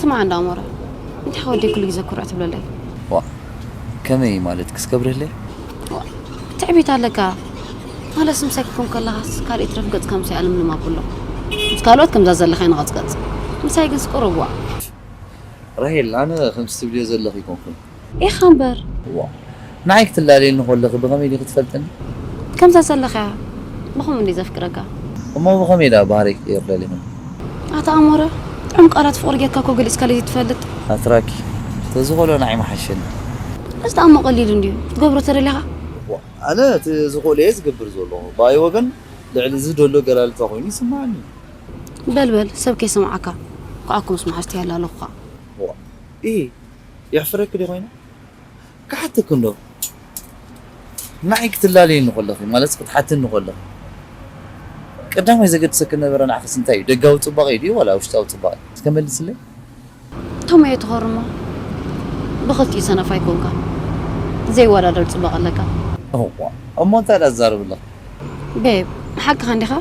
ስማዕ እንዳ ኣሞረ፣ እንታይ ወደይ ኩሉ ግዜ ኩርዕ ትብለለይ? ዋ፣ ከመይ ማለት ክስከብርህለይ? ዋ፣ ትዕቢት ኣለካ። ማለት ምሳይ ክትኮን ከለኻስ ካልእ ትረፍ ገጽካ ምሳይ ኣለምልም ኣብሎ። ምስ ካልኦት ከምዛ ዘለኻ ንቐጽቀጽ። ምሳይ ግን ስቁርዋ። ራሄል፣ ኣነ ከምዚ ትብልዮ ዘለኺ ኣይኮንኩን። ኢኻ እምበር። ዋ፣ ንዓይ ክትላለየኒ ከለኺ ብኸመይ ዲኺ ትፈልጥኒ? ከምዛ ዘለኻ ብኸምኡ እንዲ ዘፍቅረካ። እሞ ብኸመይ ደኣ ባህሪ ክቕየር ደሊኹ? ኣታ ኣሞረ፣ ጥዑም ቃላት ፍቕሪ ጌርካ እኮ ገሊጽካ ለይትፈልጥ። ኣትራኪ፣ ተዝኾሎ ንዓይ መሓሸኒ። እዚ ደኣ እሞ ቀሊል እንድዩ። ክትገብሮ ተደሊኻ? ዋ፣ ኣነ እቲ ዝኽእሎ እየ ዝገብር ዘለኹ። ብኣይ ወገን ልዕሊ እዚ ደሎ ገላልታ ኮይኑ ይስምዓኒ። በል በል፣ ሰብ ከይሰምዓካ። ክኣኩምስ መሓዝቲ ያላለኹኻ። ዋ፣ ኢ፣ የሕፍረኪ ዶ ኮይነ? ክሓተኪ እንዶ። ንዓይ ክትላለየኒ ከለኺ፣ ማለት ክትሓትኒ ከለኺ፣ ቀዳማይ ዘገድሰኪ ነበረ ንዓኽስ እንታይ እዩ? ደጋዊ ጽባቐ ድዩ ዋላ ውሽጣዊ ጽባቐ? እስከ መልስለይ። ቶም እየ ትኸርሞ። ብኽልቲኡ ሰነፍ ኣይኮንካ። ዘይወዳደር ጽባቐ ኣለካ። እዋ፣ እሞ እንታይ ደኣ ትዛረቢ ኣለኺ? ቤብ፣ ሓቅኻ እንዲኻ?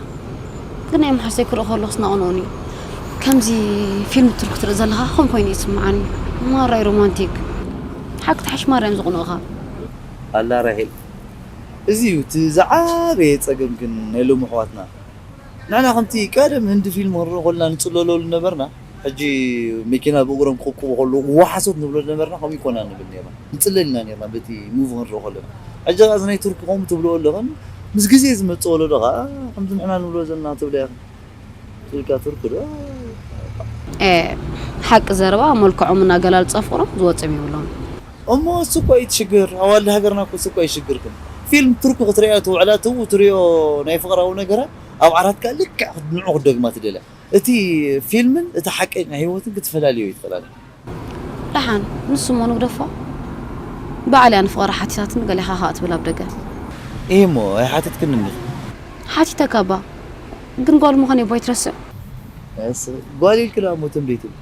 ግን ናይ መሓሰይ ክርኢ ከለኹስ ናቕንቕን እዩ። ከምዚ ፊልም ቱርክ ትርኢ ዘለኻ ከም ኮይኑ ይስምዓኒ። ማራይ ሮማንቲክ። ሓቂ ትሓሽ ማርያም ዝቕንቕኻ። ኣላ ራሄል፣ እዚ እዩ እቲ ዝዓበየ ጸገም ግን ናይ ሎሚ ኣሕዋትና። ንሕና ከምቲ ቀደም ህንዲ ፊልም ክንርኢ ከለና ንጽለለሉ ነበርና። ሕጂ መኪና ብእግሮም ክቕብቁቡ ከለዉ ዋሓሶት ንብሎ ነበርና፣ ከምኡ ይኮና ንብል ነርና። ንጽለል ኢና ነርና በቲ ሙቪ ክንርኢ ከለና። ሕጂ ኸኣ እዚ ናይ ቱርኪ ከምኡ ትብልዎ ኣለኽን፣ ምስ ግዜ ዝመጽእ ወለዶ ኸኣ ከምዚ ንሕና ንብሎ ዘለና ትብላ ኢኽን። ትብልካ ቱርኪ ዶ? ኤ፣ ሓቂ ዘረባ መልክዖምን ኣገላልጻ ፍቕሮም ዝወጽኦም የብሎም። እሞ እሱ እኮ እዩ እቲ ሽግር። ኣዋልድ ሃገርና እኮ እሱ እኮ እዩ ሽግርክን። ፊልም ቱርኪ ክትሪኣ ትውዕላ፣ ትብኡ ትሪኦ ናይ ፍቕራዊ ነገራት ኣብ ዓራትካ ልክዕ ንዑ ክትደግማ ትደልያ። እቲ ፊልምን እቲ ሓቀኛ ህይወትን ክትፈላልዮ ይትኽእላ። ደሓን ንሱ እሞ ንግደፎ። ባዕለያ ንፍቕራ ሓቲታትኒ ገሊኻ ከኣ ትብል ኣብ ደገ። እሞ ኣይሓተትክንን ኢኺ። ሓቲተካ እባ ግን ጓል ምዃነይ እባ ኣይትረስዕ። እስ ጓል ኢልኪ ደኣ እሞ ትም ደይትብል።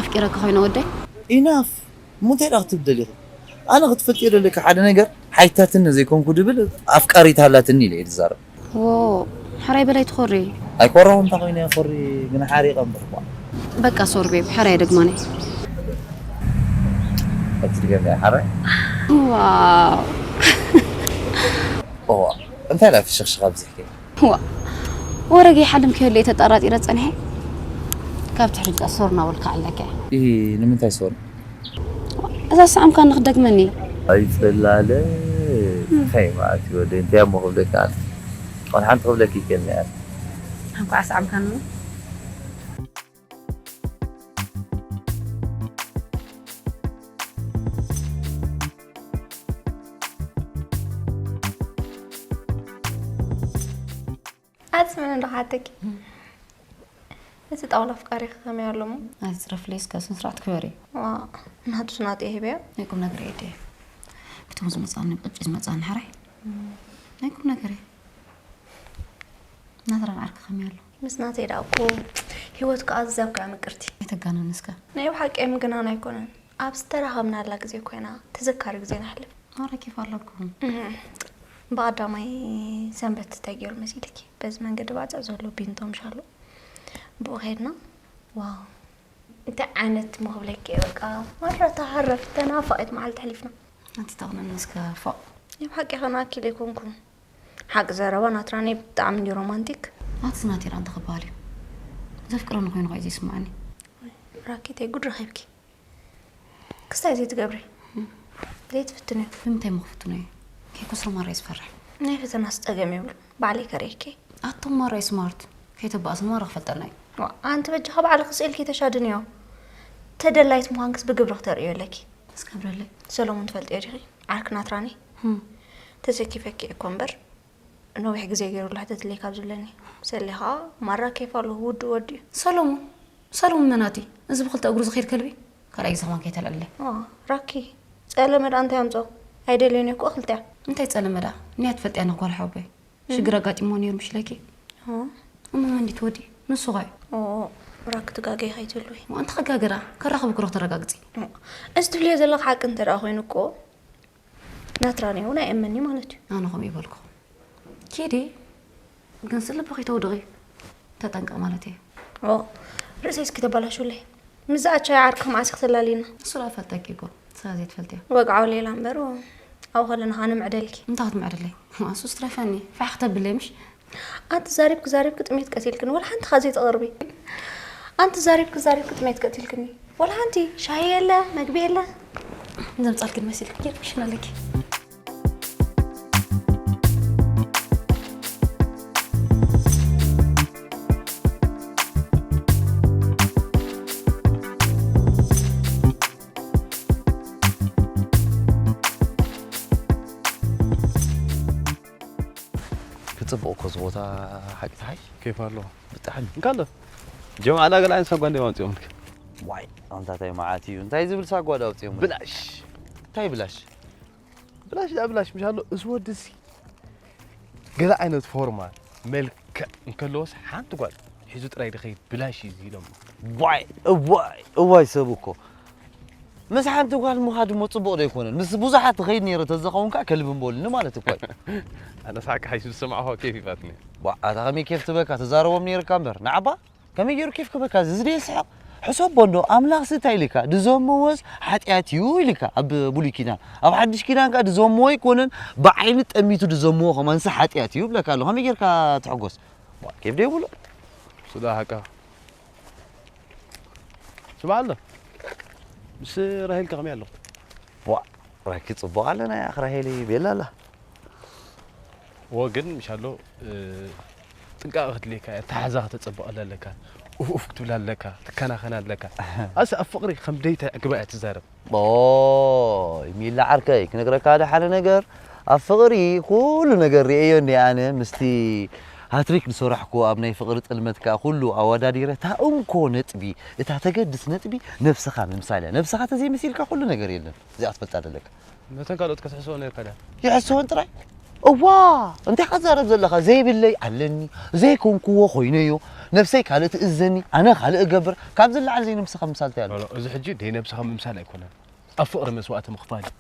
ኣፍቂረካ ኮይነ ወደይ። ኢናፍ። እሞ እንታይ ደኣ ክትብል ደሊኺ? ኣነ ክትፈልጥዮ ደለኪ ሓደ ነገር ሓይታትኒ ዘይኮንኩ ድብል ኣፍቃሪት ሃላትኒ ኢለ እየ ዝዛረብ። ዎ፣ ሕራይ በላይ ትኾሪ። ኣይኮራኹ እንታይ ኮይነ እየ ኮሪ ግን ሓሪቐ እምበር እኳ። በቃ ሶሪ ቤብ፣ ሕራይ ደግማኒ። ኣብቲ ድገም እያ ሓራይ። ዋው። ኦዋ፣ እንታይ ደኣ ፍሽኽሽኽ ኣብዚሕኪ? ዋ፣ ወረ ገይ ሓልም ክህሉ እየ ተጠራጢረ ጸኒሐ። ካብ ትሕቲ ሶር እናበልካ ኣለከ። ኢ፣ ንምንታይ ሶር? እዛ ሰዓምካ ንኽደግመኒ። ኣይፈላለ። እንታይ ማለት እዩ ወደይ? እንታይ እሞ ክብለካ ኣነ? ዋላ ሓንቲ ክብለኪ ይክእል እየ። እንኳዕ ሰዓምካኒ። ኣቲ ስምዒ እንዶ ሓተኪ። እቲ ጣውላ ኣፍቃሪኺ ከመይ ኣሎ እሞ? ኣቲ ጽረፍለይ እስከ ስነ ስርዓት ክበሪ። ዋ፣ ናቱስ ናተይ ሂበዮ። ናይ ቁም ነገር እየ ድየ? ብቶም ዝመጻኒ ቅጭ ዝመጻኒ ሓራይ። ናይ ቁም ነገር እየ። ናትራን ዓርኪ ከመይ ኣሎ? ምስ ናተይ ደኣ እኮ ህይወት ከኣ ኣዛብካ እያ ምቅርቲ። ኣይተጋነኒ እስከ። ናይ ብሓቂ ምግናን ኣይኮነን። ኣብ ዝተራኸብናላ ግዜ ኮይና ተዘካሪ ግዜ ነሕልፍ። ማራ ኬፍ ኣለኩም። እህ። ብቐዳማይ ሰንበት እንታይ ገይሩ መሲልኪ? በዚ መንገዲ ባጽዕ ዘሎ ቢንቶ ምሽ ኣሎ። ብኡ ከድና። ዋው። እንታይ ዓይነት እሞ ክብለኪ እየ በቃ። ማራ ተሃረፍ ተናፋቒት መዓልቲ ኣሕሊፍና። ኣንቲ ተቕነኒ እስከ ፎእ። ናይ ብሓቂ ከነኣኪል ኣይኮንኩን። ሓቂ ዘረባ ናትራኒ ብጣዕሚ እንድዩ ሮማንቲክ። ኣቲ ናቲራ እንታይ ክበሃል እዩ? ዘፍቅረኒ ኮይኑ ኸኣ እዩ ዘይስምዓኒ። ራኬተይ ጉድ ረኺብኪ። ክስታይ ዘይትገብሪ ዘይትፍትንዮ። ብምንታይ እሞ ክፍትኖ እየ? ከይከስሮ ማራ እየ ዝፈርሕ። ናይ ፈተናስ ጸገም የብሉን፣ ባዕለይ ከርእየኪ እየ። ኣቶም ማራ እዩ ስማርት፣ ከይተባእስ ማራ ክፈልጠና እዩ። ዋእ ኣንቲ በጃኻ ባዕልኺ ስኢልኪ ተሻድንዮ። ተደላይት ምዃንክስ ብግብሪ ክተርእዮ ኣለኪ። እስከ ኣብረለይ። ሰሎሙን ትፈልጥዮ ዲኺ? ዓርኪ ናትራኒ። ህም። ተሰኪፈኪ እየ እኮ እምበር። ነዊሕ ግዜ ገይሩ ላሕተትለይ ካብ ዝብለኒ ሰሌ ኸኣ ማራ ኬፍ ኣለዎ ውዱእ ወዲ እዩ። ሰሎሙን ሰሎሙን መናት እዩ? እዚ ብኽልተ እግሩ ዝኸይድ ከልቢ ካልኣይ ግዜ ከማን ከይተልዕለይ። ዋ ራኪ ጸለመ ደኣ እንታይ ኣምጽኦ? ኣይደልዮን እየ እኮ ክልቲኣ። እንታይ ጸለመ ደኣ? እኒኣ ትፈልጥያ ነኽ ጓል ሓወቦይ ሽግር ኣጋጢምዎ ነይሩ ምሽ ኢለኪ። እሞ መን ድዩ እቲ ወዲ? ንሱ ኸ እዩ። ራኪ ትጋገይ ከይትህልዊ። እሞ እንታይ ክጋገ ደኣ? ከራኽብ እኮ ዶ ክተረጋግጺ? እዚ ትብልዮ ዘለኺ ሓቂ እንተ ደኣ ኮይኑ እኮ ናትራን እውን ኣይእመንን'ዩ ማለት እዩ። ኣነ ከምኡ ይበልኩ። ኪዲ ግን ስልቢ ከይተውድቒ ተጠንቀቕ ማለት እየ። ኦ ርእሰይ እስኪ ተባላሽውለይ። ምዛኣቻ ዓርኪ መዓስ ክትላሊና? እሱ ላ ፈልጠኪ እኮ። ስራ ዘይትፈልጥያ። ወግዓው ሌላ እምበር ኣብኡ ከለና ኸዓ ንምዕደልኪ። እንታይ ክትምዕድለይ? እሱስ ትረፈኒ። ፋሕ ክተብለይ ምሽ? ኣንቲ ዛሪብኪ ዛሪብኪ ጥሜት ቀቲልክኒ። ወላ ሓንቲ ኸዓ ዘይተቕርቢ። ኣንቲ ዛሪብኪ ዛሪብኪ ጥሜት ቀቲልክኒ። ወላ ሓንቲ ሻሂ የለ፣ መግቢ የለ። ዘምጻልክን መሲልክ ጌርክሽ ኣለኪ። ክፅብቕ እኮ እዚ ቦታ ሓቂ ተሓይ ኬፍ ኣለዎ ብጣዕሚ እንካለ ጀምዓ ላገል ዓይነት ሳጓ እንዲም ኣምፅኦምልክ ዋይ ኣንታ ታይ መዓት እዩ እንታይ ዝብል ሳጓ ዳ ኣውፅኦም ብላሽ እንታይ ብላሽ ብላሽ ዳ ብላሽ ምሽ ኣሎ እዚ ወዲ እዚ ገለ ዓይነት ፎርማ መልክዕ እንከለዎስ ሓንቲ ጓል ሒዙ ጥራይ ድኸይድ ብላሽ እዩ ኢሎም ዋይ እዋይ እዋይ ሰብ እኮ ምስ ሓንቲ ጓል ምኻድ እሞ ፅቡቕ ዶ ኣይኮነን ምስ ብዙሓት ትኸይድ ነይረ ተዘኸውን ከዓ ከልቢ እምበሉኒ ማለት እኮ እዩ ኣነ ሳቂ ሓይሱ ዝሰማዕኹ ኬፍ ይፋትኒ ዋ ኣታ ከመይ ኬፍ ትበካ ትዛረቦም ነይርካ እምበር ንዓባ ከመይ ገይሩ ኬፍ ክበካ እዚ ዝደየ ስሕቕ ሕሰቦ እንዶ ኣምላኽሲ እንታይ ኢልካ ድዘመዎስ ሓጢኣት እዩ ኢልካ ኣብ ብሉይ ኪዳን ኣብ ሓድሽ ኪዳን ከዓ ድዘመዎ ኣይኮነን ብዓይኒ ጠሚቱ ድዘመዎ ከማንሲ ሓጢኣት እዩ ይብለካ ኣሎ ከመይ ገይርካ ትሕጎስ ዋ ኬፍ ዶ የብሉ ስዳ ሓቃ ስማዕ ኣሎ ምስ ራሄል ከ ከመይ ኣለኹ ዋ ራኪ ፅቡቕ ኣለና ያኽ ራሄል ቤላ ኣላ እዎ ግን ምሻሎ ጥንቃቐ ክድልየካ እያ ተሓዛ ከተፀብቐላ ኣለካ ኡፍ ኡፍ ክትብላ ኣለካ ትከናኸና ኣለካ ኣስ ኣብ ፍቕሪ ከም ደይተ ግባ እያ ትዛረብ ኦይ ሚላ ዓርከይ ክነግረካ ሓደ ሓደ ነገር ኣብ ፍቕሪ ኩሉ ነገር ርእየዮ እንደ ኣነ ምስቲ ሃትሪክ ዝሰራሕኩዎ ኣብ ናይ ፍቕሪ ጥልመት ከኣ ኩሉ ኣወዳዲረ እታ እንኮ ነጥቢ እታ ተገድስ ነጥቢ ነብስኻ ምምሳል እያ ነብስኻ ተዘይመሲልካ ኩሉ ነገር የለን እዚኣ ትፈልጣ ዘለካ ነተን ካልኦት ከትሕስቦ ነርካ ድያ ይሕስወን ጥራይ እዋ እንታይ ካዛረብ ዘለኻ ዘይብለይ ኣለኒ ዘይኮንክዎ ኮይነዮ ነብሰይ ካልእ ትእዘኒ ኣነ ካልእ እገብር ካብ ዝለዓል ዘይነብስኻ ምምሳል እንታይ ኣሎ እዚ ሕጂ ደይ ነብስኻ ምምሳል ኣይኮነን ኣብ ፍቕሪ መስዋእቲ ምኽፋል እዩ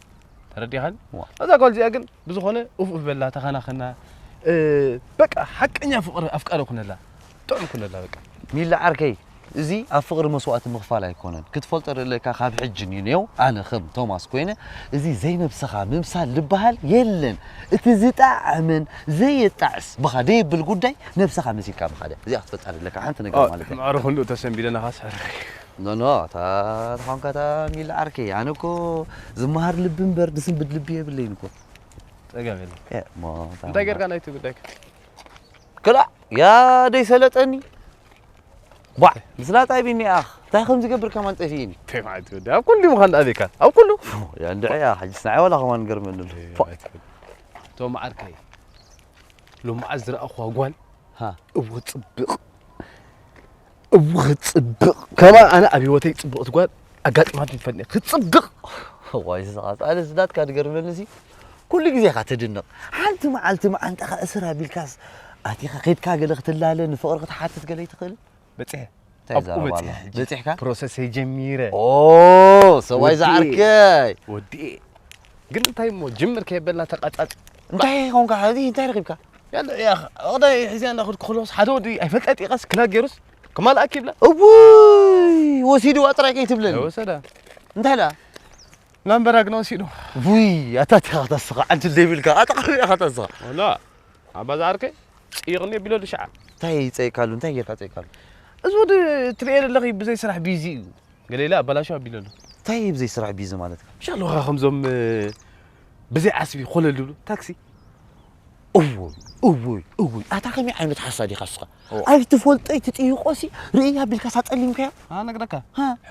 ተረዲኻኒ እዛ ጓል እዚኣ ግን ብዝኾነ ኡፍ በላ ተኸናኸና በቃ ሓቀኛ ፍቕሪ ኣፍቃሪ ኩነላ ጥዑም ኩነላ በቃ ሚላ ዓርከይ እዚ ኣብ ፍቕሪ መስዋእቲ ምኽፋል ኣይኮነን ክትፈልጦ ዘለካ ካብ ሕጂ ንኔው ኣነ ከም ቶማስ ኮይነ እዚ ዘይነብስኻ ምምሳል ዝበሃል የለን እቲ ዝጣዕምን ዘየጣዕስ ብኻ ደየብል ጉዳይ ነብስኻ መሲልካ ምኻደ እዚኣ ክትፈልጣ ዘለካ ሓንቲ ነገር ማለት እያ ምዕረ ክንድኡ ተሰንቢደና ካስ ሕርኸይ ኖኖ እታ ተኾንካ እታ ሚላ ዓርከይ ኣነ እኮ ዝመሃር ልቢ እምበር ድስንብድ ልቢ የብለይን እኮ ጸገም የለን እሞ እንታይ ጌርካ ናይቲ ጉዳይካ ክላእ ያ ደይ ሰለጠኒ ቧዕ ምስላ ጣይቢኒ ኣኽ እንታይ ከም ዝገብር ከማን ጠፊእኒ እንታይ ማለት ወዲ ኣብ ኩሉ ምዃን ዳኣ ቤካ ኣብ ኩሉ ያ እንድዒ ያ ሕጂ ስናዒ ዋላ ከማን ገርመኒ ኣሎ ቶም ዓርከይ ሎም መዓዝ ዝረኣኹዋ ጓል እወ ፅብቕ እወ ፅብቕ ከማን ኣነ ኣብ ህይወተይ ፅብቕቲ ጓል ኣጋጢማትኒ ትፈልጥ ክትፅብቕ ዋይ ዝስቓ ኣነ ዝናትካ ዝገርመኒ ሲ ኩሉ ግዜ ኢኻ ትድነቕ ሓንቲ መዓልቲ መዓንጣኻ እስር ኣቢልካስ ኣቲኻ ከይድካ ገለ ክትላለ ንፍቕሪ ክትሓትት ገለ ይትኽእል በፂሐ እንታይ ኣብኡ ዘረባ በፂሐ ኣሎ? ሕጂ በፂሕካ? ፕሮሰሰይ ጀሚረ ኦ ሰብኣይ ወዲኤ። ዝዓርከይ ወዲኤ ግን እንታይ እሞ ጅምር ከየበልና ተቃጻጽ እንታይ ኾንካ ሕዚ እንታይ ረኺብካ ያለ ያኽ ኣቕዳይ ሕዚያ እንዳኸድኩ ከለስ ሓደ ወዲ ኣይፈልጣ ጢቐስ ክላግ ገይሩስ ክማልኣክ ይብላ እውይ ወሲድዋ ጥራይ ከይትብለኒ ወሰዳ እንታይ ደኣ ላምበራ ግን ወሲዱ ውይ ኣታ ቲኻ ተስኻ ዓንትል ዘይብልካ ኣጠቓቢ ኢኻ ተስኻ ወላ ኣባ ዝዓርከይ ፅይቕኒ ኣቢለሉ ሸዓ እንታይ ፀይቃሉ እንታይ ጌርካ ፀይቃሉ እዚ ወዲ ትርእየ ዘለኺ ብዘይ ስራሕ ቢዚ እዩ ገለ ኢለ ኣበላሹ ኣቢለሉ እንታይ ብዘይ ስራሕ ቢዚ ማለት ሻለኻ ከምዞም ብዘይ ዓስቢ ኮለል ዝብሉ ታክሲ እውይ እውይ እውይ ኣታ ከመይ ዓይነት ሓሳድ ኢኻ ስኻ ኣይትፈልጦ ኣይትጥይቆሲ ርእያ ቢልካ ሳፀሊምካዮ ኣነግረካ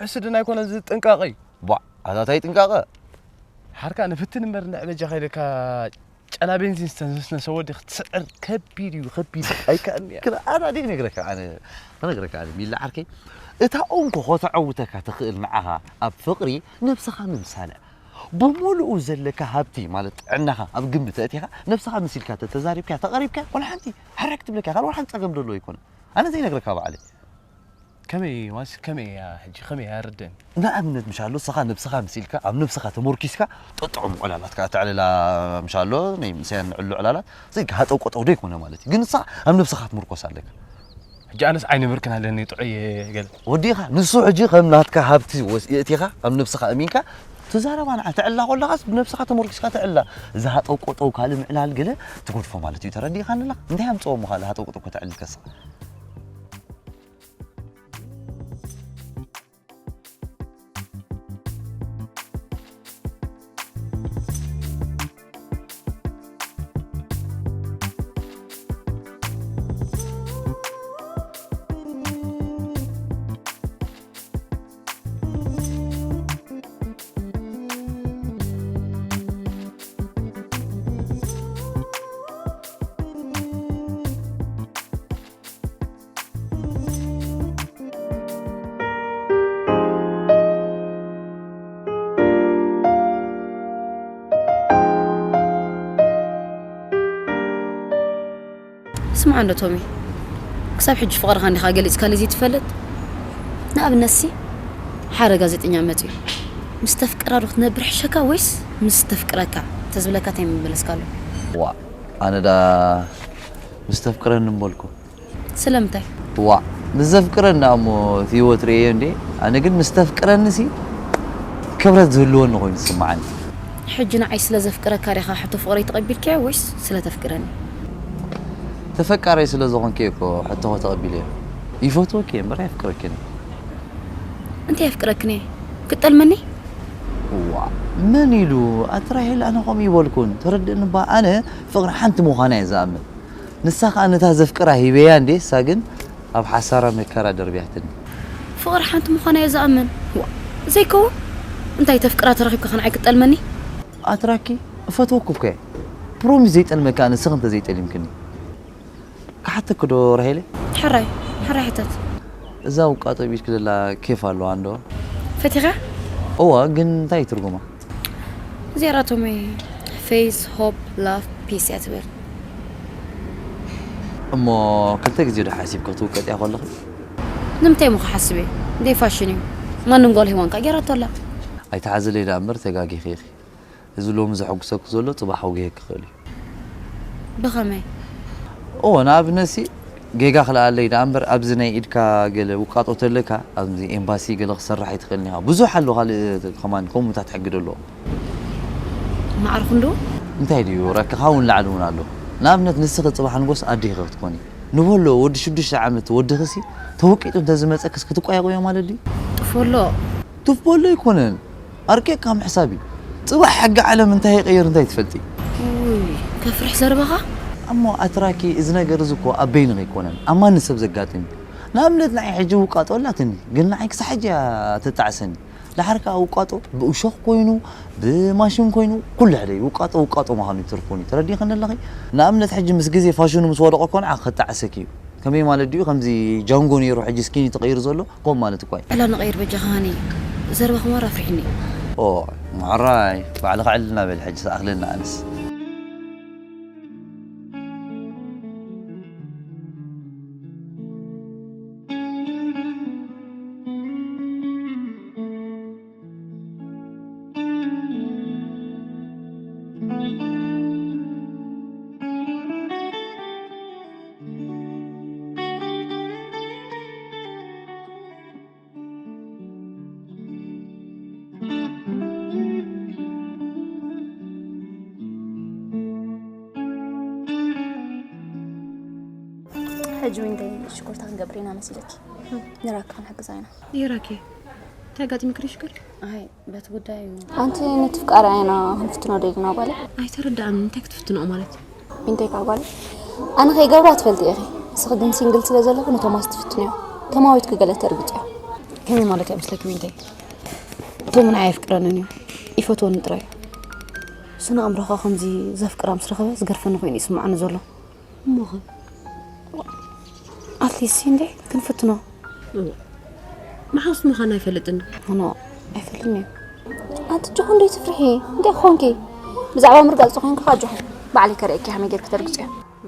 ሕስድን ኣይኮነ ዝጥንቃቐ እዩ ቧ ኣታ እንታይ ጥንቃቐ ሓርካ ንፍትን እምበር ንዕበጃ ከይደካ ጨና ቤንዚን ዝተነስነሰ ወዲ ክትስዕር ከቢድ እዩ ከቢድ ኣይከኣልን እያ ክልኣና ደይ ነግረካ ኣነ ክነግረካ ኣነ ሚላ ዓርከይ እታ ኡንኮ ከተዐውተካ ትኽእል ንዓኻ ኣብ ፍቕሪ ነብስኻ ምምሳል እያ ብምሉኡ ዘለካ ሃብቲ ማለት ጥዕናኻ ኣብ ግምት ኣእቲኻ ነብስኻ ምሲልካ ተተዛሪብካ ተቐሪብካ ወላ ሓንቲ ሕራይ ክትብለካ ካልእ ወላ ሓንቲ ጸገም ደሎ ኣይኮነ ኣነ ዘይነግረካ ባዕለይ ከመይ ዋስ ከመይ እያ ሕጂ ከመይ እያ ርደን ንኣብነት ምሻሎ ንስኻ ነብስኻ ምሲልካ ኣብ ነብስኻ ተሞርኪስካ ጠጥዑም ዕላላት ከዓ ተዕልላ ምሻሎ ናይ ምሳያን ንዕሉ ዕላላት ዘይከሃጠው ቆጠው ዶ ይኮነ ማለት እዩ ግን ንስኻ ኣብ ነብስኻ ክትምርኮስ ኣለካ ሕጂ ኣነስ ዓይኒ ብርክን ኣለኒ ጥዑይ ገለ። ወዲኻ ንሱ ሕጂ ከም ናትካ ሃብቲ ወስ የእቲኻ ኣብ ነብስኻ ኣሚንካ ትዛረባ ንዓ ተዕላ ኮለኻስ ብነብስኻ ተመርኪስካ ተዕላ። እዛ ሃጠውቆጠው ካልእ ምዕላል ገለ ትጎድፎ ማለት እዩ። ተረዲእካ ንላ እንታይ ኣምጽኦ ምኻ ሃጠውቆጠው ከተዕሊ ከስኻ። ስምዓ እንዶ ቶሚ፣ ክሳብ ሕጂ ፍቕርኻ እንዲኻ ገሊጽካለይ ዘይትፈልጥ? ንኣብነትሲ ሓደ ጋዜጠኛ መጺኡ፣ "ምስ ተፍቅራ ዶ ክትነብር ይሕሸካ ወይስ ምስ ተፍቅረካ?" ተዝብለካ እንታይ ምመለስካሉ? ዋእ፣ ኣነ ደኣ ምስ ተፍቅረኒ ምበልኩ። ስለምንታይ? ዋእ፣ ምስ ዘፍቅረኒ ደኣ እሞ እቲ ህይወት ርእየዮ እንድየ። ኣነ ግን ምስ ተፍቅረኒሲ ክብረት ዝህልወኒ ኮይኑ ዝስምዓኒ። ሕጂ ንዓይ ስለ ዘፍቅረካ ዲኻ ሕቶ ፍቕረይ ተቐቢልካዮ ወይስ ስለ ተፍቅረኒ? ተፈቃራይ ስለ ዝኾንኩ እየ እኮ ሕቶኺ ተቐቢለዮ። ይፈትወኪ እየ እምበር ኣየፍቅረክን እየ። እንታይ የፍቅረክን እየ? ክትጠልመኒ? ዋእ፣ መን ኢሉ? ኣቲ ራሄል ኣነ ከምኡ ኣይበልኩን። ተረድእኒ እባ ኣነ ፍቕሪ ሓንቲ ምዃና እየ ዝኣምን። ንሳ ኸኣ ነታ ዘፍቅራ ሂበያ እንዴ፣ እሳ ግን ኣብ ሓሳራ መከራ ደርብያትኒ። ፍቕሪ ሓንቲ ምዃና እየ ዝኣምን። ዋእ፣ ዘይከውን። እንታይ ተፍቅራ ተረኺብካ ከ ንዓይ ክትጠልመኒ? ኣትራኪ እፈትወኩ እኮ እየ። ፕሮሚስ ዘይጠልመካ ኣነ ንስኺ እንተ ዘይጠሊምክኒ። ክሓተኪ ዶ ራሄለ? ሕራይ፣ ሕራይ ሕተት። እዛ ውቃጦ ኣብ ኢድኪ ዘላ ኬፍ ኣለዋ እንዶ? ፈቲኻ? እወ፣ ግን እንታይ እዩ ትርጉማ? እዚኣ ራቶመይ ፌዝ፣ ሆፕ፣ ላቭ፣ ፒስ እያ ትብል። እሞ ክልተ ግዜ ዶ ሓሲብኪ ክትውቀጥያ ከለኺ? ንምንታይ እሞ ክሓስብ እየ? ደይ ፋሽን እዩ። ማንም ጓል ሂዋን ከኣ ጌራቶ ኣላ። ኣይትሓዝለይ ደኣ እምበር ተጋጊኺ ኢኺ። እዚ ሎሚ ዘሐጉሰኪ ዘሎ ጽባሕ ከጉህየኪ ይኽእል እዩ። ብኸመይ? እወ፣ ንኣብነትሲ ጌጋ ክልኣለይ ደኣ እምበር ኣብዚ ናይ ኢድካ ገለ ውቃጦ ተለካ ኣብዚ ኤምባሲ ገለ ክሰርሕ ኣይትኽእልን ኢኻ። ብዙሕ ኣሎ ካልእ ከማን ከምኡታት ሕጊ ደለዎ። ማዕረ ክንድኡ? እንታይ ድዩ ረክኻ እውን ላዕሊ እውን ኣሎ። ንኣብነት ንስኺ ጽባሕ ንጎስ ኣዴኺ ክትኮኒ ንበሎ ወዲ ሽዱሽተ ዓመት ወድኺሲ ተወቂጡ እንተዝመጸክስ ክትቋየቑዮ ማለት ድዩ? ጥፎሎ። ትፍበሎ ኣይኮነን። ኣርቂቕካ ምሕሳብ እዩ። ጽባሕ ሕጊ ዓለም እንታይ ይቕይር እንታይ ትፈልጢ? ውይ ከፍርሕ ዘረባኻ። እሞ ኣትራኪ እዚ ነገር እዚ እኮ ኣብ በይንኺ ኣይኮነን ኣብ ማንም ሰብ ዘጋጥም እዩ። ንኣብነት ንዓይ ሕጂ ውቃጦ ኣላትኒ ግን ንዓይ ክሳብ ሕጂ እያ ተጣዕሰኒ። ደሓር ከኣ ውቃጦ ብእሾኽ ኮይኑ ብማሽን ኮይኑ ኩሉ ሕደ እዩ። ውቃጦ ውቃጦ ምዃኑ ይትርፉኒ። ተረዲእክኒ ኣለኺ? ንኣብነት ሕጂ ምስ ግዜ ፋሽኑ ምስ ወደቐ እኮ ንዓኺ ከጣዕሰኪ እዩ። ከመይ ማለት ድዩ ከምዚ ጃንጎ ነይሩ ሕጂ ስኪኒ ተቐይሩ ዘሎ ከምኡ ማለት እኳ እዩ። ዕላል ንቐይር በጃኻ ሃኒ ዘረባኻ ማራ ኣፍሪሕኒ። ኦ ማዕራይ ባዕልኻ ዕልና በል ሕጂ ዝኣኽለኒ ኣነስ። ሕጂ ዊንተይ ሽኮርታ ክንገብር ኢና መሲለኪ። ንራኪ ክንሕግዛ ኢና። ይራኪ እንታይ ኣጋጢምክሪ ሽኮር? ኣይ በቲ ጉዳይ እዩ። ኣንቲ ነቲ ፍቃሪ ኣይና ክንፍትኖ ዶ ኢልና ጓለ? ኣይተረድኣን እንታይ ክትፍትንኦ ማለት? ዊንተይ ከዓ ጓለ ኣነ ከይገብራ ትፈልጢ ኢኺ። ንስኺ ግን ሲንግል ስለ ዘለኺ ንቶማስ ትፍትንዮ። ቶማዊት ክገለ ተርግፅዮ። ከመይ ማለት እያ ምስለኪ ዊንተይ? ቶም ንዓይ ኣየፍቅረንን እዩ ይፈትወኒ ጥራይ እዩ። ስነ ኣእምሮኻ ከምዚ ዘፍቅራ ምስ ረኸበ ዝገርፈኒ ኮይኑ ይስምዓኒ ዘሎ። እሞኸ ኣትሊስት እንዴ ክንፍትኖ። መሓውስ ምዃን ኣይፈልጥን። ኖ ኣይፈልጥን እዩ። ኣቲ ጆኹ እንዶ ትፍርሒ እንታይ ክኾንኪ? ብዛዕባ ምርጋፅ ተኾይንኪ ከዓ ጆኹ ባዕለይ ከርእየኪ ከመይ ጌርኪ ተርግፅዮ።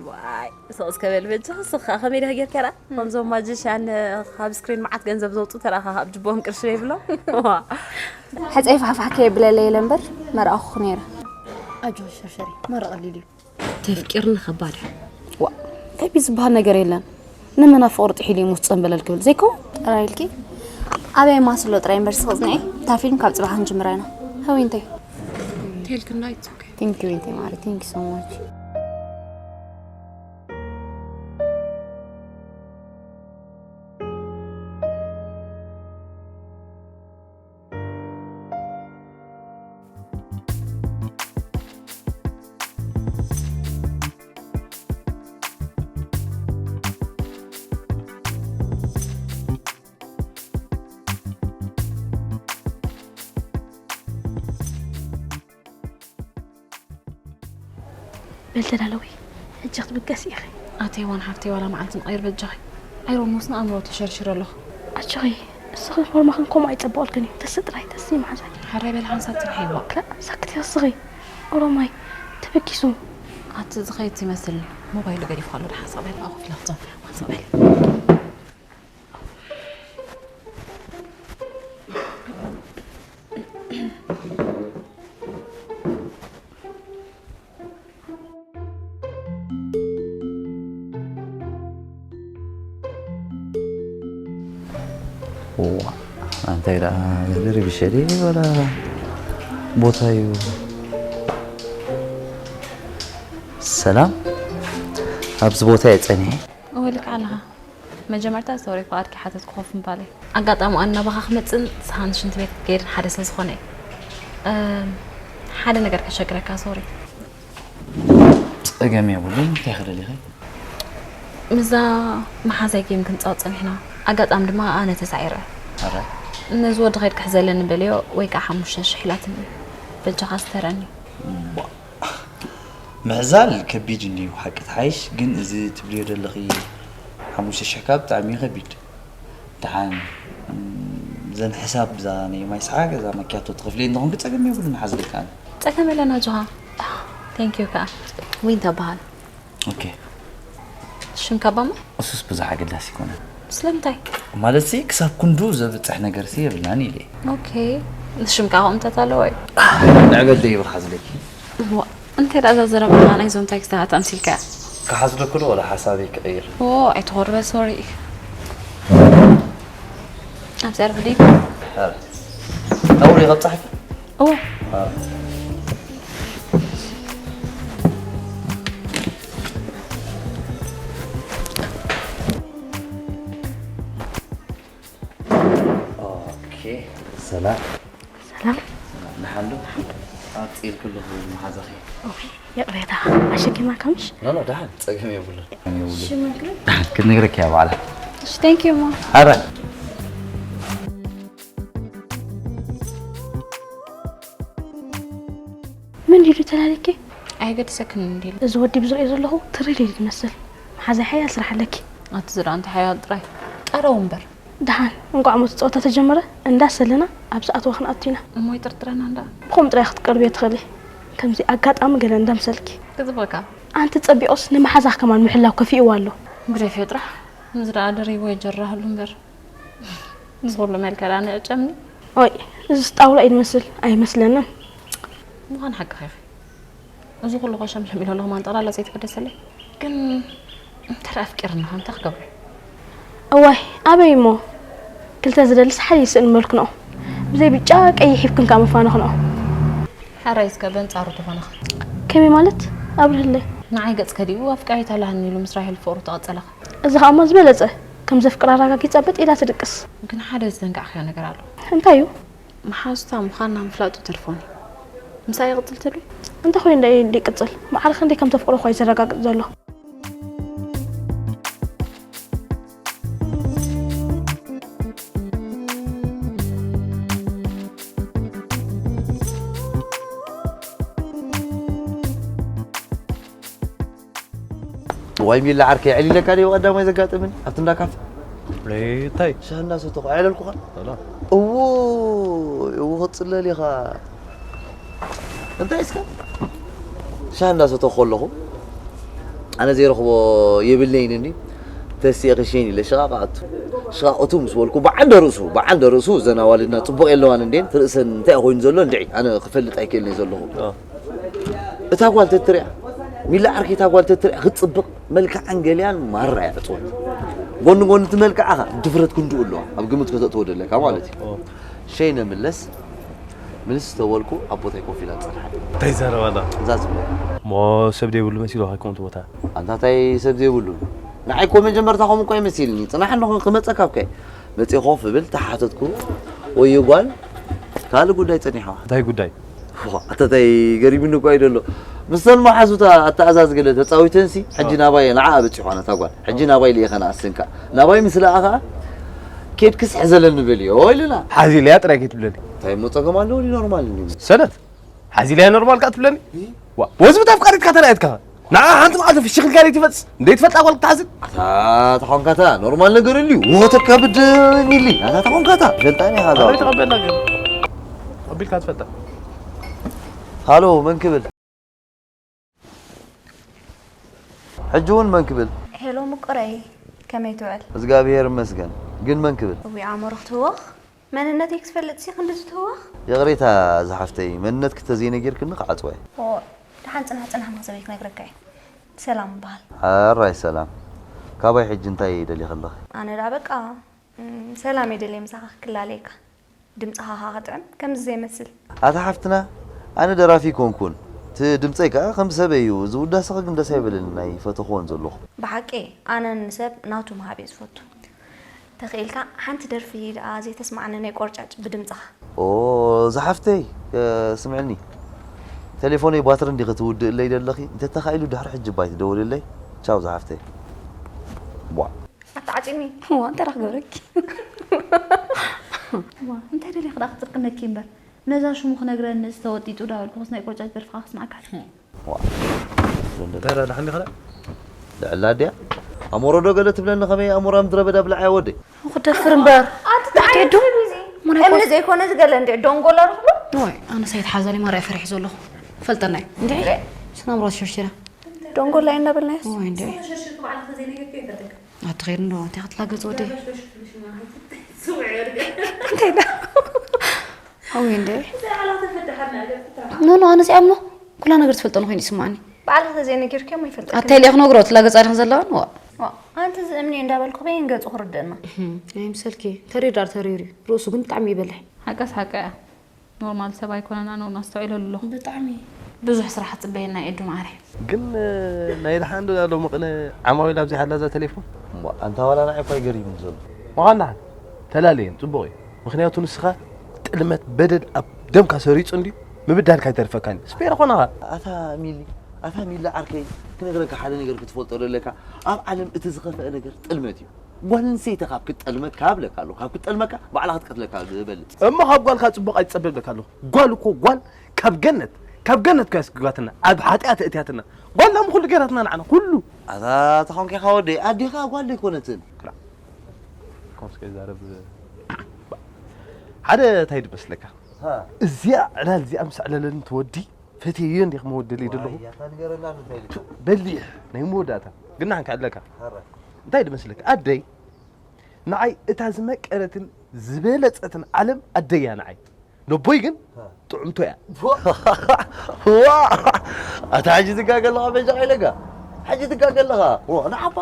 ዋይ ስቕ እስከ በል በጃ ስኻ ከመይ ዲኻ ጌርካ ራ ከምዞም ማጅሻን ካብ ስክሪን መዓት ገንዘብ ዘውጡ ተራኻ ካብ ጅቦም ቅርሺ ዘይብሎም ሕፀይ ፋሕፋሕ ከየብለለይ ኢለ እምበር መርኣኹ ነይረ። ኣጆ ሸርሸሪ መረቐሊል እዩ። ተፍቂርኒ ከባድ እዩ። ዋ ከቢ ዝበሃል ነገር የለን። ንመና ፍቕሪ ጥሒሉ እዩ ምስ ጸንበለል ክብል ዘይኮ? ጥራይ ኢልኪ ኣበይ ማስሎ ጥራይ እምበር ስቕ ጽንዒ። እታ ፊልም ካብ ጽባሕ ክንጅምራ ኢና። ሃዊ እንታይ? ቴልክና it's okay. Thank you ዊንቴ ማሪ, thank you so much. በል ተዳለዊ፣ ሕጂ ክትብገስ ኢኺ። ኣተይ ዋን ሓፍተይ ዋላ መዓልቲ ንቐይር በጃኺ። ኣይሮን ምስ ንኣእምሮ ተሸርሽረ ኣለኹ። ኣጆኺ፣ እስኺ ፎርማኽን ከምኡ ኣይጸበቐልክን እዩ። ተስእ ጥራይ፣ ተስኢ መሓዛይ። ሓራይ በል ሓንሳብ ትንሓይዋ። ከ ሳክቲ እስኺ። ኦሮማይ፣ ተበጊሱ። ኣቲ ዝኸይድ ይመስል ሞባይሉ ገዲፉ ኣሎ። ደሓን ሳቕ በል፣ ኣብኣ ኮፍ ኢላ ክትዘንፍር። ሳቕ በል። ዋ፣ እንታይ ደኣ ዝድርብሸ ድዩ ወላ ቦታ እዩ? ሰላም፣ ኣብዚ ቦታ እየ ጸኒሐ። እወ፣ ልክዕ ኣለኻ። መጀመርታ ሶሪ፣ ፍቓድኪ ሓተትኩ ኮፍ ምባለይ። ኣጋጣሚ ኣነ ናባኻ ክመጽእን ሳህን ሽንት ቤት ክከይድን ሓደ ስለ ዝኾነ እዩ። እም፣ ሓደ ነገር ከሸግረካ፣ ሶሪ። ጸገም የብሉን፣ እንታይ ክደሊኺ? ምስዛ መሓዛይ ጌም ክንጻወት ጸኒሕና። ኣጋጣሚ ድማ ኣነ ተሳዒረ። ኣረ። ነዚ ወዲ ከይድ ክሕዘለኒ በልዮ፣ ወይ ከዓ ሓሙሽተ ሽሕ ኢላትኒ። በጃኻ ስተረኒ። ባ። ምሕዛል ከቢድ እንድዩ፣ ሓቂ ትሓይሽ፣ ግን እዚ ትብልዮ ዘለኺ ሓሙሽተ ሽሕ ካብ ብጣዕሚ እዩ ከቢድ። ደሓን፣ እም፣ ዘን ሕሳብ እዛ ናይ ማይ ሰዓት እዛ ማኪያቶ ትኸፍልየ እንተኾንኪ ጸገም የብሉን፣ ሓዝለኪ ኣነ። ጸገም የለን ኣጆኻ። Thank you ከኣ። ዊንታ እበሃል። ኦኬ። ሽምካ ባማ? እሱስ ብዙሕ ኣገዳሲ ኣይኮነን። ስለምንታይ? ማለትሲ ክሳብ ክንዱ ዘብጽሕ ነገርሲ የብልናን ኢለ። ኦኬ። ንሽምካ ከምኡ እንተታለወ እዩ። ንዕበል ደይ ይብል ሓዝለኪ። እዋ፣ እንታይ ደኣ እዛ ዘረባኻ ናይዞም ታክሲታት ኣምሲልካያ? ክሓዝለኩ ዶ ወላ ሓሳበይ ክቕይር? ኦ፣ ኣይትኾርበ፣ ሶሪ። ኣብዚ ኣርፍደይ። ኧረ። ነውሪ ካብ ጸሓፊ? እዋ። ኧረ። ኦኬ፣ ሰላም። ሰላም። ደሓን ዶ? ኣጽኢልኪ ኣለኹ መሓዛኺ። ኦይ፣ ይቕሬታ፣ ኣሸኪማካ ምሽ? ኖ፣ ኖ፣ ደሓን፣ ጸገም የብሉን። ጸገም የብሉን። ሽመግሪ? ደሓን፣ ክትነግረኪ እያ ባዕላ። እሺ፣ thank you፣ እሞ። ኣረ። መን ድዩ ተላሊኪ? ኣይገድሰክን እንዲሉ። እዚ ወዲ ብዝሪኦ ዘለኹ ትሪል እዩ ዝመስል። መሓዛይ ሓያል ስራሕ ኣለኪ። ኣቲ ዝረኣ እንታይ ሓያል ጥራይ። ጠረው እምበር። ደሓን፣ እንቋዕ ሞት ጸወታ ተጀመረ እንዳሰለና ኣብ ዝኣተወ ክንኣቱ ኢና። እሞ ይጥርጥረና እንዳ። ብኸምኡ ጥራይ ክትቀርብዮ ትኽእሊ። ከምዚ ኣጋጣሚ ገለ እንዳምሰልኪ። ክጽብቐካ። ኣንቲ ጸቢቑስ ንመሓዛኽ ከማን ምሕላው ከፊእዋ ኣሎ። ግደፍዮ ጥራሕ። እዚ ደኣ ደሪብዎ ይጀራህሉ እምበር። እዚ ኩሉ መልከ ደኣ ንዕጨምኒ። ኦይ፣ እዚስ ጣውላ እዩ ዝመስል። ኣይመስለንን። ምዃን ሓቅኺ ኢኺ። እዚ ኩሉ ኮሸምሸም ኢለ ኣለኹ፣ ማን ጠቕላላ ዘይተገደሰለይ። ግን እንተ ደኣ ኣፍቂርና፣ እንታይ ክገብሮ? እዋይ፣ ኣበይ እሞ? ክልተ ዝደልስ ሓደ ይስእን መልክኖ። ብዘይ ብጫ ቀይሕ ሂብክን ከኣ መፋንኽኖ። ሕራይ እስከ በንጻሩ ተኾነኸ። ከመይ ማለት? ኣብርህለይ። ንዓይ ገጽ ከዲኡ ኣፍቃሪት ኣለሃኒ ኢሉ ምስ ራሄል ፍቕሩ ተቐጸለኸ። እዚ ኸኣ እሞ ዝበለጸ፣ ከም ዘፍቅራ ኣረጋጊጻ በጥ ኢላ ትድቅስ። ግን ሓደ ዝተንካዕካዮ ነገር ኣሎ። እንታይ እዩ? መሓዙታ ምዃንና ምፍላጡ ተርፎኒ። ምሳይ ይቕጽል ትብሊ? እንታይ ኮይኑ እንዳ ይቅጽል? ማዕረ ክንደይ ከም ተፍቅሮ እኳ እዩ ዘረጋግጽ ዘሎ። ዋይ ሚላ ዓርከይ፣ ዕሊለካ ድዩ ቀዳማይ ዘጋጥምን ኣብቲ እንዳ ካፈ? እንታይ? ሻሂ እንዳሰተኹ ኣየለልኩኻን? ሰላም። እዎ፣ እዎ፣ ክትጽለል ኢኻ። እንታይ እስከ? ሻሂ እንዳሰተኹ ከለኹ፣ ኣነ ዘይረኽቦ የብለይን እንዲ፣ ተሲኤ ክሽየን ኢለ ሽቓቕ ኣቱ። ሽቓቕ እቱ ምስ በልኩ፣ ብዓንደ ርእሱ፣ ብዓንደ ርእሱ እዘን ኣዋልድና ጽቡቕ የለዋን እንዴን፣ ትርእሰን እንታይ ኮይኑ ዘሎ እንድዒ፣ ኣነ ክፈልጥ ኣይክእልን እየ ዘለኹ። እ። እታ ጓል ተትሪኣ፣ ሚላ ዓርከይ እታ ጓል ተትሪኣ ክትጽብቕ፣ መልክዓን ገሊኣን ማራ እያ ዕጽወት። ጎኒ ጎኒ እቲ መልክዓኻ ድፍረት ክንድኡ ኣለዋ ኣብ ግምት ከተእትዎ ደለካ ማለት እዩ። ሸይ ነምለስ ምልስ ዝተበልኩ ኣብ ቦታይ ኮፍ ኢላ ንጸንሓ። እንታይ ይዛረባላ? እዛ ዝብለ። እሞ ሰብ ዘይብሉ መሲሉ ከይከውን እቲ ቦታ። ኣንታ እንታይ ሰብ ዘይብሉ? ንዓይ እኮ መጀመርታ ከምኡ እኮ ኣይመሲልኒ። ጽናሕ እንዶ ክመጸካ እኮ እየ። መጺእ ኮፍ እብል ተሓተትኩ። ወይ ጓል ካልእ ጉዳይ ጸኒሕዋ። እንታይ ጉዳይ? ዋ፣ ኣታ እንታይ ገሪሙኒ እኮ እዩ ደሎ። ምስተን መሓዙታ ኣተኣዛዝ ገለ ተጻዊተንሲ፣ ሕጂ ናባይ ንዓ በጺሖ ነታ ጓል። ሕጂ ናባይ ልኢኸ ንኣስንካ። ናባይ ምስ ለኣኻ ኬድክስ ሕዘለኒ በልዮ ኢሉና። ሓዚለያ ጥራይ ከይትብለኒ። እንታይ እሞ ጸገም ኣለዎ? ኖርማል እንዲ። ሰነት፣ ሓዚለያ ኖርማል ከኣ ትብለኒ? ዋ፣ ወዝቢ ተፍቃሪትካ ተራእየትካ። ንዓ ሓንቲ መዓልቲ ፍሽኽ ኢልካ ዘይትፈልጥ፣ ዘይትፈልጣ ጓል ክትሓዝን? ኣታ ተኾንካታ ኖርማል ነገር እንድዩ። ወተካ ብድ ሚሊ። ኣታ ተኾንካታ ፈልጣኒ ሃዛ። ኣበይ ተቐበልና ግን? ኣቢልካ ትፈልጣ? ሃሎ፣ መን ክብል? ሕጂ እውን መን ክብል? ሄሎ ምቁረይ፣ ከመይ ትውዕል? እግዚኣብሔር ይመስገን። ግን መን ክብል? እዊ ኣእምሮ ክትህወኽ? መንነተይ ክትፈልጥ ሲ ክንድዚ ትህወኽ? ይቕሬታ ዝሓፍተይ፣ መንነትኪ ተዘይነጊርክኒ ክዓጽዋ እየ። ኦ፣ ደሓን ጽናሕ፣ ጽናሕ መኽሰበይ ክነግረካ እየ። ሰላም እበሃል። ሕራይ ሰላም። ካባይ ሕጂ እንታይ ደሊኺ ኣለኺ? ኣነ ደኣ በቃ፣ እም፣ ሰላም እየ ደልየ ምሳኻ ክላለየካ። ድምጽኻ ኸኣ ክጥዕም ከምዚ ዘይመስል። ኣታ ሓፍትና፣ ኣነ ደራፊ ኣይኮንኩን። እቲ ድምጸይ ከኣ ከም ሰበይ እዩ። እዚ ውዳሰኺ ግን ደስ ኣይበለንን፣ ኣይፈተኽዎን ዘለኹ። ብሓቂ ኣነ ንሰብ ናቱ ምሃብ እየ ዝፈቱ። ተኽኢልካ ሓንቲ ደርፊ ደኣ ዘይተስምዓኒ ናይ ቆርጫጭ ብድምጽኻ። ኦ፣ ዝሓፍተይ፣ እ፣ ስምዕኒ። ቴሌፎነይ ባትሪ እንዲኺ ትውድእለይ ዘለኺ? እንተተኻኢሉ ድሕሪ ሕጂ እባ ኣይትደውልለይ? ቻው ዝሓፍተይ። ቧዕ። ኣታ ዓጺሚ። እዋ፣ እንታይ ደኣ ክገብረኪ? እዋ፣ እንታይ ደሊኺ ደኣ ክትጭቅነኪ እምበር? ነዛ ሽሙ ክነግረኒ እዚ ተወጢጡ ዳበልኩ፣ ክስ ናይ ቆርጫጭ ደርፍኻ ክስማዕካ። ዋ። በረ፣ ደሓን ዲኻ? ልዕላ ድያ? ኣሞሮ ዶ ገለ ትብለኒ፣ ከመይ ኣሞራ ምድረ በዳ ብልዓያ ወደይ? ክደፍር እምበር። ኣቲ እንታይ ዶ? እምኒ ዘይኮነ ዝገለ እንዴ ዶንጎላ ረኽቦ? ወይ፣ ኣነ ሳይት ሓዛሊ ማርያ ፈሪሕ ዘለኹ። ፈልጠናይ። እንዴ? ስናምሮ ሸርሽራ። ዶንጎላ እንዳበልናዮስ? ወይ፣ እንዴ? ኣትኸይድ እንዶ፣ እንታይ ክትላገጽ ወደይ? እንታይ ዳ? ኣውይ እንዴ። ኖ፣ ኖ፣ ኣነ እዚኣ እሞ ኩላ ነገር ትፈልጦ ንኾይኑ ይስማዓኒ። ባዕልኻ ተዘይነጊርክዮም ኣይፈልጠክን። ኣታይ ኢለ ክነግሮ፣ ትላገጻ ዲኽን ዘለዋን? ዋ። ዋ፣ ኣንቲ እዚ እምኒ እንዳበልኩ በይን ገጹ ክርደና። እህም፣ ኣይምሰልኪ። ተሪር ዳር ተሪር እዩ። ርእሱ ግን ብጣዕሚ ይበልሕ። ሓቀስ ሓቀ እያ። ኖርማል ሰብ ኣይኮነን፣ ኣነ እውን ኣስተውዒለሉ ኣለኹ። ብጣዕሚ። ብዙሕ ስራሕ ትጽበየና እዩ፣ ዱ ማዕረ። ግን፣ እ፣ ናይ ደሓን ዶ ሎሚ ቅነ ዓማዊል ኣብዚሓ ኣላ እዛ ቴሌፎን? እሞ ኣንታ ዋላ ንዓይ እኳ ይገርም ዘሎ። ምዃን ደሓን ተላለየን ጽቡቕ እዩ። ምኽንያቱ ንስኻ ጥልመት በደል ኣብ ደምካ ሰሪጹ እንድዩ፣ ምብዳልካ ኣይተርፈካን እዩ። ስፔር ኾነኻ። ኣታ ሚሊ፣ ኣታ ሚሊ ዓርከይ፣ ክነግረካ ሓደ ነገር ክትፈልጦ ደለካ። ኣብ ዓለም እቲ ዝኸፍአ ነገር ጥልመት እዩ። ጓል ኣንስተይቲ ካብ ክትጠልመካ እብለካ ኣለኹ፣ ካብ ክትጠልመካ ባዕላ ክትቀትለካ ዝበልጽ። እሞ ካብ ጓልካ ጽቡቕ ኣይትጸበ እብለካ ኣለኹ። ጓል እኮ ጓል ካብ ገነት፣ ካብ ገነት እኮ ኣስጊጓትና፣ ኣብ ሓጢኣት ኣእትያትና። ጓል ዳሞ ኩሉ ገይራትና ንዓና፣ ኩሉ። ኣታ ተኾንካ ኢኻ ወደይ፣ ኣዴኻ ጓል ኣይኮነትን። ክላ። ኮምስከ ይዛረብ። ሓደ እንታይ ድመስለካ? ሃ። እዚኣ ዕላል እዚኣ ምስ ኣዕለለኒ ትወዲ፣ ፈትየዮ እንዲኽ መወደለይ ደለኹ። ዋይ፣ ኣታ ንገረና እንታይ ኢልካ? በሊሕ ናይ መወዳእታ። ግን ንሓን ክዕለካ። ሃረ። እንታይ ድመስለካ? ኣደይ ንዓይ እታ ዝመቀረትን ዝበለጸትን ዓለም ኣደያ ንዓይ። ነቦይ ግን ሃ። ጥዑምቶ እያ። ዋ! ኣታ ሕጂ ትጋገ ኣለኻ በጃኻ ኢለካ። ሕጂ ትጋገ ኣለኻ። ዋ፣ ንዓባ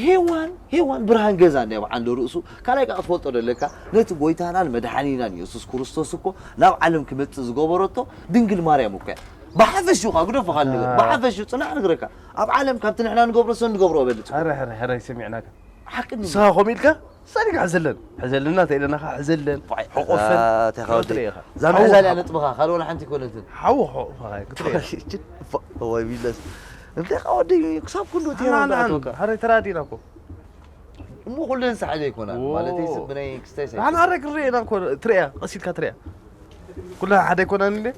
ሄዋን፣ ሄዋን ብርሃን ገዛ እንድያ ብዓንደ ርእሱ። ካልኣይ ከኣ ክትፈልጦ ደለካ፣ ነቲ ጎይታናን መድሓኒናን የሱስ ክርስቶስ እኮ ናብ ዓለም ክመጽእ ዝገበረቶ ድንግል ማርያም እኮ እያ። ብሓፈሽኡ ከኣ ግደፎ ካልእ ነገር። አ። ብሓፈሽኡ ጽናሕ ንግረካ። ኣብ ዓለም ካብቲ ንሕና ንገብሮ ሰብ ንገብሮ እበልጽ። ሕረ፣ ሕረ፣ ሕረ፣ ይሰሚዕናካ። ሓቂ እንዲ። ንስኻ ከምኡ ኢልካ፣ ሰሪጋ ሕዘለን። ሕዘልና፣ እንታይ ኢለናኻ? ሕዘለን። ዋይ፣ ሕቆፈን። ኣታ፣ ኣታ፣ ክትርኢ ኢኻ። እዛ ምሕዛል እያ ሓው-፣ ነጥብኻ፣ ካልእ ወላ ሓንቲ ኣይኮነትን። ሓው፣ ሓው፣ ሓው፣ ክትርኢ ኢኻ። እዋይ፣ ቢለስ። እንታይ ኻ ወደይ፣ ክሳብ ክንዱ እቲ ኣና፣ ኣና፣ ኣና። ኣቶካ። ሓረ ተራዲና እኮ። እሞ ኩለን ሳሕል ኣይኮናን። ዎ። ማለተይ፣ ስብ ብናይ ክስታይ ሳይ ኣና፣ ክስታይ። ኣረ፣ ክርኢ ኢና እኮ፣ ትርእያ፣ ቀስ ኢልካ ትርእያ። ኩለን ሓደ ኣይኮናን እንዴ?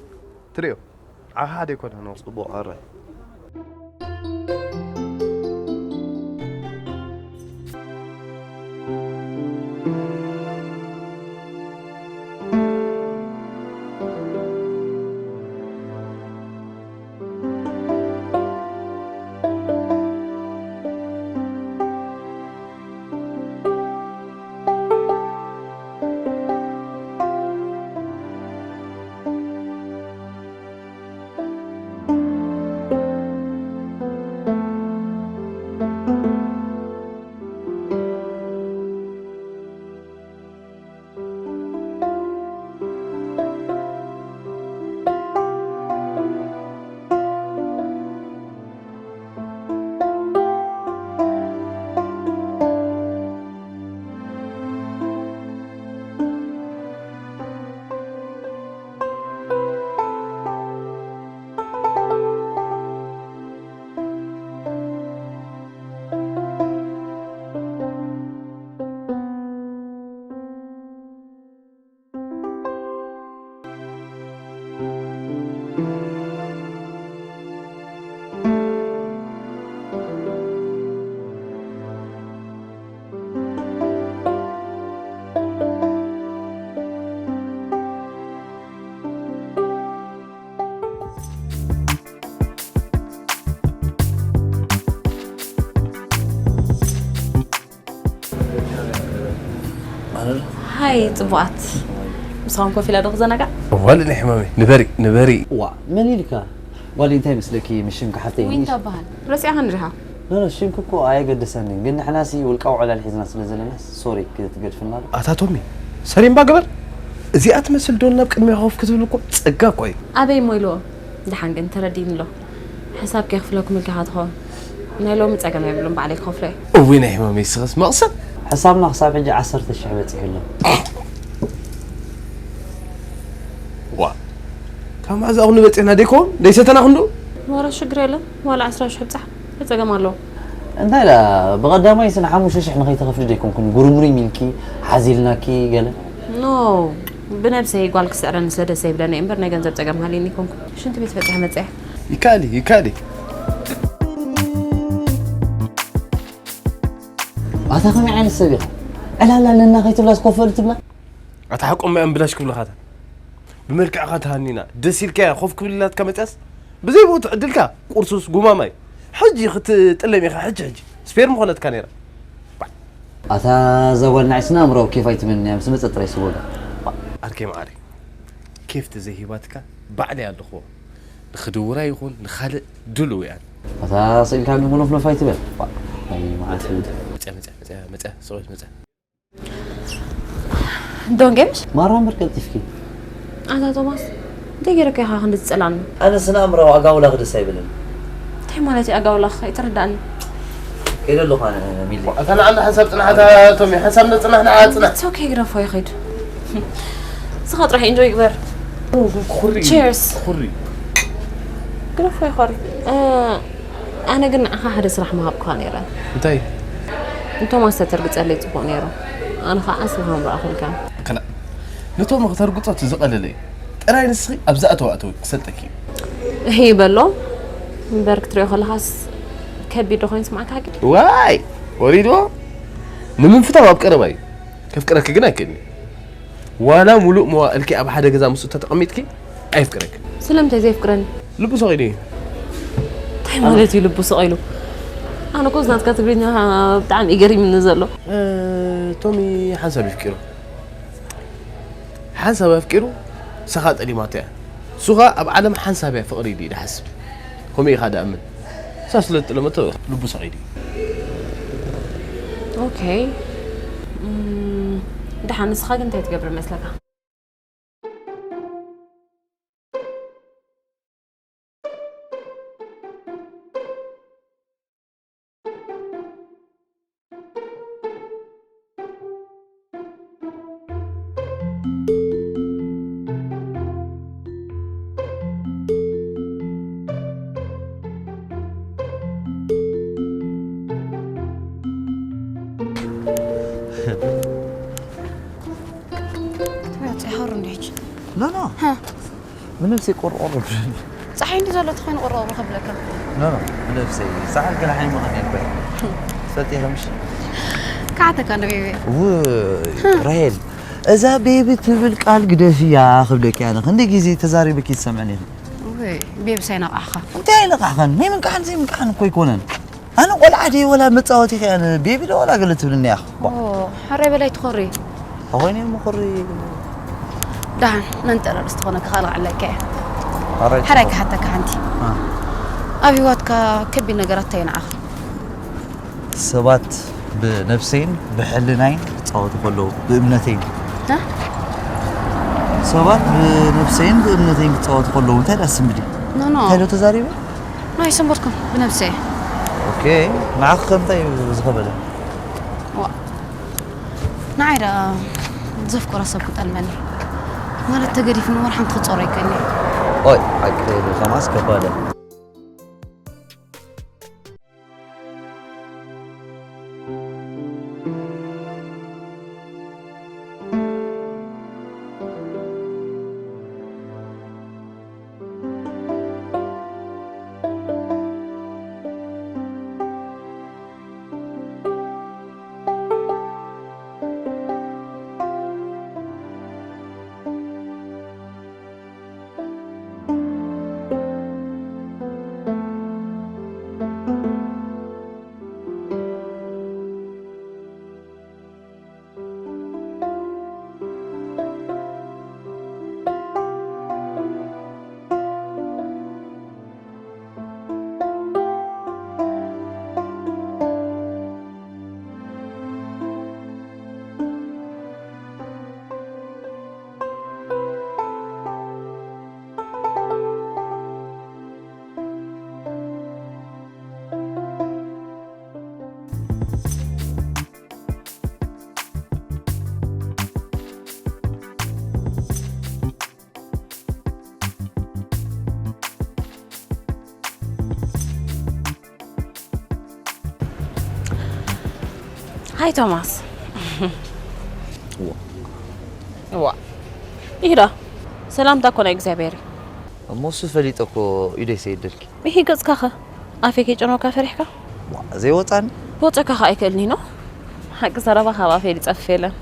ትርእዮ። ዓኻ ሓደ ኣይኮነ ነው። ጽቡቕ፣ ኣራይ። ሃይ ጽቡቓት፣ ምሳኹም ኮፍ ኢላ ዶ ክዘናጋዕ? እዋል ናይ ሕማመይ ንበሪ ንበሪ። ዋ፣ መን ኢልካ? ጓል እንታይ መስለኪ? ምሽም ክሓፍተይ ዊንታ በሃል። ረሲኣኻ ንድኻ? ኖ ኖ፣ ሽምኪ እኮ ኣየገደሰንን፣ ግን ንሕናሲ ውልቃዊ ዕላል ሒዝና ስለ ዘለና ሶሪ ክትገድፍና ዶ? ኣታ ቶሚ፣ ሰሪምባ ግበር። እዚኣ ትመስል ዶል ናብ ቅድሚያ ኮፍ ክትብል እኮ ጸጋ እኮ እዩ። ኣበይ እሞ ኢልዎ? ደሓን ግን ተረዲእኒ ኣሎ። ሕሳብ ከይኽፍለኩም ኢልካ ኢኻ ትኸውን። ናይ ሎሚ ጸገም የብሉን፣ ባዕለይ ክኸፍሎ እየ። እውይ ናይ ሕማመይ ስኽስ መቕሰን። ሕሳብና ክሳብ ሕጂ ዓሰርተ ሽሕ በጺሑ ኣሎ። ዋ ካብ መዓዝ ኣኹኒ በጺሕና ደይኮን ደይሰተና ክንዱ። ዋላ ሽግር የለን፣ ዋላ ዓስራ ሽሕ ብጻሕ እንታይ ጸገም ኣለዎ? እንታይ ዳ ብቐዳማይስ ንሓሙሽተ ሽሕ ንኸይትኸፍሊ ደይኮንኩን ጉርምሪም ኢልኪ ሓዚልናኪ ገለ? ኖ ብነብሰይ ጓል ክስዕረኒ ስለ ደስ ዘይብለኒ እየ እምበር ናይ ገንዘብ ጸገም ሃልዩኒ ኣይኮንኩን። ሽንቲ ቤት በጺሐ መጸ እየ። ይከኣል እዩ ይከኣል እዩ። ኣታ ከመይ ዓይነት ሰብ ኢኻ? ዕላል ኣለና ከይትብላስ ኮፍ በል ትብላ? ኣታ ሓቆም እምብላሽ ክብልኻታ ብመልክዕኻ ተሃኒና ደስ ኢልካያ ኮፍ ክብል ኢላትካ መፅያስ ብዘይ ቦትኡ ዕድልካ ቁርሱስ ጉማማይ ሕጂ ክትጥለም ኢኻ ሕጂ ሕጂ ስፔር ምኾነትካ ነይራ። ኣታ እዛ ጓል ንዓይ ስነ ኣእምራዊ ኬፍ ኣይትበኒ እያ ምስ መፀት ጥራይ ስወጋ። ኣርከይ መዓረይ ኬፍ ተዘይሂባትካ ባዕለይ ኣለኽዎ ንኽድውራ ይኹን ንኻልእ ድሉው እያ። ኣታ ስኢልካ ግን መሎፍሎፍ ኣይትበል። ናይ መዓት ሕልድ። መፅያ መፅያ መፅያ መፅያ ሰብኣይት መፅያ። ዶን ጌምሽ ማራ እምበር ቀልጢፍኪ። ኣታ ቶማስ እንታይ ገይረካ ኢኻ ክንዲ ዝጸላኒ? ኣነ ስነ ኣእምራዊ ኣጋውላኽ ደስ ኣይብልን። እንታይ ማለት እዩ ኣጋውላኽ ኣይተረዳእኒ። ከይደ ኣለኹ ኣነ ሚሊ። ኣታ ንዓና ሓንሳብ ጽናሕ ኣታ ቶሚ ሓንሳብ ነጽናሕ ንዓ ጽናሕ። It's okay ግደፎ ይኸይድ። ንስኻ ጥራሕ ኢንጆይ ግበር። ኩሪ Cheers። ኩሪ። ግደፎ ይኸሪ። ኣነ ግን ንዓኻ ሓደ ስራሕ ምሃብኩኻ ነይረ። እንታይ? ንቶማስ ተተርግጸለይ ጽቡቕ ነይሩ። ኣነ ኸዓ ስምሃም ረኣኹልካ። ከላ ንቶም ከተርግጾ እቲ ዝቐለለ እዩ። ጥራይ ንስኺ ኣብዛ እተው ኣተው ክሰልጠኪ እዩ። እሂ በሎ። እምበር ክትሪኦ ከለኻስ ከቢድ ዶ ኮይኑ ስምዓካ ግን? ዋይ ወሪድዎ። ንምፍታው ኣብ ቀረባ እዩ። ከፍቅረኪ ግን ኣይክእልን እዩ። ዋላ ሙሉእ መዋእልኪ ኣብ ሓደ ገዛ ምስኡ ተተቐሚጥኪ ኣየፍቅረክን። ስለምንታይ ዘየፍቅረኒ? ልቡ ሰቒሉ እዩ። እንታይ ማለት እዩ ልቡ ስቕ ኢሉ? ኣነ እኮ ናትካ ትግርኛ ብጣዕሚ እዩ ገሪምኒ ዘሎ። ቶሚ ሓንሳብ የፍቂሩ ሓንሳብ ኣፍቂሩ ንሳኻ ጠሊማቶ እያ። ንሱ ኸኣ ኣብ ዓለም ሓንሳብ እያ ፍቕሪ ኢሉ እዩ ዝሓስብ። ከምኡ ኢኻ ድኣምን። ንሳ ስለ ዝጠለመቶ ልቡ ሰቒሉ እዩ። ኦኬ። ደሓን ንስኻ ግን እንታይ ትገብር መስለካ? ትበልዕ ሓሩ እንዲሕች ኖ ኖ ብነብሰይ ቆርቆሮ ብለኒ። ፀሓይ እንዲ ዘሎ ተኾይኑ ቆርቆሮ ከብለካ። ኖ ኖ ብነብሰይ ፀሓይ ገለ ሓይመቐኒ እኮ እየ። ትፈልጢ ኢኺ ምሽ? ክሓተካ እንዶ ቤቢ። ውይ ራሄል እዛ ቤቢ ትብል ቃል ግደፍያ ክብለኪ ኣነ ክንደይ ግዜ ተዛሪበኪ ትሰምዕኒ ኢኺ። ውይ ቤቢ ሳይነቓሕኻ። እንታይ ኣይነቓሕኻን ናይ ምንቃሕን ዘይምንቃሕን እኮ ኣይኮነን። ኣነ ቆልዓ ድየ ወላ መጻወቲ ከ ኣነ ቤቢ ዶ ወላ ገለ ትብልኒ ኢኻ። ኦ፣ ሕራይ በላይ ትኾሪ። ተኾይነ እሞ ኹሪ። ደሓን መንጠረር ዝተኾነ ክኻል ክዕለካ እየ። ሕራይ ሕራይ ክሓተካ ሓንቲ። አ። ኣብ ህይወትካ ከቢድ ነገራት እንታይ ንዓኻ? ሰባት ብነብሰይን ብሕልናይን ክጻወቱ ከለዉ ብእምነተይን። እ? ሰባት ብነብሰይን ብእምነተይን ክጻወቱ ከለዉ እንታይ ደኣ ስምዲ? ኖ ኖ። እንታይ ዶ ተዛሪበ? ናይ ሰንበትኩም ብነብሰ ኦኬ ንዓኺ ከ እንታይ እዩ ዝኸበደ? ዋ ንዓይ ደኣ ዘፍቅሮ ሰብ ክጠልመኒ ማለት ተገዲፉ ንምርሓም ክጸሮ ይከኒ ኦይ ሓቂ ከማስ ከባደ ሃይ ቶማስ። ዋ። ዋ። ይሄዳ ሰላምታ እኮ ናይ እግዚኣብሔር እዩ። እሞ እሱ ፈሊጠ እኮ ኢደይ ሰይደልኪ። ይሄ ገጽካኸ ኣፌ ከይጨነውካ ፈሪሕካ? ዋ፣ ዘይወጻኒ? ወጸካ ከኣ ኣይክእልኒ ነው። ሓቂ ዘረባ ካብ ኣፌ ሊጸፍ የለን።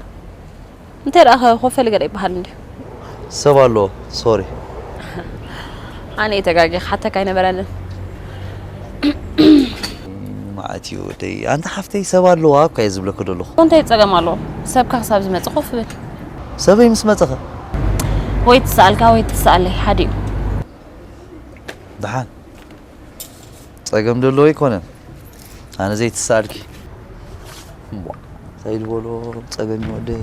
እንታይ ደኣ ኮፈሊ ገለ ይበሃል እንድዩ? ሰብ ኣሎ። ሶሪ። ኣነ እየ ተጋጊ፣ ክሓተካ ኣይነበረንን። መዓት እዩ ወደይ። ኣንታ ሓፍተይ ሰብ ኣለዋ እኳ እየ ዝብለኪ ዘለኹ። እንታይ ጸገም ኣለዎ? ሰብካ ክሳብ ዝመጽእ ኮፍ ብል። ሰበይ ምስ መጸኸ? ወይ ትሰኣልካ ወይ ትሰኣለይ፣ ሓደ እዩ። ደሓን። ጸገም ደሎ ኣይኮነን። ኣነ ዘይትሰኣልኪ። እምቧ፣ እንታይ ዝበሎ ጸገም እዩ ወደይ።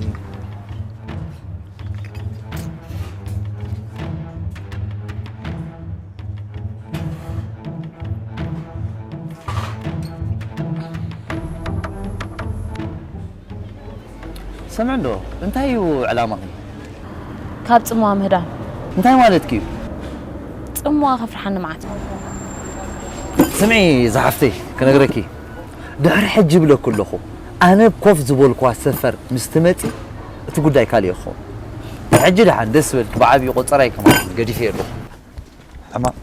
ስምዒ እንዶ፣ እንታይ እዩ ዕላማኺ? ካብ ጽምዋ ምህዳን። እንታይ ማለትኪ እዩ? ጽምዋ ከፍርሓኒ መዓት። ስምዒ ዝሓፍተይ፣ ክነግረኪ፣ ድሕሪ ሕጂ ይብለኩ ኣለኹ፣ ኣነ ኮፍ ዝበልኩዋ ሰፈር ምስ ትመጺ፣ እቲ ጉዳይ ካልእ ይኸውን። ሕጂ ደሓን ደስ በልኪ፣ ብዓብዪ ቆጸራይ ከማን ገዲፈ ኣለኹ። ሕማቕ።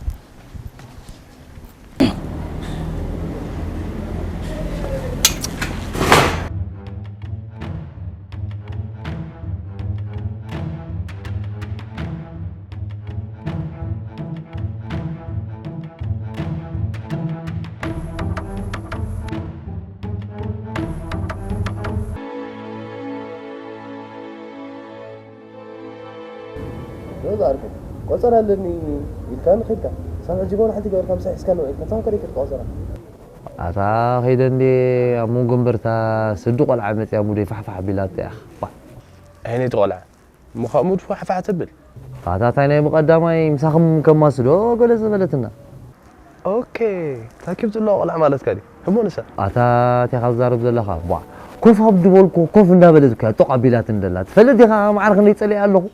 ዶ ዝኣርኩ ቆጸራ ኣለኒ ኢልካ ንኸድካ ሳብ ሕጂ ጎን ሓንቲ ገበርካ ምሳይ ሒዝካ ንውዒልካ ንስኻ ከደይ ከድካ ቆጸራ ኣታ ኸይደ እንዴ ኣብ መንጎ እምበርታ ስዲ ቆልዓ መፅያ ሙደይ ፋሕፋሕ ቢላቶ እያ። ዋ። ዓይነይቲ ቆልዓ እሞ ካብ ሙድ ፋሕፋሕ ትብል? ኣታ ታይ ናይ ብቐዳማይ ምሳኹም ከማስዶ ገለ ዝበለትና። ኦኬ፣ ታኪብ ዘሎ ቆልዓ ማለትካ ድዩ? እሞ ንሳ? ኣታ እንታይ ካብ ዛረብ ዘለኻ? ቧ፣ ኮፍ ኣብ ድበልኩ ኮፍ እንዳበለት እኮ እያ ጦቕ ኣቢላትኒ ደላ። ትፈልጥ ዲኻ ማዕረ ክንደይ ጸሊኣ ኣለኹ?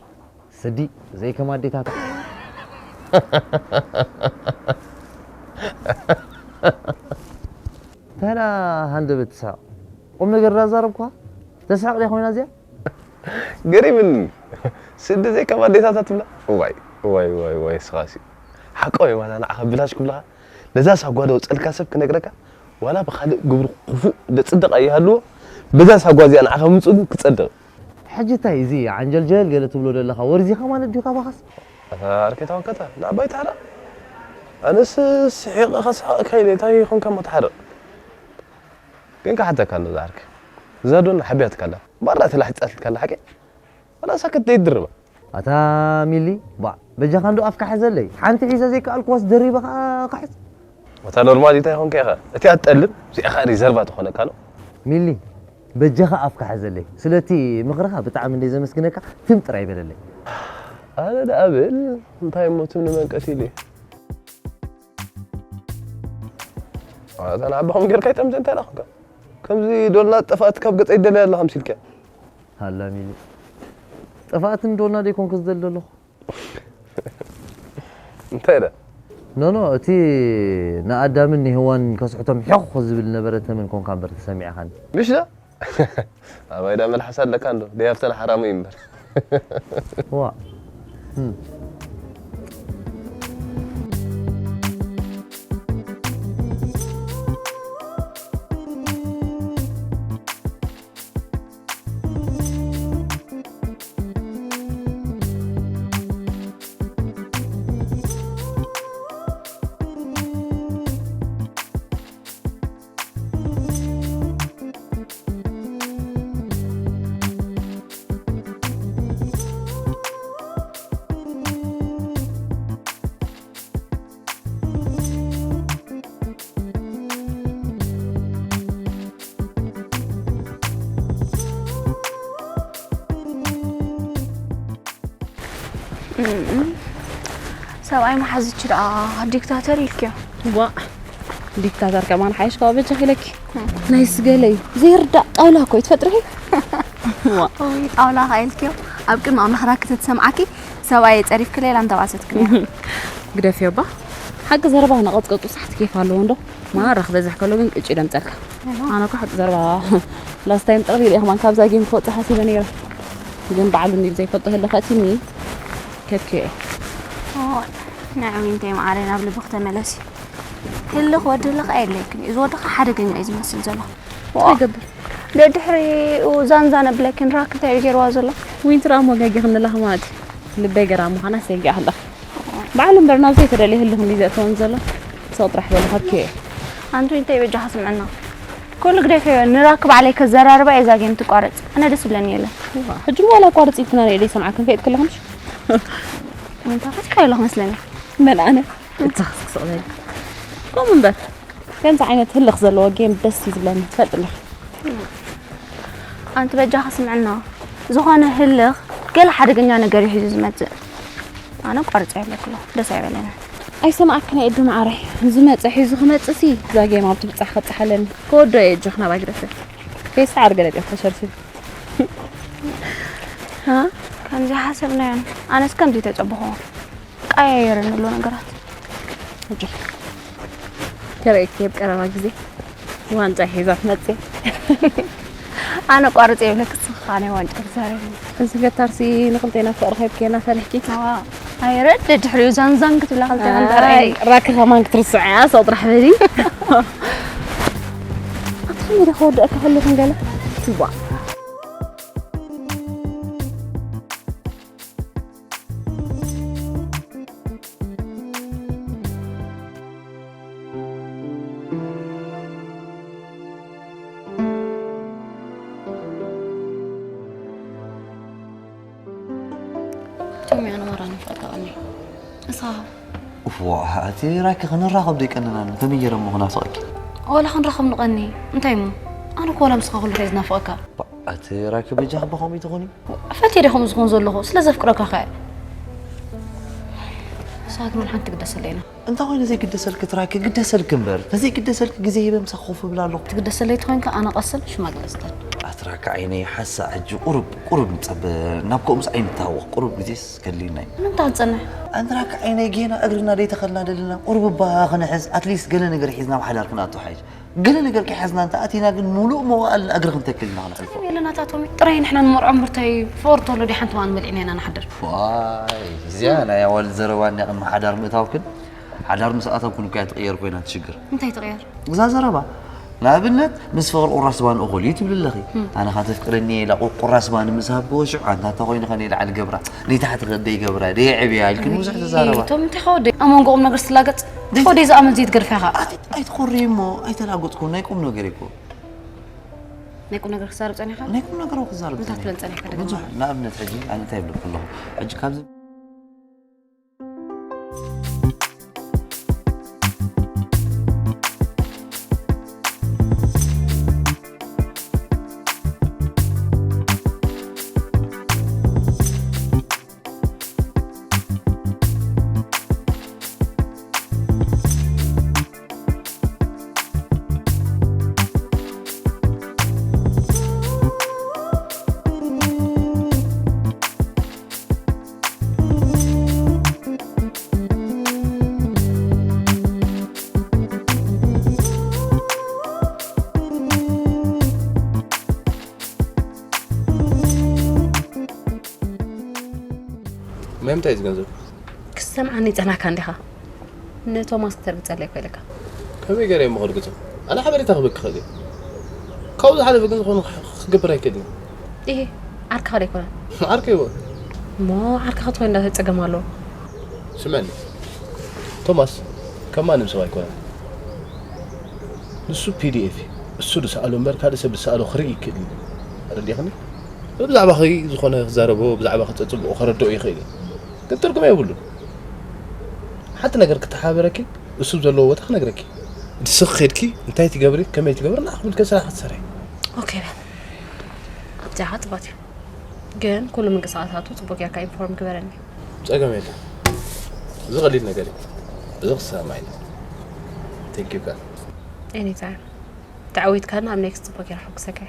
ስዲ ዘይከም ኣዴታታ። እንታይ ደኣ ሃንደበት ትስሕቕ? ቁም ነገር ዳዛረብኩኻ? ተስሕቕ ድያ ኮይና እዚኣ? ገሪምኒ። ስዲ ዘይከም ኣዴታታ ትብላ? እዋይ፣ እዋይ፣ እዋይ፣ እዋይ፣ እስኻሲ። ሓቆ እዩ ዋላ ንዓኻ ብላሽ ክብልኻ፣ ነዛ ሳጓ ደውጸልካ ሰብ ክነግረካ፣ ዋላ ብኻልእ ግብሩ ክፉእ ደጽድቕ ኣይሃልዎ፣ በዛ ሳጓ እዚኣ ንዓኻ ምምጽኡ ግን ክጸድቕ። ሕጂ እንታይ እዚ ዓንጀልጀል ገለ ትብሎ ዘለኻ ወርዚኻ ማለት ድዩ ካባኻስ? ኣታ ኣርከይ ተወከተ፣ ንዓባይ ተሓረቕ። ኣነስ ስሒቐ ከስሕቐካ ኢለ፣ እንታይ ይኾንካ እሞ ተሓረቕ። ግን ክሓተካ ኣሎ ዝዓርከይ። እዛ ዶና ሓቢያትካ ኣላ። ማራ ተላሒጻትልካ ኣላ ሓቂ። ዋላ ሳክት ዘይትድርባ። ኣታ ሚሊ፣ ባዕ፣ በጃኻ እንዶ ኣፍካ ሕዘለይ። ሓንቲ ሒዘ ዘይከኣልኩዋስ ደሪበ ኸኣ ክሕዝ። ኣታ ኖርማል እንታይ ኾንካ ኢኻ? እቲ ኣትጠልብ፣ እዚኣ ኸኣ ሪዘርቫ ትኾነካ ነው። ሚሊ፣ በጃኻ ኣፍካ ሕዘለይ። ስለቲ ምኽርኻ ብጣዕሚ እንደ ዘመስግነካ ትም ጥራይ በለለይ። ኣነ ደኣ ብል፣ እንታይ እሞ ትም ንመንቀት ኢለ። ኣታ ንዓባኹም ጌርካ ይጠምዘ እንታይ ደኣ ኾንካ? ከምዚ ዶልና ጠፋእቲ ካብ ገጸይ ደለያ ኣለኻ ምሲልካ። ሃላ ሚሊ። ጠፋእትን ዶልና ደይኮንኩ ዝደሊ ዘለኹ። እንታይ ደኣ? ኖ፣ ኖ፣ እቲ ንኣዳምን ንሄዋን ከስሕቶም ሒኹ ዝብል ነበረ ተመን ኮንካ እምበር ተሰሚዕኻኒ። ምሽ ደኣ? ኣባይ ደኣ መልሓስ ኣለካ እንዶ? ደይ ሃብተን ሓራሙ እዩ እምበር። ዋ። እም። እም፣ ሰብኣይ መሓዝች ደኣ ዲክታተር ኢልክዮ። ዋ፣ ዲክታተር ከማን ሓይሽ ካብ በጃ ኢለኪ። ናይ ስገለይ ዘይርዳእ ጣውላ እኮ እዩ ትፈጥሪ። ዋ። ኦይ፣ ጣውላ ኸኣ ኢልክዮ። ኣብ ቅድሚ ኣምላኽ ራኪ ተትሰምዓኪ፣ ሰብኣይ ጸሪፍኪ ሌላ እንተባሰትኪ ነይራ። ግደፍዮ እባ። ሓቂ ዘረባ ነቐጽቀጹ ሳሕቲ ኬፍ ኣለዎ እንዶ። ማራ ክበዝሕ ከሎ ግን ቅጭ ደምጸልካ። ኣነ እኮ ሓቂ ዘረባ ላስት ታይም ጥቕልል ኢለ ከማን ካብዛ ጌም ክወፅእ ሓሲበ ነይረ። ግን ባዕሉ እንዲሉ ዘይፈልጦ ህለ ከእትኒ ከብኪ እየ። ንዕዊ እንታይ ማዕረ ናብ ልብኽ ተመለሲ። ህልኽ ወዲ ህልኽ ኣየድለይክን እዩ። እዚ ወድኻ ሓደገኛ እዩ ዝመስል ዘሎ። እንታይ ይገብር? ደድሕሪኡ ዛንዛን ኣብለኪን ራክ እንታይ እዩ ገይርዋ ዘሎ? ዊንቲ ደኣ እሞ ገጊ ክንላኽ ማለት እዩ። ልበይ ገራ ምዃና ሰጊኣ ኣለኹ። ባዕሉ እምበር ናብ ዘይተደልየ ህልኽ እንዲ ዘእተወን ዘሎ። ሰው ጥራሕ በሉ ከብኪ እየ። ኣንቲ እንታይ በጃኻ ስምዕና። ኩሉ ግደፈዮ ንራክ ባዕለይ ከዘራርባ እየ እዛ ጌም ትቋረፅ። ኣነ ደስ ይብለኒ የለን። ሕጂ ዋላ ኣቋርፂ ኢልክና ንየ ዘይሰምዓክን ከይድ ከለኹ ምሽ? እንታይ ፈቲካ የለኹ መስለኒ። መን ኣነ? እታ ክስቅስቕ በሊ። ከምኡ እምበር ከምዚ ዓይነት ህልኽ ዘለዎ ጌም ደስ እዩ ዝብለኒ ትፈልጥ ኣለኺ። ኣንቲ በጃኻ ስምዕና ዝኾነ ህልኽ ገለ ሓደገኛ ነገር እዩ ሒዙ ዝመፅእ። ኣነ ቋርፀ ይብለክሎ ደስ ኣይበለኒ። ኣይሰማዕክን እየ እዱ ማዓረይ። ዝመፀ ሒዙ ክመፅእ ሲ እዛ ጌም ኣብ ትብፃሕ ከብፅሓለኒ። ከወዶ እየ እጆኽ ናባይ ግደፈ። ከይሰዓር ገለ ዲኹ ተሸርሽሪ። ከምዚ ሓሰብናዮን ኣነስ ከምዚ ተፀበኹዎ። ቀያየርን ኣሎ ነገራት። ሕጂ ከርእየኪ ኣብ ቀረባ ግዜ ዋንጫ ሒዛ ትመፅእ። ኣነ ቋርፂ የብለክ ስኻ ናይ ዋንጫ ትዛረብ። እዚ ገታርሲ ንክልቴና ፍቅሪ ከይብኬና ፈሪሕኪ። ኣይረድ ድሕሪኡ ዛንዛን ክትብላ ክልተ መንበር ኣይ ራኪ ከማን ክትርስዐያ ሰው ጥራሕ በሊ። ኣትኸሚ ደ ከወድአካ ከለኹ ገለ ትዋ ቶሚ ኣነ ማራ ንፍዕካ ቀኒ ንስኻ እፎ እቲ ራኪ ክንራኸብ ዘይቀንና ከመይ ገይረ እሞ ክናፍቐኪ ዋላ ክንራኸብ ንቐኒ እንታይ እሞ ኣነ እኮ ዋላ ምስኻ ኩሉ ከይ ዝናፍቐካ እቲ ራኪ በጃ ክባ ከምኡ ትኾኒ ፈትየ ዲኹም ዝኹን ዘለኹ ስለ ዘፍቅረካ ከ ንስኻ ግን ሓንቲ ግደሰለይና እንታይ ኮይኑ ዘይግደሰልኪ ትራኪ ግደሰልኪ እምበር ተዘይግደሰልኪ ግዜ ሂበ ምሳኺ ኮፍ እብል ኣለኹ ትግደሰለይ ተኾይንካ ኣነ ቀስን ሽማግለ ስደድ ኣትራካ ዓይነይ ሓሳ ሕጂ ቁሩብ ቁሩብ ንጸበ ናብ ከምኡስ ኣይንተሃወቕ ቁሩብ ግዜስ ከድልዩና እዩ ንምንታይ ክንጸንሕ ኣንትራካ ዓይነይ ጌና እግርና ደይተኸልና ደለና ቁሩብ እባ ክንሕዝ ኣትሊስት ገለ ነገር ሒዝና ኣብ ሓዳር ክንኣቱ ሓይሽ ገለ ነገር ከይሓዝና እንተ ኣቲና ግን ሙሉእ መዋእልና እግሪ ክንተክል ኢና ክነሕልፎ የለናታቶም ጥራይ ንሕና ንመርዖም ብርታይ ፍቕሪ ተወለዱ ሓንቲ ዋን በሊዕና ኢና ንሓድር ዋይ እዚኣ ናይ ኣዋልድ ዘረባ እንድያ ቅድሚ ሓዳር ምእታውክን ሓዳር ምስ ኣተውክን እኮ እያ ትቕየር ኮይና ትሽግር እንታይ ትቕየር እዛ ዘረባ ንኣብነት ምስ ፍቕሪ ቁራስ ባን እኹል እዩ ትብል ኣለኺ ኣነ ኻ ተፍቅረኒ ኢላ ቁራስ ባን ምስ ሃብክዎ ሽዑ ኣንታ እንተ ኮይንኸ ንላዕሊ ገብራ ንታሕቲ ከ ደይገብራ ደየዕብያ ኢልክን ብዙሕ ትዛረባ ቶም እንታይ ኸወደይ ኣብ መንጎ ቁም ነገር ስትላገጽ ኸወደይ ዝኣመል ዘይትገድፋ ኢኻ ኣይትኾሪ እሞ ኣይተላገጽኩን ናይ ቁም ነገር እኮ ናይ ቁም ነገር ክዛረብ ጸኒኻ ናይ ቁም ነገር ክዛረብ እንታይ ትብል ጸኒኻ ብዙሕ ንኣብነት ሕጂ ኣነ እንታይ ይብለኩ ኣለኹ ሕጂ ካብዚ ማይ ምንታይ እዩ ዝገንዘብ? ክሰምዓኒ ጸናካ እንዲኻ ንቶማስ ክተርግጸለይ ኮይልካ ከመይ ገረ እሞ ክርግጾ ኣነ ሓበሬታ ክበኪ ክእል እየ ካብኡ ዝሓለፈ ግን ዝኾነ ክገብር ኣይክእልን እየ ኢሂ ዓርክኻ ዶ ኣይኮነን ዓርከይ እወ እሞ ዓርክኻ ትኾይን እንታይ ጸገም ኣለዎ ስምዕኒ ቶማስ ከም ማንም ሰብ ኣይኮነን ንሱ ፒዲኤፍ እዩ እሱ ዝሰኣሎ እምበር ካልእ ሰብ ዝሰኣሎ ክርኢ ይክእል እዩ ተረዲእኽኒ ብዛዕባኺ ዝኾነ ክዛረቦ ብዛዕባኺ ጸጽብቑ ከረድኦ ይኽእል እዩ ግን ትርጉም የብሉን ሓንቲ ነገር ክተሓባበረኪ እሱ ዘለዎ ቦታ ክነግረኪ ንስኺ ኬድኪ እንታይ ትገብሪ ከመይ ትገብሪ ንዓ ክብል ከስራሕ ክትሰርሒ ኦኬ በል ኣብዚኣ ጽቡቅ እዩ ግን ኩሉ ምንቅስቃሳቱ ጽቡቅ ጌርካ ኢንፎርም ግበረኒ ጸገም የለን እዚ ቀሊል ነገር እዩ እዚ ክሰማማዕ ኢለ ቴንክ ዩ ጋል ኤኒታይም ተዓዊትካና ኣብ ኔክስት ጽቡቅ ጌርካ ክሰከ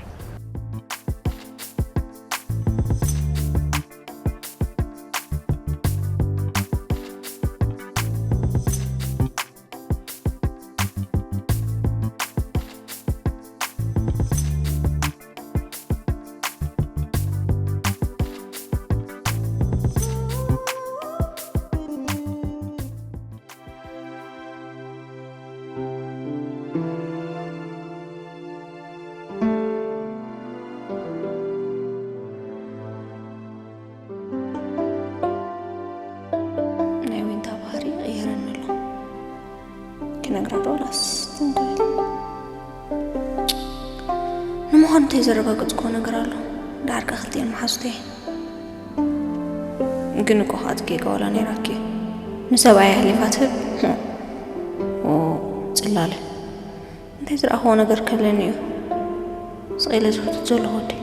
ዶ ላስ ትንብል? ንምዃኑ እንታይ ዘረጋገጽክዎ ነገር ኣሎ? ደሓር ከ ክልቲኤን መሓዙተይ። ግን እኮ ከኣ እቲ ጌጋ ዋላ ነይራኪ። ንሰብኣይ ኣሕሊፋ ትህብ? ኦ፣ ጽላለ። እንታይ ዝረኣኽዎ ነገር ክህልኒ እዩ? ስቕ ኢለ ዝሕትት ዘለኹ ወደይ።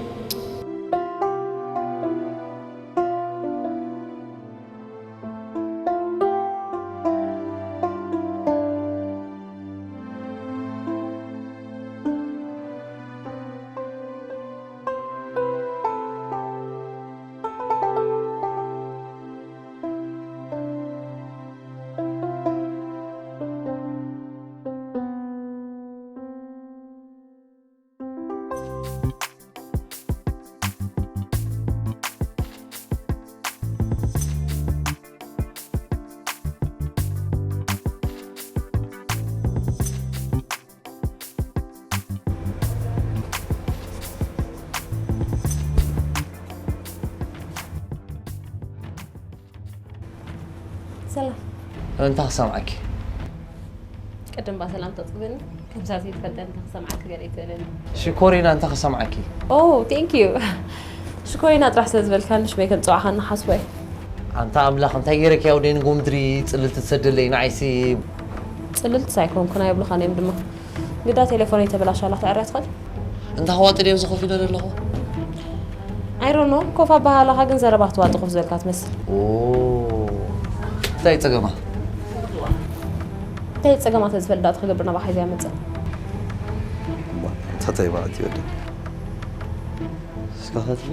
ሰላም። እንታይ ክሰምዓኪ? ቅድም ባ ሰላም ተጽበኒ። ከምዛ ዘይትፈልጠ እንታይ ክሰምዓኪ ገለ ይትእለኒ። ሽኮሪና እንታይ ክሰምዓኪ? ኦ፣ ቴንክ ዩ። ሽኮሪና ጥራሕ ስለ ዝበልካኒ ሽመይ ከም ጽዋዕኻኒ ሓስቦ እየ። ኣንታ ኣምላኽ፣ እንታይ ገይረኪ? ያው ደን ጎምድሪ ጽልልቲ ትሰደለይ ንዓይሲ። ጽልልቲ ሳይኮንኩን ኣይብሉኻን እዮም ድማ። ግዳ ቴሌፎነይ ተበላሻ ኣላ፣ ክትዕርያ ትኽእል? እንታ ክዋጥር እየ ኣብዚ ኮፍ ኢለ ዘለኹ። I don't know፣ ኮፍ ኣበሃህላኻ ግን ዘረባ ክትዋጥ ኮፍ ዝበልካ ትመስል። ኦ፣ እንታይ ጸገማ? እንታይ ጸገማ ተዝፈልጥ ዳኣ ትኽገብር ናባኻ ሒዘያ መጽእ። እንታይ በዓልቲ ወዲ? እስከ ኸትሊ?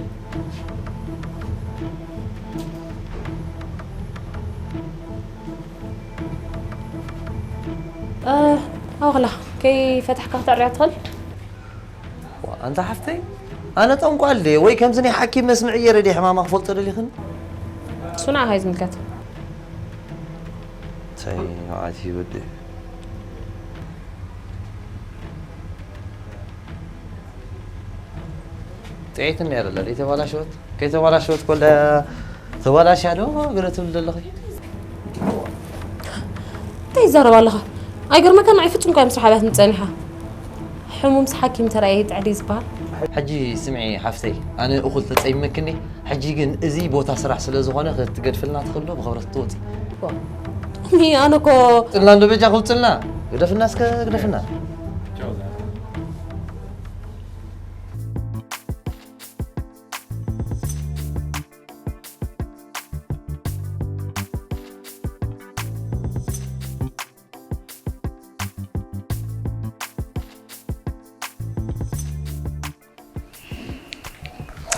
እ፣ ኣዋኽላ፣ ከይፈታሕካ ክትዕርያ ትኽእል? ዋ፣ ኣንታ ሓፍተይ፣ ኣነ ጠንቋል ድየ? ወይ ከምዚ ናይ ሓኪም መስምዕ እየ ረድየ ሕማማ ክፈልጦ ደሊኽኒ? እሱ ንዓኻ እዩ ዝምልከት። እንታይ መዓት እዩ ወዲ? ጥዒት እኒኣ ደላ፣ ደይ ተባላሸወት? ከይተባላሸወት ኮለ ተባላሽያ ዶ ገለ ትብል ዘለኺ? እንታይ ይዛረብ ኣለኻ? ኣይገርመካን? ንዓይ ፍጹም እኳ ምስ ረሓባትኒ ጸኒሓ። ሕሙምስ ሓኪም ተራእየ ይጥዕድ እዩ ዝበሃል። ሕጂ ስምዒ ሓፍተይ፣ ኣነ እኹል ተጸይመክኒ። ሕጂ ግን እዚ ቦታ ስራሕ ስለ ዝኾነ ክትገድፍልና ትኽእሊ ዶ? ብኽብረት ትወጺ። እኒ ኣነ እኮ ጽልና እንዶ በጃ ክውጽልና። ግደፍና እስከ ግደፍና።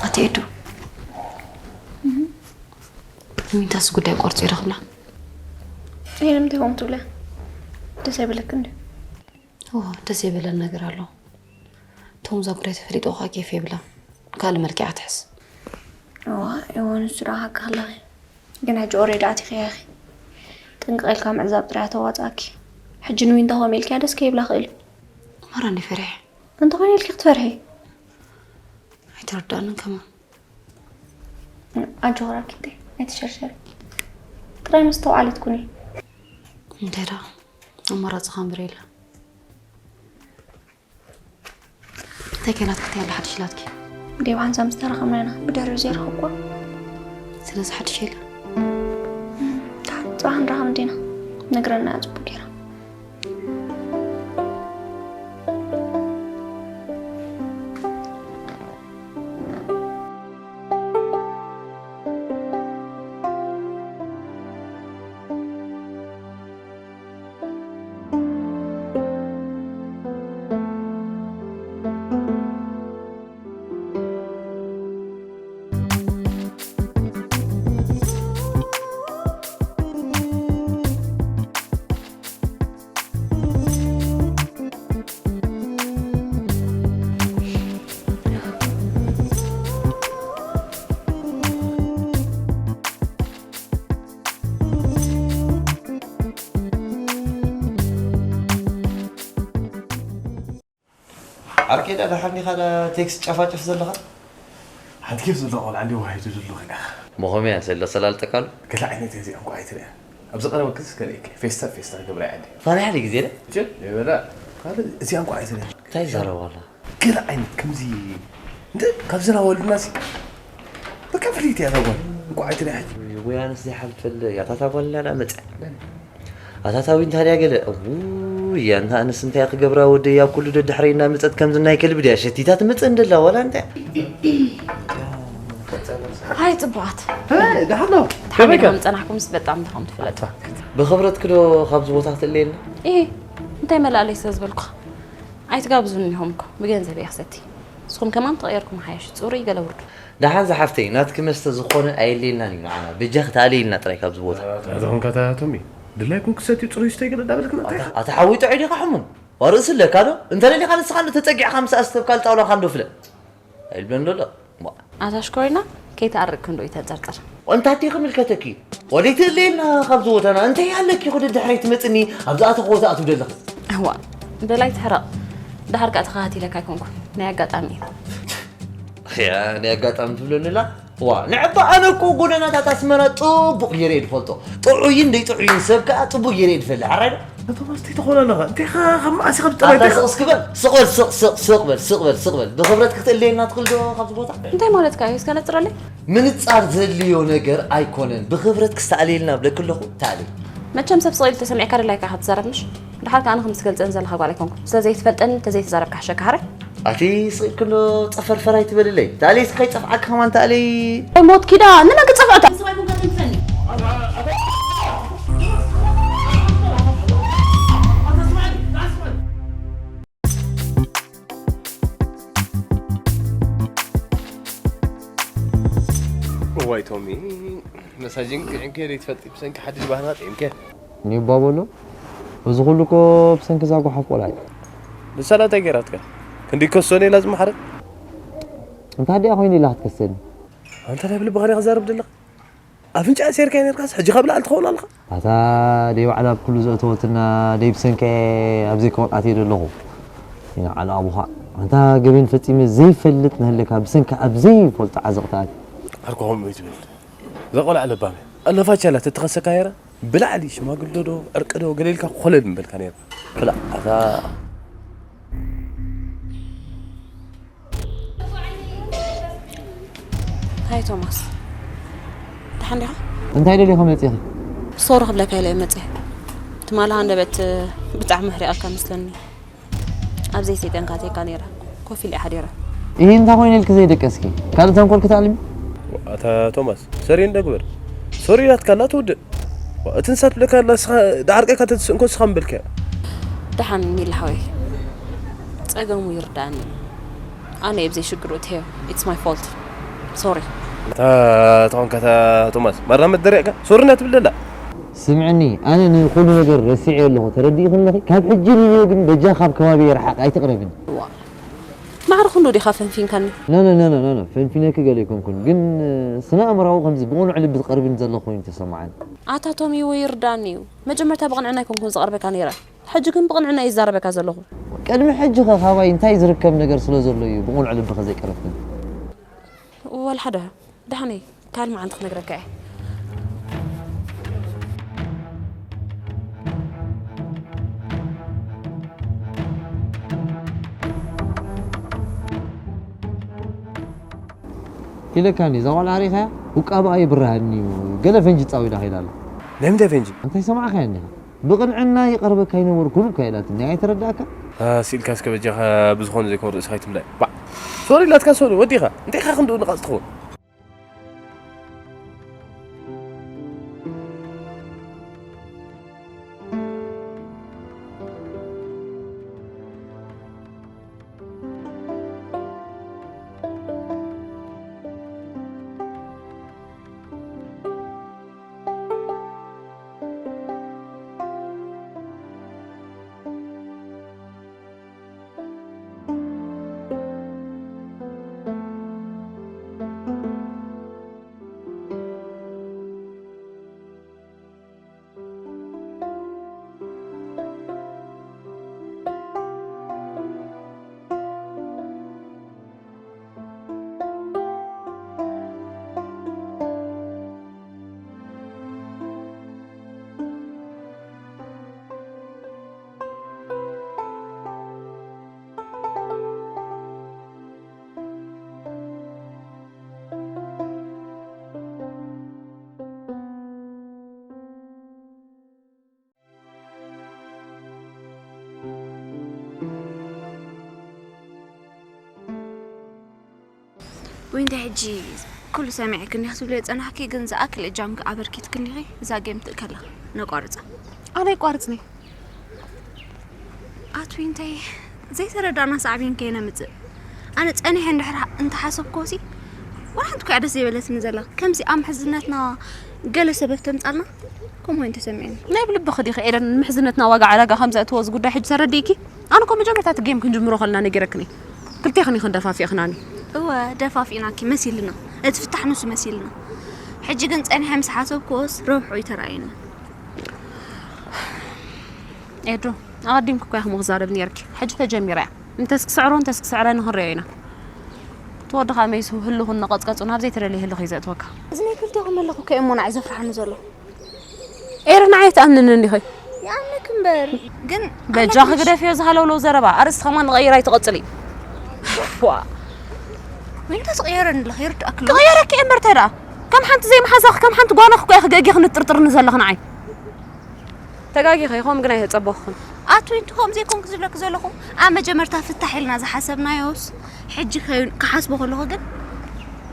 ኣቲ ኤዱ፣ ሚንታስ ጉዳይ ቆርጺ ይረኽብላ። ይሄ ንምንታይ ሆም ትብለ? ደስ ኣይበለክን ድዩ? ኦ፣ ደስ የበለን ነገር ኣሎ። ቶም እዛ ጉዳይ ተፈሊጦ ኸኣ ኬፍ የብላን። ካልእ መልክዕ ትሕዝ። እዋ፣ እዋ፣ ንሱ ደኣ ሓቂ ከለኺ። ግን ሕጂ ኦሬዲ ኣቲኺ ኢኺ። ጥንቅቕ ኢልካ ምዕዛብ ጥራይ ተዋጽኣኪ። ሕጂ ንዊንታ ኸም ኢልኪያ ደስ ከይብላ ክእል እዩ። ማራ እንዲ ፈሪሐ። እንተኾነ ኢልኪ ክትፈርሒ። ኣይተረዳእንን ከማን። ኣጆኺ ራኪተይ፣ ኣይትሸርሸሪ። ጥራይ መስተውዓሊት ኩኒ። እንታይ ደኣ ኣማራጺ ኸንብር የለን። እንታይ ከይናትኪ እንታይ ኣላ ሓድሽ ኢላትኪ? ዴብ ሓንሳብ ምስ ተራኸብና ኢና ብድሕሪኡ ዘይረኸብኳ። ስለዚ ሓድሽ የለን። እም፣ ጽባሕ ንራኸብ እንዲና። ነግረና እያ ጽቡቅ ጌራ። ዓርከይ፣ ዳ ደሓን ዲኻ? ዳ ቴክስት ጨፋጭፍ ዘለኻ? ሓንቲ ኬፍ ዘለዋ ቆልዓ እንዲ ዋሂዱ ድሉ ኸኣ። መኾምያ ሰለ ሰላልጠካሉ? ገለ ዓይነት እያ እዚኣ እንኳ ኣይትርያ። ኣብዚ ቀረበ ክስ ከርእየኪ። ፌስታ ፌስታ ክገብራ እየ ዓዲ። ፈሪሕ ኣለ ግዜ ደ? ጀ፣ ይበላ። ካልእ እዚኣ እንኳ ኣይትሪኣ። እንታይ ይዛረብ ኣላ? ገለ ዓይነት ከምዚ እንደ ካብዚ ናወልና ሲ በቃ ፍልይቲ እያ እዛ ጓል። እንኳ ኣይትሪኣ ሕጂ። ወይ ኣነስ ዘይሓልፈለ እያ። እታ ጓል እንዳዳ መጸ። ኣታ ታዊን ታዲያ ገለ፣ እውይ፣ ኣንታ ኣነስ እንታይ ክገብራ ወደይ ኣብ ኩሉ ደድሕረይ እናመጸት ከምዚ ናይ ከልቢ ድያ ሸቲታ ትመጽእ እንደላ ዋላ እንታይ? ሃይ ጽቡቓት። ደሓን ነው። ተሓሚልኩም ዝጸናሕኩምስ በጣም ዲኹም ትፍለጡ። ብኽብረትኪ ዶ ካብዚ ቦታ ክትእለየልና? ኢሂ እንታይ መላእለይ ስለ ዝበልኩኻ ኣይትጋብዙኒ ኢኹም እኮ ብገንዘብ እየ ክሰቲ። ንስኹም ከማን ተቐየርኩም ሓየሽ ጽሩይ ገለ ውርዱ። ደሓን ዝሓፍተይ ናትኪ መስተ ዝኾነ ኣየድልየልናን እዩ ንዓና። በጃኺ ተኣለይልና ጥራይ ካብዚ ቦታ። ኣታ ኾንካ እታ ቶሚ ድላይኩም ክሰትዩ ጽሩይ ስተ ገለ እንዳበልክና እንታይ? ኣታ ሓወይ ጥዑይ ዲኻ ሕሙም? ዋ ርእሲ ኣለካ ዶ? እንተ ደሊኻ ንስኻ እንዶ ተጸጊዕካ ምስ ኣስተብካል ጣውላኻ እንዶ ፍለ። ኣይብለን ዶ ኣሎ? ዋ። ኣታ ሽኮሪና ከይትኣርቅ ክንዶ ይተንጸርጸር። ወንታቴ ክምልከተኪ ወደይ ትእለየልና ካብዚ ቦታና እንታይ ኣለኪ ኹ ደድሕረይ ትመጽኒ ኣብዚ ኣተኹ ቦታ ኣትው ደለኺ። እዋ ደላይ ትሕረቕ። ደሓር ከኣ ተኸታቲለካ ኣይኮንኩን ናይ ኣጋጣሚ እዩ። ያ ናይ ኣጋጣሚ ትብለኒ ኣላ። ዋ ንዕባ ኣነ እኮ ጎደናታት ኣስመራ ጽቡቕ ገይረ እየ ዝፈልጦ። ጥዑይን ደይ ጥዑይን ሰብ ከኣ ጽቡቕ ገይረ እየ ዝፈልጥ። ሓራይ ዶ? ኣቶ ማስቲ ተኾናነኻ እንታይ ካብ መዓስ ካብ ጠባይ ኣታ እንታይ ስቕ እስኪ በል። ስቕ በል ስቕ ስቕ ስቕ በል ስቕ በል ስቕ በል። ብኽብረት ክትእለየና ትኽእል ዶ ካብዚ ቦታ? እንታይ ማለትካ እዩ እስከ ነጽረለይ። ምንጻር ዘድልዮ ነገር ኣይኮነን። ብኽብረት ክስተኣልየልና ብለኪ ኣለኹ ተኣልየ። መቸም ሰብ ስቕ ኢሉ ተሰሚዕካ ደላይካ ኢኻ ትዛረብ ምሽ? ደሓር ከኣ ኣነ ከም ትገልጸኒ ዘለኻ ጓል ኣይኮንኩን። ስለ ዘይትፈልጠኒ ተዘይተዛረብካ ሕሸካ ሓራይ። ኣቲ ስቕ ኢልኪ እንዶ ጸፈርፈር ኣይትበልለይ። ተኣልየ እስከ ከይጸፍዓኪ ከማን ተኣልየ። ሞት ኪዳ ንመን ክጸፍዖ እታ እዋይ ቶሚ መሳጅን ክዕንከ ዘይትፈልጥ ብሰንኪ ሓድሽ ባህና ጥዒምከ ኒባ በሎ እዚ ኩሉ እኮ ብሰንኪ እዛ ጓሓፍ ቆልዓ እዩ። ንሳ እንታይ ገይራትካ? ክንደይ ከሶ ነይ ላዝም ሓረ? እንታይ ድኣ ኮይኑ ኢላ ክትከሰኒ? ኣንታ ናይ ብልብኻ ዲኻ ትዛረብ ዘለኻ? ኣፍንጫ ኣሲርካያ ነይርካስ ሕጂ ካብ ላዕሊ ትኸውን ኣለኻ። ኣታ ደይ ባዕላ ኣብ ኩሉ ዘእተወትና ደይ ብሰንኪ ኣብ ዘይከውን ኣትየ ዘለኹ ኢና ዓል ኣቡኻ ኣንታ ገበን ፈጺመ ዘይፈልጥ ናሃለካ ብሰንኪ ኣብ ዘይፈልጦ ዓዘቕቲ ኣትየ። ዓርኩ ከምኡ እዩ ትብል እዛ ቆልዓ ለባም እያ ኣለፋቻ ኣላ ተተኸሰካ ነይራ ብላዕሊ ሽማግለ ዶ ዕርቂ ዶ ገለ ኢልካ ኮለል ምበልካ ነይራ። ክላ ኣታ ሃይ ቶማስ፣ ደሓን ዲኻ? እንታይ ደሊኺ መጺኺ? ሶሪ ክብለካ ኢለ እየ መጺአ። ትማሊ ሃንደበት ብጣዕሚ ኣሕሪቓካ መስለኒ። ኣብ ዘይሰይጠንካ ኣትየካ ነይረ። ኮፍ ኢለ እየ ሓዲረ። ኢሂ እንታይ ኮይነ ኢልኪ ዘይደቀስኪ? ካልእ ተንኮል ክትኣልሚ? ኣታ ቶማስ፣ ሰሪ እንዶ ግበር። ሶሪ ኢላትካ ኣላ ትውድእ። እቲ ንሳ ትብለካ ኣላ ንስኻ ደዓርቀካ ተትስእንኮ ንስኻ ምበልካዮ። ደሓን ሚሊ ሓወይ፣ ጸገሙ ይርድኣኒ። ኣነ እየ ብዘይ ሽግሩ እትሄዮ። It's my fault. Sorry. እታ ተኾንካ እታ ቶማስ ማራ መደሪቕካ ሶሪ እንዳትብል ደላ። ስምዕኒ ኣነ ንኹሉ ነገር ረሲዐዮ ኣለኹ ተረዲእኽኒ ኣለኺ ካብ ሕጂ ንንዮ ግን በጃ ካብ ከባቢየ ርሓቕ ኣይትቕረብኒ። ዋ ማዕረ ክንዶ ዲኻ ፈንፊንካኒ? No no no no no ፈንፊነኪ ገለ ኣይኮንኩን ግን ስነ ኣእምራዊ ከምዚ ብቕኑዕ ልቢ ትቐርብኒ ዘለኺ ኮይኑ ተሰማዓኒ። ኣታ ቶሚ ይርዳኒ እዩ መጀመርታ ብቕንዕና ኣይኮንኩን ዝቐርበካ ነይረ። ሕጂ ግን ብቕንዕና እየ ዝዛረበካ ዘለኹ። ቅድሚ ሕጂ ኸ ካባይ እንታይ ዝርከብ ነገር ስለ ዘሎ እዩ ብቑኑዕ ልብኺ ዘይቀረብክኒ? ዋላ ሓደ። ደሓን እየ። ካልእ መዓልቲ ክነግረካ እየ። ኢለካኒ እዛ ቆልዓ ሪኢኻያ ውቃብኣ ይብርሃኒ እዩ ገለ ፈንጂ ጻዊዳ ከይዳ ኣላ ናይ ምንታይ ፈንጂ እንታይ ሰማዕካያ እንዲኻ ብቕንዕና ይቐርበካ ኣይነበርኩን እኳ ኢላትኒ ኣይተረዳእካ ስኢልካ እስከ በጃኻ ብዝኾነ ዘይኮን ርእስኻ ኣይትምላእ ባዕ ሶሪ ኢላትካ ሶሪ ወዲኻ እንታይ ኢኻ ክንድኡ ንቓጽ ትኸውን ዊንታ፣ ሕጂ ኩሉ ሰሚዕኪ እንዲኺ ክትብልዮ ዝጸናሕኪ፣ ግን ዝኣክል እጃምኪ ኣበርኪትኪ እንዲኺ። እዛ ጌም ትእከላ፣ ነቋርጻ። ኣነ ኣይቋርጽን እየ። ኣቲ ዊንታይ፣ ዘይተረዳእና ሳዕቤን ከይነምጽእ። ኣነ ጸኒሐ እንድሕር እንተሓሰብክዎሲ፣ ዋላ ሓንቲ እኮ እያ ደስ ዘይበለትኒ ዘላ። ከምዚ ኣብ ምሕዝነትና ገለ ሰበብ ተምጻልና፣ ከምኡ ኣይንተሰምዐኒ። ናይ ብልብኺ ዲኺ ኤደን፣ ንምሕዝነትና ዋጋ ዕዳጋ ከም ዘእትዎ እዚ ጉዳይ ሕጂ ተረዲእኪ? ኣነ እኮ መጀመርታ እቲ ጌም ክንጅምሮ ከለና ነጊረክኒ። ክልቴኽን ኢኽን ደፋፊእኽናኒ። እወ፣ ደፋፊእናኪ መሲልና። እቲ ፍታሕ ንሱ መሲልና። ሕጂ ግን ጸኒሐ ምስ ሓሰብክዎስ ረብሑ ኣይተራእየኒ። ኤዱ፣ ኣቐዲምኪ እኮ ኢኺ ክዛረብ ነይርኪ። ሕጂ ተጀሚራ እያ። እንተስ ክስዕሮ፣ እንተስ ክስዕረ ንኽንሪኦ ኢና። እቲ ወዲ ኸኣ መይሱ ህልኹ እናቐጽቀጹ ናብ ዘይተደልየ ህልኽ እዩ ዘእትወካ። እዚ ናይ ክልቴኹም ህልኽ እኮ እዩ እሞ ንዓይ ዘፍርሓኒ ዘሎ። ኤረ፣ ንዓይ ትኣምንኒ እንዲኺ? ይኣምነክ እምበር። ግን በጃኺ ኣምላክ ግደፍዮ ዝሃለውለው ዘረባ። ኣርእስቲ ከማን ንቐይር ኣይትቐጽሊ። ዋ። ዊንታ ትቕየረኒ ኣለኺ፣ ይርድኣክ ኣሎ። ክቕየረኪ እየ እምበር፣ ተዳ ከም ሓንቲ ዘይመሓዛኺ፣ ከም ሓንቲ ጓኖኺ እኮ ኢኺ ገጊኽኒ ትጥርጥርኒ ዘለኺ ንዓይ። ተጋጊኺ፣ ከምኡ ግን ኣይተጸበኹን። ኣቲ ዊንታ፣ ከምኡ ዘይኮንኩ ዝብለኪ ዘለኹ፣ ኣብ መጀመርታ ፍታሕ ኢልና ዝሓሰብናዮስ፣ ሕጂ ከዩ-፣ ክሓስቦ ከለኹ ግን፣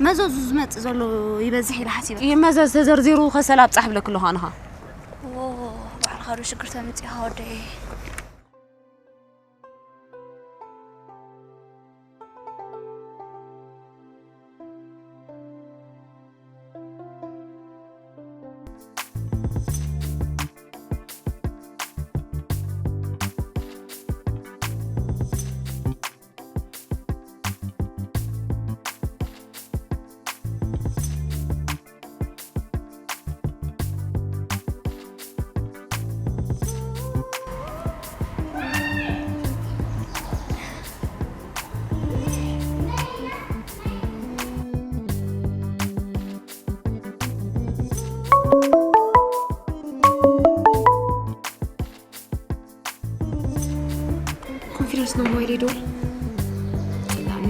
መዘዙ ዝመጽእ ዘሎ ይበዝሕ ኢለ ሓሲበ። ይመዘዝ ተዘርዚሩ ከሰል ኣብጻሕ ይብለኪ ኣለኹ ኣነ ኸኣ። ዎ፣ ባዕልኻ ዶ ሽግር ተምጽእኻ ወደይ? ኮንፊደንስ ነው ሞባይል ሄዶ ይላኒ።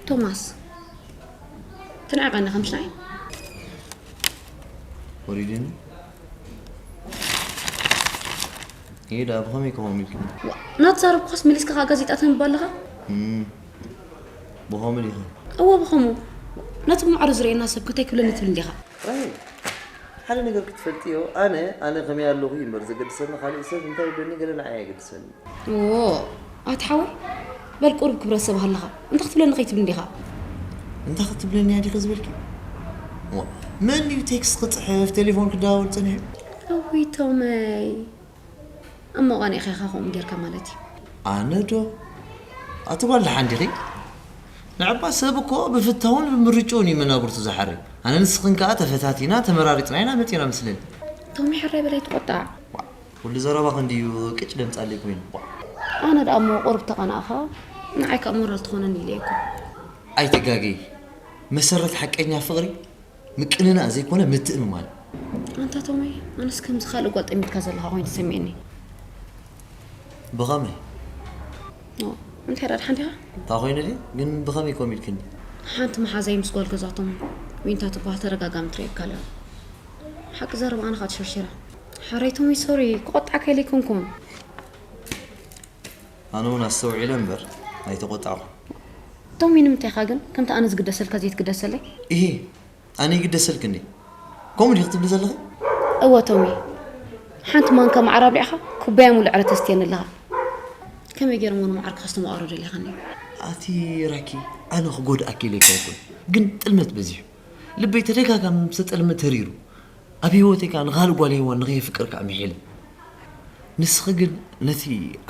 ቶማስ፣ ትንዕቀኒ ከም ሽናይ። ወሪድኒ። ይሄ ደኣ ብኸመይ ክኸውን ኢልክኒ? ናትዛረብኳስ መሊስካ ከኣ ጋዜጣ ተንብብ ኣለኻ? እም፣ ብኸምኡ ዲኻ? እወ፣ ብኸምኡ። ነቲ ብማዕረ ዝርእየና ሰብ ከ እንታይ ክብለኒ ትብል እንዲኻ? ራሄል፣ ሓደ ነገር ክትፈልጥዮ፣ ኣነ፣ ኣነ ከመይ ኣለኹ እዩ እምበር ዘገድሰኒ፣ ካልእ ሰብ እንታይ ይብለኒ ገለ ንዓይ ኣየገድሰኒ። ኦ፣ ኣቲ ሓወይ፣ በል ቁሩብ ክብረ ሰብ ሃለኻ። እንታይ ክትብለኒ ከይትብል እንዲኻ? እንታይ ክትብለኒ እያ ዲኺ ዝበልኪ? ዋ፣ መን እዩ ቴክስት ክጽሕፍ፣ ቴሌፎን ክደዋወል ጸኒሑ? እውይ ቶመይ፣ እሞ ቀኒእኻ ኢኻ ከምኡ ጌርካ ማለት እዩ። ኣነ ዶ? ኣቲ ጓል ደሓን ዲኺ? ንዕባ ሰብ እኮ ብፍታውን ብምርጭኡን እዩ መናብርቱ ዝሓርይ። ኣነ ንስኽን ከኣ ተፈታቲና፣ ተመራሪጽና ኢና መጺና መስለኒ። ቶሚ ሕራይ በላይ ትቆጣዕ። ዋ፣ ኩሉ ዘረባኺ እንድዩ ቅጭ ደምጻለይ ኮይኑ። ዋ። ኣነ ደኣ እሞ ቁሩብ ተቐናእኻ፣ ንዓይ ከኣ ሞራል ትኾነኒ ኢለ እኮ። ኣይትጋገዪ። መሰረት ሓቀኛ ፍቕሪ ምቅንናእ ዘይኮነ ምትእምማን። ኣንታ ቶመይ፣ ኣነስ ከምዚ ካልእ ጓል ጠሚትካ ዘለኻ ኮይኑ ተሰሚዕኒ። ብኸመይ? ኦ፣ እንታይ ደኣ ደሓን ዲኻ? እንታይ ኮይነ ድየ? ግን ብኸመይ ኮሚድክኒ? ሓንቲ መሓዛይ ምስ ጓል ገዛቶም ዊንታ ትበሃል ተደጋጋሚ ትርእየካ ኣላ። ሓቂ ዘረባ ኣነ ኸኣ ትሸርሽራ። ሓረይ ቶመይ፣ ሶሪ፣ ክቆጥዓካ ኢለ ኣይኮንኩን። ኣነ እውን ኣስተውዒለ እምበር ኣይተቆጣዕኩን። ቶሚ፣ ንምንታይ ኢኻ ግን ከምቲ ኣነ ዝግደሰልካ ዘይትግደሰለይ? እሂ፣ ኣነ ይግደሰልኪ እንዴ? ከምኡ ዲኺ ትብሊ ዘለኺ? እወ ቶሚ፣ ሓንቲ ማንካ መዓር ኣብሊዕኻ ኩባያ ሙሉእ ዕረ ተስትየኒ ኣለኻ። ከመይ ገይረ እሞ ንመዓር ከስተማቕሮ ደሊኻኒ? ኣቲ ራኪ፣ ኣነ ክጎድኣኪ ኢለ ኣይኮንኩን፣ ግን ጥልመት በዚሑ። ልበይ ተደጋጋሚ ምስ ተጠልመ ተሪሩ። ኣብ ህይወተይ ከኣ ንኻልእ ጓል ሄዋን ንኸየፍቅር ከኣ ምሒለ። ንስኺ ግን ነቲ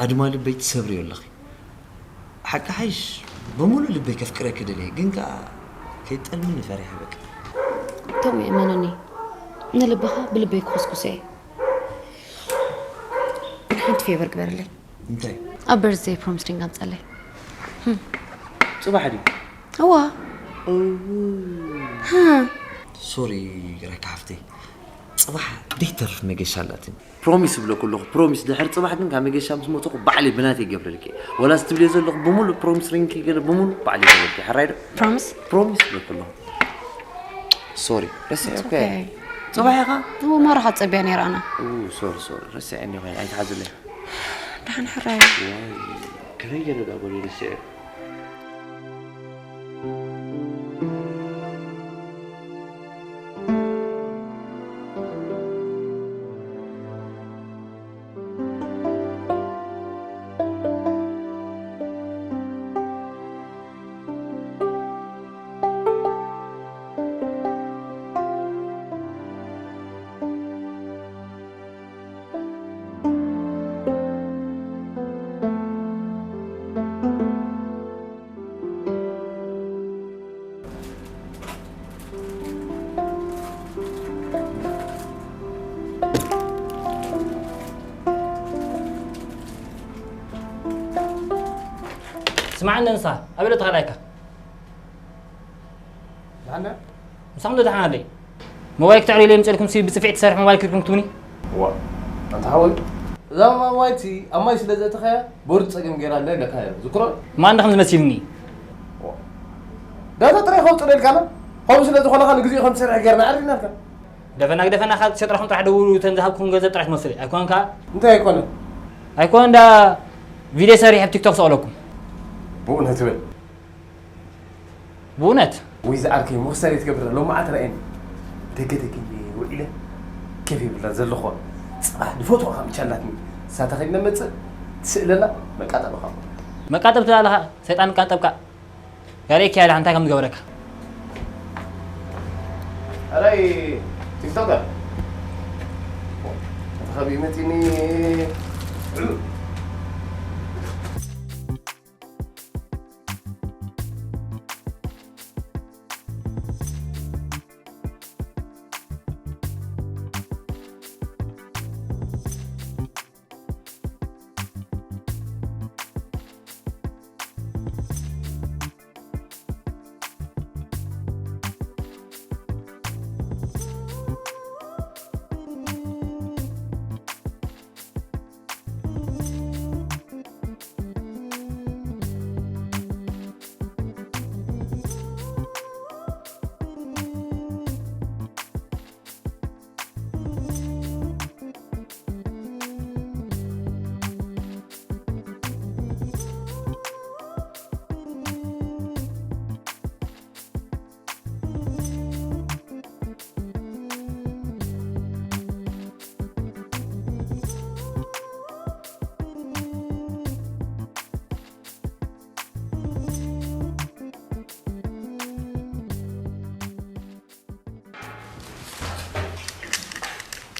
ኣድማ ልበይ ትሰብርዮ ኣለኺ። ሓቂ ሓይሽ ብምሉእ ልበይ ከፍቅረኪ ደልየ፣ ግን ከኣ ከይትጠልምኒ ፈሪሐ በቃ። ቶም እመነኒ፣ ንልብኻ ብልበይ ክኹስኩሶ እየ። ሓንቲ ፌቨር ግበረለይ። እንታይ? ኣብ በርዝደይ ፕሮሚስ ሪንግ ኣምፀለይ። ፅባሕ ድዩ? እዋ። እው። ሃ። ሶሪ ግረካ ሓፍተይ፣ ፅባሕ ዘይተርፍ መገሻ ኣላትኒ። ፕሮሚስ እብለኩ ኣለኹ፣ ፕሮሚስ። ድሕሪ ፅባሕ ግን ካብ መገሻ ምስ መፅኹ ባዕለይ ብናተይ ይገብረልኪ። ወላ እዚ ትብልዮ ዘለኹ ብምሉእ ፕሮሚስ ሪንግኪ ገለ ብምሉእ ባዕለይ ይገብረልኪ። ሕራይ ዶ? ፕሮሚስ? ፕሮሚስ እብለኩ ኣለኹ። ሶሪ፣ ረሲዐ It's እኮ okay። እየ። ጽባሕ ኢኻ? እሞ ማራ ክትጸብያ ነይራ ኣና። ኡ፣ ሶሪ፣ ሶሪ፣ ረሲዐኒ እኮ እየ፣ ኣይትሓዝለይ። ደሓን ሕራይ። ዋይ፣ ከመይ ገለ ዳ ጎኒ ረሲዐ? ስማዕኒ ንሳ ኣበይ ዶ ተኻላይካ? ማነ? ምሳኹም ዶ ደሓን ኣለይ? ሞባይል ክትዕርዩለይ የምፅእልኩም ሲ ብፅፍዒ ትሰርሕ ሞባይል ክልኩም ትብኒ? ዋ ኣንታ ሓወይ፣ እዛ ማዋይቲ ኣብ ማይ ስለ ዘእተኻያ ቦርድ ፀገም ገይራ ኣላ ኢለካ እያ ዝክሮ። ማን ድኹም ዝመሲልኒ? ዳታ ጥራይ ከውፅለልካ ና። ከምኡ ስለ ዝኾነ ካ ንግዚኡ ከም ትሰርሕ ገይርና ኣሪናልካ። ደፈና ግደፈና ካብ ትሸጥራኹም ጥራሕ ደውሉ፣ እተን ዝሃብኩም ገንዘብ ጥራሕ ትመስሉ ኣይኮን ከኣ? እንታይ ኣይኮነ? ኣይኮን እንዳ ቪድዮ ሰሪሕ ኣብ ቲክቶክ ሰቕለኩም። ብእውነት በል። ብእውነት ወይ ዝኣርከይ መኽሰር ይትገብረ ሎማዓት ርኣየኒ። ደገ ደገ ውዒለ ኬፍ ይብላ ዘለኹ። ፅባሕ ዝፈትዋ ከምቻላትኒ ሳታ ከይድና መፅእ ትስእለላ። መቃጠሎ ካብ መቃጠብ ትላለኻ ሰይጣን ቃጠብካ። ያሬ ኪያለ እንታይ ከም ዝገበረካ ኣራይ ቲክቶከር ተኸቢ መፂኒ።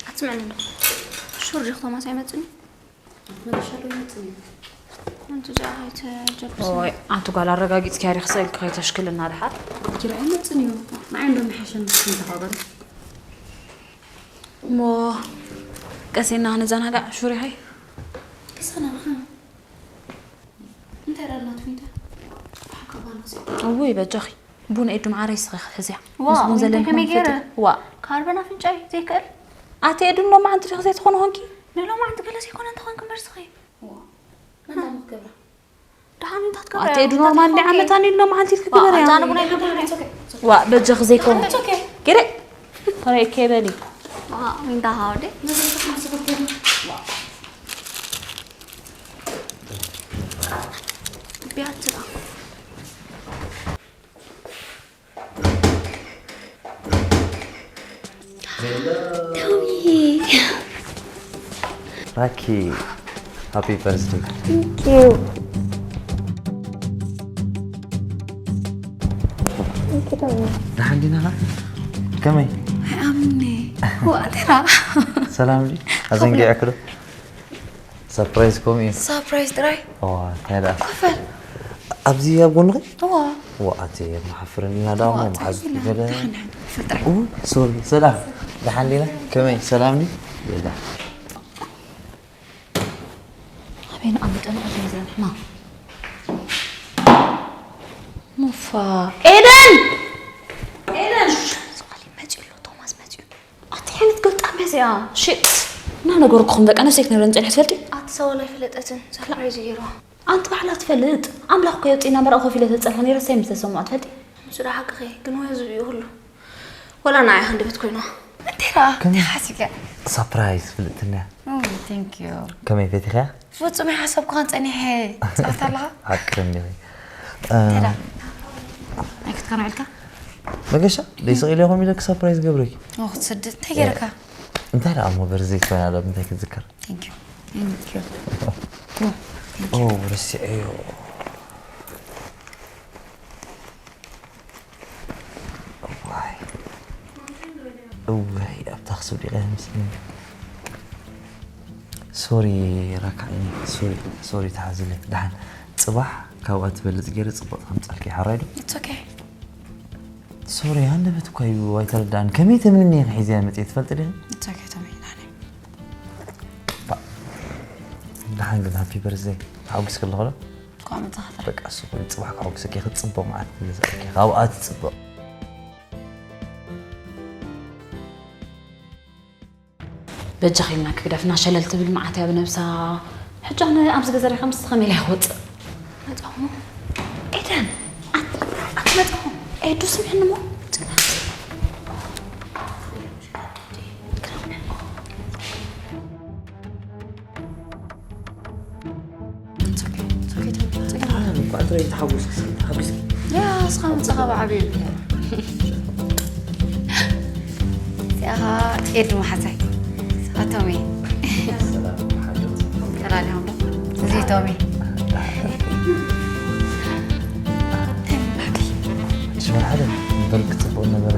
ኣትስምዕኒ ዶ? ሹር ዲኹ ቶማስ ኣይመጽእን እዩ? መገሻ ዶ ይመጽእ እዩ? ኣንቲ እዚኣ ከይተጀብስና። ኦይ ኣንቲ ጓል ኣረጋጊጽኪያ ዲኺ ስእልኪ ከይተሽክልና ድሓር። ኪራ ኣይመጽእን እዩ። ንዓይ እንዶ ምሓሸኒ ንስኺ ተኻበሪ። እሞ ቀሲና ክንዘናጋዕ ሹር ኢኺ? ክሰናኻ እንታይ ዳላት ዊንታ? ብሓቂ ጓል ክሲ እውይ በጃኺ ቡን ኤዱ መዓረይ ስኺ ክትሕዝያ። ዋ፣ ምስ ቡን ዊንታ ዘለኒ ከመይ ገይረ? ኮንፈት ዋ ካርበን ኣፍንጫይ ዘይክእል። ኣቲ ኤዱ ሎማዓንቲ ዲኺ ዘይትኾኒ ኾንኪ? ንሎማዓንቲ ገለ ዘይኮነ እንተኾንኪ እምበር ስኺ። ዋ፣ መን ዳሞ ክትገብራ? ደሓን ዊንታ ክትገብራ ኣቲ እያ። ኤዱ ኖርማል እንዲ ዓመት ኣኒ ሎማዓንቲ ኢልኪ ግበርያ። ኣታ ንቡና ይገብራ። ዋ በጃኺ ዘይኮነ። ገረ ተረይ ከበሊ። ዋ፣ ዊንታ ሃውደ። ቢያትራ። ራኪ ሃፒ በርዝደይ። ደሓን ዲና? ከመይ? ኣይኣምኒ። ዋእቴራ። ሰላም ዲ? ኣዘንጊዐ ክዶ? ሰርፕራይዝ ከምኡ እዩ። ሰርፕራይዝ ጥራይ። ዋ፣ እንታይ ደኣ? ክፈል። ኣብዚ ኣብ ጎንኺ? እዋ። ዋ፣ ኣቲ መሓፍርና ደኣ እሞ መሓዝ ገለ። ኡ፣ ሶሪ፣ ሰላም። ደሓን ዲና? ከመይ? ሰላም ዲ? የላ። ኣበይ ንኣምጠን ኣበይ ዘንሕና? ሙፋ ኤደን! ኤደን! ዝቓሊ መፂኡ ኣሎ፣ ቶማስ መፂኡ። ኣቲ ዓይነት ገልጣም እያ እዚኣ። ሽት! እና ነገርኩኹም ደቂ ኣንስትዮ ክትነብረን ፀኒሐ ትፈልጢ? ኣቲ ሰዋል ኣይፈለጠትን፣ ሰርፕራይዝ እዩ ገይርዋ። ኣንቲ ባዕላ ትፈልጥ። ኣምላኽ እኮ የውፅእና መርኣ ኮፍ ኢለ ተፀንሐ ነይረ፣ ሳይ ምስ ተሰምዖ ትፈልጢ? ንሱ ዶ ሓቅኺ፣ ግን ወዮ ዝብኡ ኩሉ። ወላ ንዓይ ክንደበት ኮይና። እንታይ ደኣ? ከመይ? እንታይ ሓሲብካ? ሳፕራይዝ ፍልጥትንያ። ኦ፣ thank you። ከመይ ፈቲኽያ? ፍጹም ኣይሓሰብኩኻን ጸኒሐ። ጸወታ ኣለኻ? ሓቂ እንዲኺ። እንታይ ደኣ? ናይ ክትከና ኢልካ? መገሻ ደይስቕ ኢለ ይኹም ኢለክ ሳፕራይዝ ገብረኪ። ኦ፣ ክትሰድድ እንታይ ገይርካ? እንታይ ደኣ እሞ በርዘይ ኮይና ዶ እንታይ ክትዝከር? Thank you. Thank you. ኦ ረሲዐዮ። እዋይ። እዋይ ኣብታ ክስብ ዲቀ ምስኒ። ሶሪ ራካዕኒ። ሶሪ ሶሪ ተሓዝለ። ደሓን ጽባሕ ካብኣ ትበልጽ ገይረ ጽቡቕ ከምጻልኪ ሓራይ ዶ? It's okay. ሶሪ ሃንደበት እኳ እዩ ኣይተረዳእን። ከመይ ተምንኒ ኢኺ ሒዝያ መጽየ ትፈልጢ ዲኺ? It's okay ቶሚ። ናኒ። ደሓን ግን ሃፒ በርዝደይ ተሓጒስኪ ኣለኹ ዶ? ኳ መጻኻታ። በቃ እሱ ኩሉ ጽባሕ ከሐጉሰኪ ክትጽበ መዓት ትገዛእኪ ካብኣ ትጽበ። በጃኺ ኢልና ክግደፍና ሸለል ትብል መዓት እያ ብነብሳ። ሕጂ ኣነ ኣብዚ ገዛ ሪኻ ምስ ከመይ ኢላ ክወፅእ? መፃኹሞ። ኤደን፣ ኣት- ኣትመፃኹም። ኤዱ ስምዕኒ እሞ። እንኳዕ ጥራይ ተሓጎስኪ፣ ተሓጒስኪ። ያ፣ እስኻ ምጻኻ ብዓብዩ። እዚኣ ኸኣ ኤዱ መሓዛይ። ኣቶሚ። ተላሊኹም ዶ? እዚ ቶሚ። ሽመል ሓደ በል ክጽብቕ ነበረ።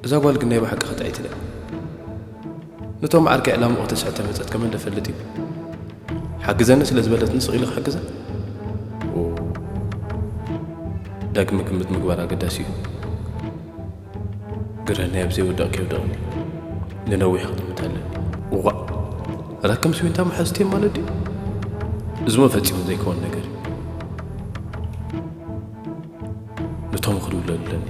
እዛ ጓል ግን ናይ ብሓቂ ኸጣይት እያ። ነቶም ዓርከይ ዕላምኡ ከተስዕር ተመጸት ከመን ደፈልጥ እዩ። ሓግዘኒ ስለ ዝበለትኒ ስቕ ኢለ ክሕግዛ? ኦ፣ ዳግመ ግምት ምግባር ኣገዳሲ እዩ። ግረናይ ኣብ ዘይውዳእ ከይውደቕኒ ንነዊሕ ክጥምት ኣለኒ። እዋእ፣ ኣላ ከም ስዊንታ መሓዝቲ ማለት ድዩ? እዚሞ ፈጺሙ ዘይከውን ነገር እዩ። ነቶም ክድውለሉ ኣለኒ።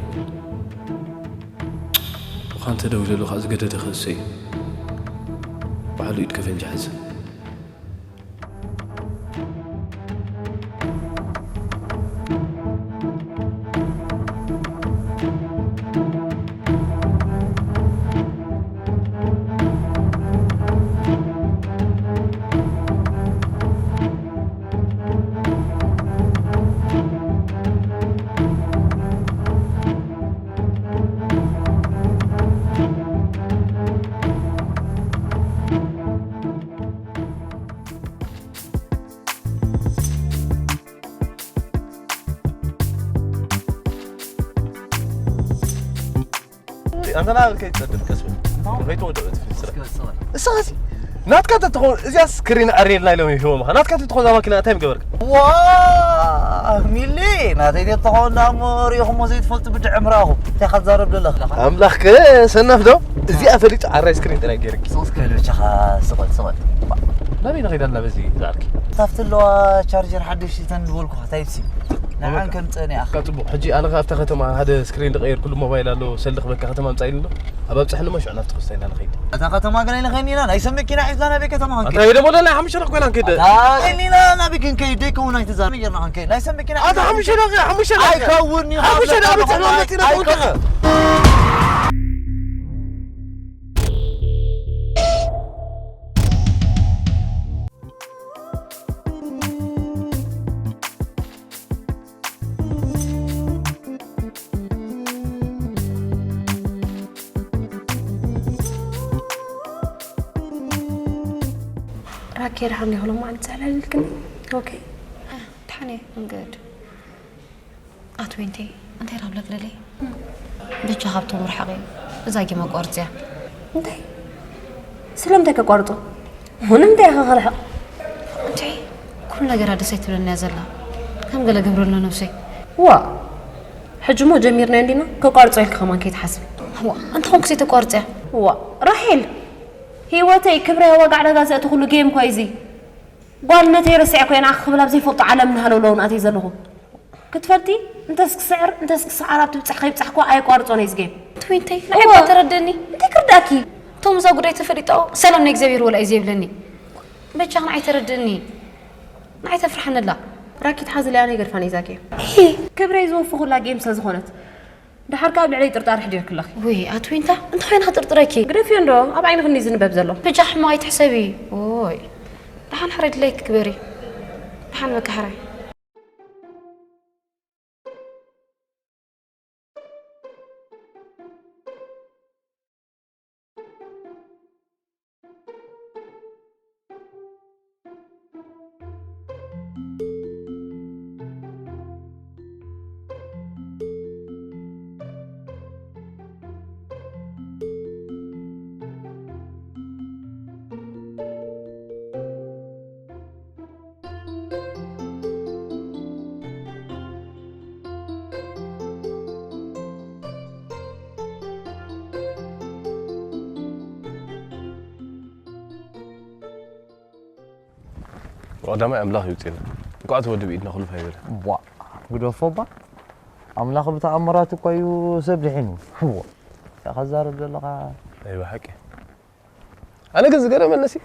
እኳ እንተደዊለሉ ከዓ ዝገደደ ክእሰ እዩ። ባዕሉ ኢድ ከፈንጂ ሓዘ። ኣንተ ናብር ከይትጸድፍ ቀስ በል። ከይትወድቕ እቲ ስራሕ። እስኻ ሲ ናትካ ተትኸውን እዚኣ ስክሪን ኣርየልና ኢሎም ይህቦምኻ። ናትካ ተትኸውን እዛ ማኪና እንታይ ምገበርካ? ዋ ሚሊ ናተይ ተትኸውን ደኣ እሞ ሪኢኹሞ ዘይትፈልጡ ብድዕም ረኣኹ። እንታይ ኢኻ ትዛረብ ዘለኻ? ኣምላኽ ከ ሰነፍ ዶ? እዚኣ ፈሊጡ ዓራይ ስክሪን ጥራይ ገይርኪ። ሶስ ከልብቻኻ ስቐል ስቐል። ናበይ ንኸይድ ኣለና በዚ ዝኣልኪ? ካብቲ ኣለዋ ቻርጀር ሓደሽቲ ተን ዝበልኩኻ ታይፕ ሲ። ንዓን ከምጽእን እያ። ካብ ጽቡቕ። ሕጂ ኣነ ከኣ ኣብታ ከተማ ሓደ ስክሪን ዝቐየርኩሉ ሞባይል ኣሎ፣ ሰልዲ ክበካ ከተማ ምጻእ ኢሉ ኣሎ። ኣብ ኣብጽሐኒ እሞ ሽዑ ናብቲ ክስታይ ኢና ንኸይድ። እታ ከተማ ገለ ንኸይድ ኢና፣ ናይ ሰብ መኪና ሒዝና ናበይ ከተማ ክንከይድ? ኣታ ወይ ደሞ ለና ሓሙሽተ ደቂቕ ኮይና ክንከይድ። ኣታ ኸይድ ኢና ናበይ ክንከይድ? ደይከውን ኣይትዛረብ። ጌርና ክንከይድ። ናይ ሰብ መኪና ኣታ ሒዝና ሓሙሽተ ደቂቕ፣ ሓሙሽተ ደቂቕ። ኣይከውን እዩ። ሓሙሽተ ደቂቕ ኣብ ቤት ዕልዋ መጺና ኣይከውን። ክንከይድ። ራኬ ደሓን ዲኹ? ሎማዓንቲ ጸላሊልክኒ? ኦኬ። ደሓን እየ፣ I'm good። ኣትወይንተይ፣ እንታይ ዳብለክ ደለይ? ብቻ ካብቶም ርሓቕ እዩ። እዛ ጌም ኣቋርጽያ። እንታይ? ስለምንታይ ከቋርጾ? ንምንታይ ኢኻ ከርሕቕ? እንዴ፣ ኩሉ ነገራ ደስ ኣይትብለኒ እያ ዘላ። ከም ገለ ገብረሎ ነብሰይ። ዋ፣ ሕጂ እሞ ጀሚርናዮ እንዲና፣ ከቋርጾ ኢልኪ ከማን ከይትሓስቢ። ዋ፣ እንታይ ኮንኩ ዘይተቋርጽያ? ዋ፣ ራሄል፣ ህይወተይ፣ ክብረይ ኣብ ዋጋ ዕዳጋ ዘእቲ ኩሉ ጌም እኮ እዩ እዚ። ጓልነተይ ረሲዐ እኮ እየ ንዓኺ ክብል ኣብ ዘይፈልጦ ዓለም እናሃለውለው ንኣተይ ዘለኹ። ክትፈልጢ፣ እንተስ ክስዕር፣ እንተስ ክስዓር ኣብቲ ብጻሕ ከይብጻሕኩ ኣየቋርጾን እየ እዚ ጌም። ትዊንተይ፣ ንዓይ እዋ። እኳ ተረድእኒ። እንታይ ክርዳእኪ? እቶም እዛ ጉዳይ ተፈሊጦ፣ ሰላም ናይ እግዚኣብሔር ወላ እዩ ዘይብለኒ። በጃኺ ንዓይ ተረድእኒ። ንዓይ ተፍርሓኒ ኣላ። ራኪ ትሓዝለይ ኣነ ይገድፋን እዛ ጌም። ሂ። ክብረይ ዝወፈኹላ ጌም ስለ ዝኾነት። ደሓር ከኣ ኣብ ልዕለይ ጥርጣረ ኣሕዲርክለኺ። ውይ፣ ኣቲ ዊንታ፣ እንታይ ኮይና ክጥርጥረኪ? ግደፍዮ እንዶ፣ ኣብ ዓይንኺ እንድዩ ዝንበብ ዘሎ። በጃኺ ሕማቕ ኣይትሕሰቢ። ኦይ። ደሓን ሕራይ ድላይኪ ግበሪ። ደሓን በቃ ሕራይ። ቀዳማይ ኣምላኽ ይውፅእና። እንኳዕ እቲ ወዲ ብኢድና ክሉፍ ኣይበለ። ቧ፣ ግደፎ እባ። ኣምላኽ ብተኣምራት እኮ እዩ ሰብ ድሒኑ። እዎ። እንታይ ከዛርብ ዘለኻ? ናይ ብሓቂ። ኣነ ግን ዝገረመኒ ሲ፣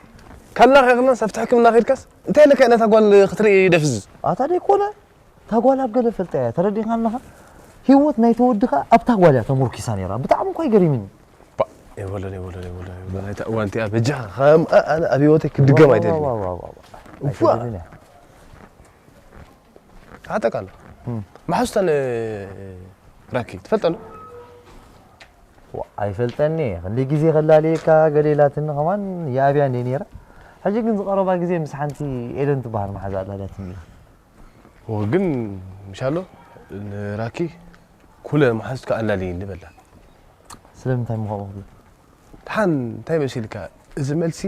ካላ ከይኽናስ ኣብቲ ሕክምና ከይድካስ፣ እንታይ ኢለካ ነታ ጓል ክትርኢ ደፍዝዝ? ኣታ ደይኮነ፣ እታ ጓል ኣብ ገለ ፈልጣ እያ፣ ተረዲእካ ኣለኻ? ህይወት ናይቲ ወዲ ኸኣ ኣብታ ጓል እያ ተሞርኪሳ ነይራ። ብጣዕሚ እኳ እዩ ገሪምኒ። ባ፣ የበሎን፣ የበሎን፣ የበሎን፣ የበሎን። ናይታ እዋን እቲኣ በጃኻ፣ ከም ኣነ ኣብ ህይወተይ ክድገም ኣይደልን። ዋ፣ ዋ፣ ዋ፣ ዋ፣ ዋ። እዋ። ኣይትደልን እያ። ኣጠቃሎ። እም። መሓዙተን ራኪ፣ ትፈልጠን ዶ? ዋ፣ ኣይፈልጠኒ እየ። ክንደይ ግዜ ከላልየካ ገለ ኢላትኒ ከማን ይኣብያ እንደ ነይራ። ሕጂ ግን ዝቐረባ ግዜ ምስ ሓንቲ ኤደን ትበሃል መሓዛ ኣላልያትኒ። ኦ፣ ግን ምሻሎ ንራኪ ኩለ መሓዙትካ ኣላልይኒ በላ። ስለምንታይ ምኾኑ ክብል? ድሓን እንታይ መሲልካ? እዚ መልሲ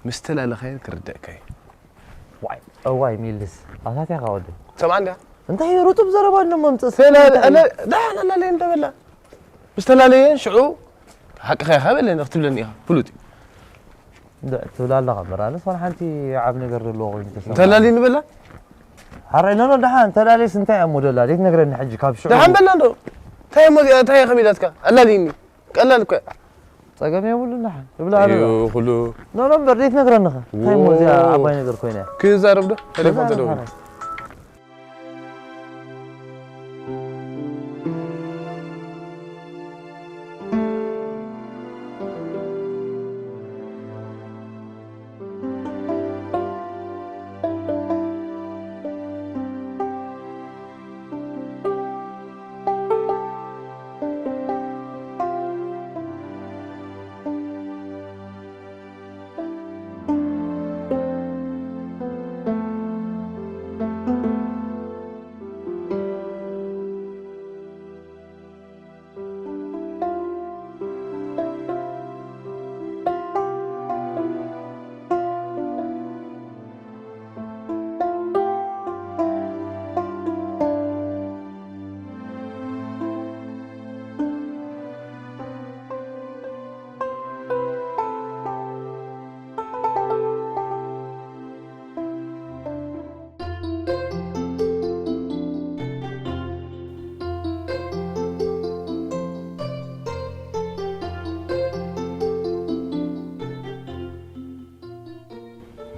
ምስ ተላለኻዮ ክርደእካ እዩ። ዋይ እዋይ ሚልስ ኣታትያ ካ ወዲ ሰምዓ እንዲያ? እንታይ ርጡብ ዘረባ እንደ መምፅእ ድሓን ኣላለየ እንተበላ ምስ ተላለየን ሽዑ ሓቅኻ ኢኻ በለኒ ክትብለኒ ኢኻ ፍሉጥ እዩ። ትብላ ኣለኻ እምበር ኣነስ ዋላ ሓንቲ ዓብ ነገር ዘለዎ ኮይኑ ተሰምዓ። እንተላልይኒ በላ ሓራይ ኖኖ ደሓን እንተላልየስ እንታይ እሞ ደላ ዘይትነግረኒ ሕጂ ካብ ሽዑ ደሓን በላ እንዶ እንታይ እሞ እዚኣ እንታይ እየ ከሚዳትካ ኣላልይኒ ቀላል እኮ እያ። ጸገም የብሉን ደሓን ይብላ ኣሎ እዩ ኩሉ ኖኖ እምበር ዘይትነግረኒ ኸ እንታይ እሞ እዚኣ ዓባይ ነገር ኮይና እያ ክዛረብ ዶ ተሌፎን ተደውሉ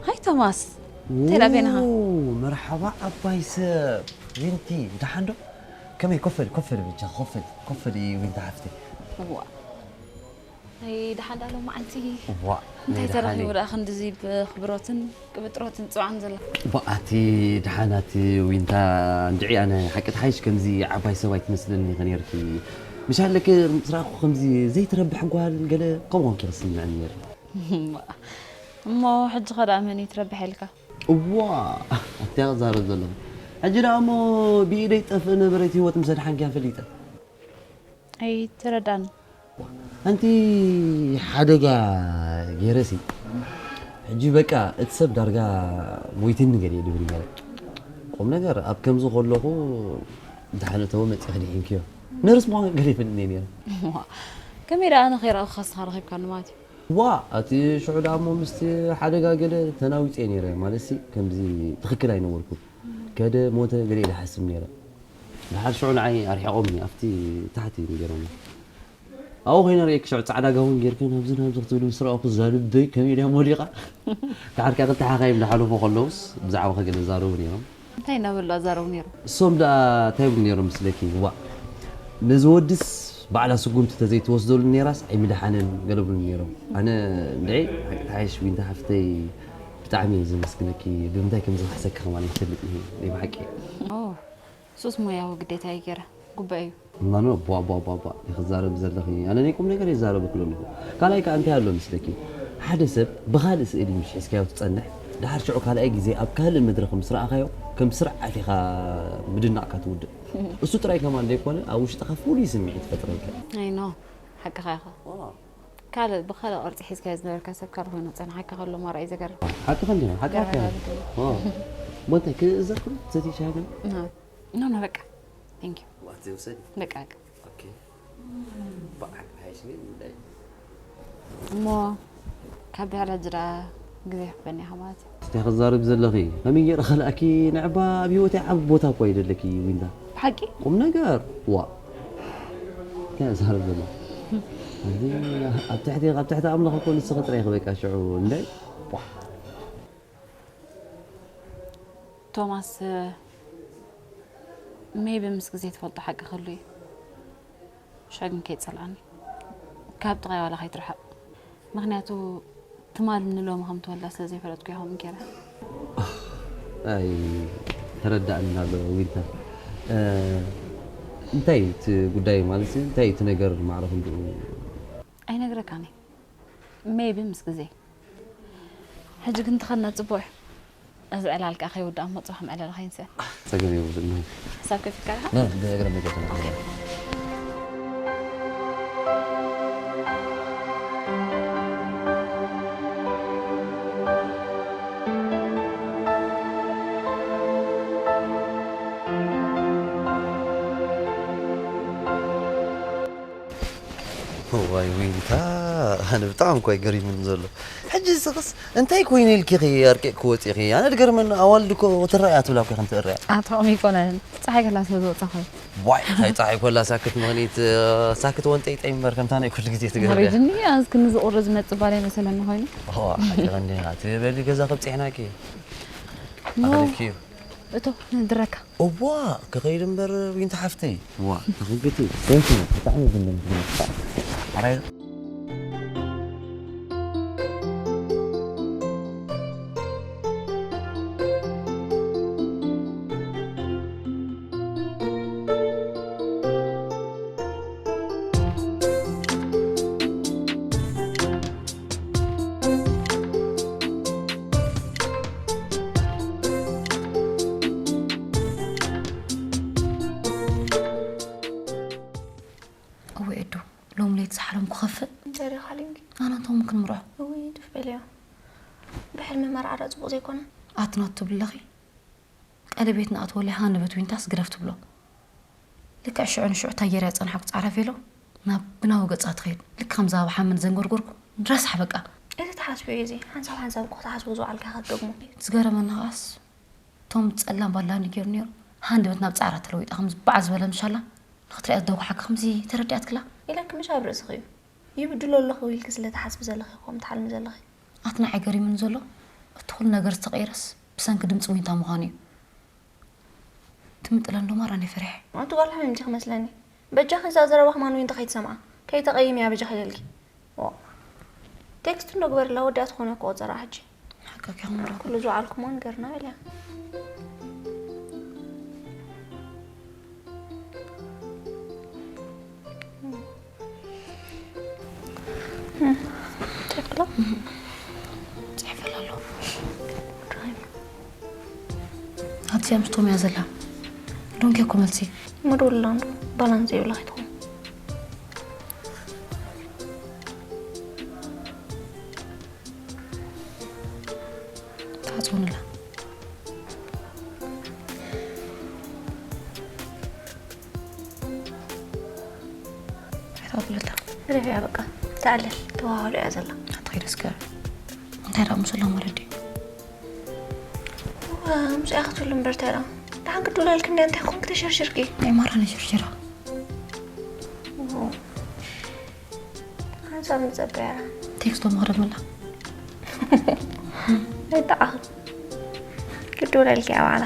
ሃይ ቶማስ እንታይ ደኣ በይንኻ መርሓባ ዓባይ ሰብ ዊንቲ ደሓን ዶ ከመይ ኮፈል ኮፈል ብቻ ኮፈል ኮፈል እዩ ዊንቲ ሓፍተይ እዋ ኣይ ደሓን ዳሎ መዓልቲ ዋ እንታይ ተረኺቡ ደኣ ክንድዚ ብክብሮትን ቅብጥሮትን ጽዋዕን ዘሎ ዋ ኣቲ ደሓን ኣቲ ዊንታ እንድዒ ኣነ ሓቂ ተሓይሽ ከምዚ ዓባይ ሰብ ኣይትመስልን ኢኸ ነርኪ ምሻለክ ምስ ረኣኹ ከምዚ ዘይትረብሕ ጓል ገለ ከምኡ ኮንኪ ክስምዐኒ ነይሩ እሞ ሕጂ ኸ ደኣ መን እዩ ትረብሐልካ እዋ ኣትያ ክዛረብ ዘለኹ ሕጂ ደኣ እሞ ብኢደይ ጠፍእ ነበረ እቲ ህይወት ምስ ኣድሓንኪያ ፈሊጠ ኣይተረዳን ኣንቲ ሓደጋ ገይረሲ ሕጂ በቃ እቲ ሰብ ዳርጋ ሞይትኒ ገለ ድብል ገለ ቁም ነገር ኣብ ከምዚ ከለኹ ድሓነተወ መፂ ክድሒንክዮ ነርስ ምዃን ገለ ይፈልጥ ነይ ነረ ከመይ ደኣ ኣነ ከይረኣኹ ካስኻ ረኺብካኒ ማለት እዩ ዋ ኣቲ ሽዑ ደኣ እሞ ምስቲ ሓደጋ ገለ ተናዊፀ ነረ ማለት ሲ ከምዚ ትኽክል ኣይነበርኩ ከደ ሞተ ገለ ኢለ ሓስብ ነረ ድሓር ሽዑ ንዓይ ኣርሒቖምኒ ኣብቲ ታሕቲ ገይሮም ኣብኡ ኮይነ ርእየኪ ሽዑ ፃዕዳ ጋውን ጌርክን ኣብዚ ናብዚ ክትብሉ ምስ ረኣኹ እዛ ልበይ ከመይ ድያ ሞሊቓ ድሓር ከኣ ክልተ ሓኻይም ዝሓለፉ ከለውስ ብዛዕባኺ ገለ ዛረቡ ነይሮም እንታይ እናበሉ ኣዛረቡ ነይሮም እሶም ደኣ እንታይ ይብሉ ነይሮም ምስለኪ ዋእ ነዚ ወድስ ባዕላ ስጉምቲ ተዘይትወስደሉ ነይራስ ኣይምድሓነን ገለ ብሉኒ ነይሮም ኣነ እንድዒ ሓቂ ተሓይሽ ዊንታ ሓፍተይ ብጣዕሚ እየ ዘመስግነኪ ብምንታይ ከም ዝኽሕሰኪ ከማን ይፈልጥ እየ ናይ ብሓቂ ሱስ ሞያዊ ግዴታ እዩ ገይረ ጉባኤ እዩ ማኖ ቧ ቧ ቧ ቧ ይኽዛረብ ዘለኺ ኣነ ናይ ቁም ነገር ይዛረበኪ ዘለኹ ካልኣይ ከኣ እንታይ ኣሎ ምስለኪ ሓደ ሰብ ብኻልእ ስእሊ ምሽ ሒዝካዮ ትጸንሕ ድሓር ሽዑ ካልኣይ ግዜ ኣብ ካልእ መድረኽ ምስ ረኣኻዮ ከም ስርዓት ኢኻ ምድናቕካ ትውድእ እሱ ጥራይ ከማን ዘይኮነ ኣብ ውሽጥኻ ፍሉይ ስምዒት ይፈጥረልካ እዩ ኣይ ኖ ሓቅኻ ኢኻ ካልእ ብኻልእ ቅርፂ ሒዝካዮ ዝነበርካ ሰብ ካልእ ኮይኑ ክፀንሓካ ከሎ ማራ እዩ ዘገርም ሓቅኻ እንዲኻ ሓቅኻ እሞ እንታይ ክእዘዝኩም ሰትይ ሻሂ ግን ኖ ኖ በቃ thank you ዋት ዝውሰድ በቃ በቃ ኦኬ በዓል ሓይሽ ግን እንታይ እሞ ካብ ድሕሪ ሕጂ ደኣ ግዜ ይሕበኒ ኢኻ ማለት እዩ እንታይ ክዛረብ ዘለኺ ከመይ ገይረ ከልኣኪ ንዕባ ኣብ ህይወተይ ዓብ ቦታ እኳ ይደለኪ ዊንታ ብሓቂ ቁም ነገር ዋ እንታይ ዛረብ ዘሎ ኣብ ትሕቲ ኣብ ትሕቲ ኣምላኽ እኮ ንስኺ ጥራይ ክበቃ ሽዑ እንታይ ቶማስ maybe ምስ ግዜ ትፈልጦ ሓቂ ክህሉ እዩ ሽዑ ግን ከይትጸልኣኒ ካብ ጥቓይ ዋላ ከይትርሓቕ ምኽንያቱ ትማል ንሎሚ ከም ትወልዳ ስለ ዘይፈለጥኩ እየ ከምኡ ገይረ ኣይ ተረዳእኒ ኣሎ ዊንታ እንታይ እቲ ጉዳይ ማለት እንታይ እቲ ነገር ማዕረ ክንድኡ ኣይነግረካን maybe ምስ ግዜ ሕጂ ግን ትኸና ጽቡቕ እዩ እዚ ዕላል ከኣ ከይውዳእ እሞ ጽባሕ መዕለሊ ከይንስእ ጸገም የብሉን ሕሳብ ከፊልካ ኢኻ ብእግረ መገዲ ዋይ ዊንታ፣ ኣነ ብጣዕሚ እኮ ይገሪምን ዘሎ። ሕጂ ስኽስ እንታይ ኮይኑ ኢልኪ ኢኺ ኣርቂቕ ክወፂ ኢኺ? ኣነ ድገርመኒ ኣዋልድ እኮ ትረኣያ ትብላ እኮ ከምቲ እረያ። ኣቶ ኣይኮነን። ፀሓይ ከላ ስለ ዝወፃ ኮይኑ። ዋይ እንታይ ፀሓይ ኮላ ሳክት ምኽኒት ሳክት ወንጠይጠይ እምበር ከምታ ናይ ኩሉ ግዜ ትገብርያ። ወሪድኒ ኣዝክኒ ዝቑሪ ዝመፅእ ባል ኣይመሰለኒ ኮይኑ። ዋ ሓቂ እንዲና ትበሊ ገዛ ከብፅሕናኪ። ኖ። ኣኽሊፍኪ እዩ። እቶ ንድረካ። እዋ ክኸይድ እምበር ዊንታ ሓፍተይ። ዋ ተኽግቲ። ብጣዕሚ ዝምንት። ኣራይ እወ ኤዱ፣ ሎም ለይቲ ዝሓለምኩ ከፍእ። እንጀሪ ካሊንግ። ኣናቶም ክንምርዖ። እውይ፣ ዱፍ በልዮ። ብሕልሚ መርዓ ዶ ጽቡቕ ዘይኮነ? ኣትናቱ ብለኺ። ቀለቤት ንኣትወለይ ሃንደበት ዊንታስ ግረፍ ትብሎ። ልክዕ ሽዑ ንሽዑ እታ ጌርያ ዝጸንሓኩ ጻዕዳ ቬሎ ናብ ብናዊ ገጻ ትኸይድ። ልክ ከምዛ ኣብ ሓመድ ዘንጎርጎርኩ ንረሳሕ በቃ። እዚ ተሓስብዮ እዚ ሓንሳብ ሓንሳብ እኮ ተሓስቦ ዝውዓልካ ክትደግሞ። ዝገረመኒ ከኣስ እቶም ጸላም ባላኒ ገይሩ ነይሩ ሃንደበት ናብ ጻዕዳ ተለዊጣ ከምዚ ባዕ ዝበለ ምሻላ ንኽትሪኣ ዝደጉሓካ ከምዚ ተረዲኣትክላ። ኢለኪ ምሽ ኣብ ርእስኺ እዩ። ይብድሎ ኣለኹ ኢልኪ ስለ ትሓስቢ ዘለኺ ከምኡ ትሓልሚ ዘለኺ። ኣቲ ንዓይ ገሪሙኒ ዘሎ እቲ ኩሉ ነገር ዝተቐየረስ ብሰንኪ ድምፂ ዊንታ ምዃኑ እዩ። ትምጥለን ዶ ማራ ናይ ፈሪሐ። ኣንቲ ጓል ሓሚም ዲኺ መስለኒ። በጃኺ እዛ ዘረባ ከማን ዊንታ ከይትሰምዓ። ከይተቐይምያ በጃኺ ኢለልኪ። ዋ። ቴክስት እንዶ ግበርላ ወዲኣ ትኾነ እኮ ቆጸራ ሕጂ። ሓቃ ኪያ ምራ። ኩሉ ዝወዓልኩሞ ንገርና በልያ። ጽሕፍላ? ጽሕፈላ ኣለኹ። ኣብዚኣ ምስቶም እያ ዘላ። ዶንኪ እኮ መልሲ። ምድውላ እንዶ ባላንስ ዘይብላ ከይትኾን። ተዓጽውንላ። ኣይትቐብለላ። ረፊያ በቃ ተኣለል ተዋህሎ እያ ዘላ። ኣትኸይደ እስከ እንታይ ደኣ ምስሎም ወለዲ? ዋ፣ ምስኣ ክትብሉ እምበር እንታይ ደኣ? ደሓን ክድውለልክ እንድያ እንታይ ኮንክ ተሸርሽርኪ? ናይ ማራ ነሸርሽራ። ሓንሳብ ንጸበያ። ቴክስቶ መቕረብ መላ። ኣይጠዓኹም። ክትውለልኪ እያ ባዕላ።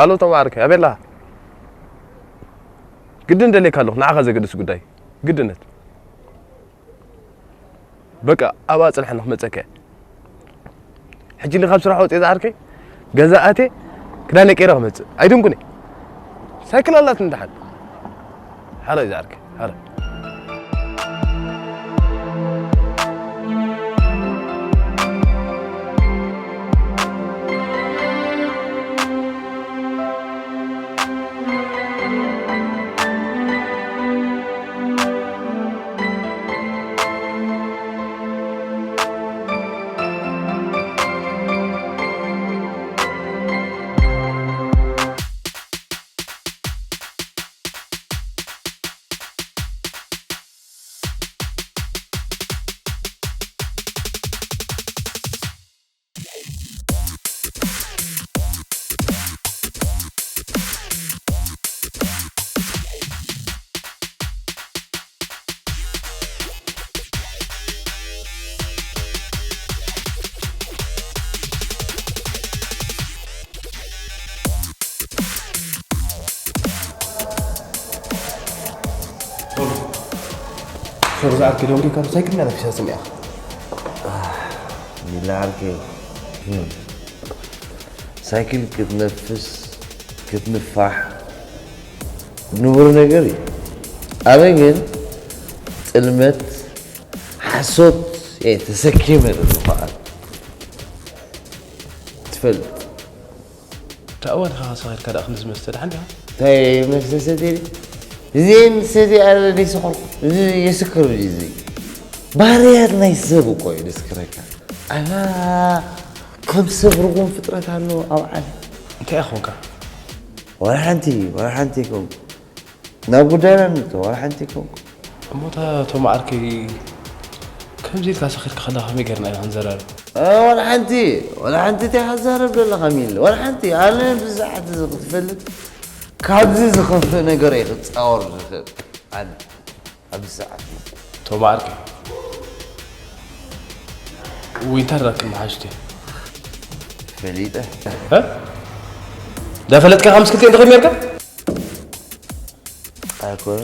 ኣሎ ቶም ዓርከይ ኣበላ ግድን ደልየካ ኣለኹ ንዓኻ ዘገድስ ጉዳይ ግድነት በቃ ኣብኣ ጽንሓኒ ክመጸካ እየ ሕጂ ካብ ስራሕ ወጽየ ዝዓርከይ ገዛ ኣትየ ክዳነ ቀይረ ክመጽእ ኣይደንጉን እየ ሳይክል ኣላትኒ ደሓን ሓራይ ዝዓርከይ ሓራይ ሶሪ ዝዓርከይ ደንጉካ ሳይክል ናተፊሳ ስሚያ ሚላ ዓርከይ ሳይክል ክትነፍስ ክትንፋሕ ንቡር ነገር እዩ ኣነ ግን ጥልመት ሓሶት እየ ተሰኪመ ዝኸኣል ትፈልጥ እታ እዋን ኢኻ ሰኺርካ ደኣ ክንዲ ዝመስተ ደሓን ዲኻ እንታይ መስተ ሰትየ እዚ ሰትየ ኣረ ዘይሰኸርኩ እዚ የስክር እዚ ባህርያት ናይ ሰብ እኮ እዩ ደስክረካ ኣና ከም ሰብ ርጉም ፍጥረት ኣሎ ኣብ ዓለም እንታይ ኢኹንካ ወላ ሓንቲ ወላ ሓንቲ ይኮንኩ ናብ ጉዳይና ንእቶ ዋላ ሓንቲ ይኮንኩ እሞ እታ እቶም ዓርከይ ከምዚ ኢልካ ሰኺርካ ከለኻ ከመይ ጌርና ኢና ክንዘራረብ ዋላ ሓንቲ ዋላ ሓንቲ እንታይ ሓዛረብ ዘለኻ ሚል ዋላ ሓንቲ ኣነ ብዛዕት እዚ ክትፈልጥ ካብዚ ዝኸፍእ ነገር እየ ክፃወር ዝኽእል ኣነ ኣብዚ ሰዓት እዚ እቶም ዓርከይ ዊንታ ዳክን መሓሽቲ ፈሊጠ ዳፈለጥካ ከም ስክልቴ እንተኸይድ ነርካ ኣይኮነ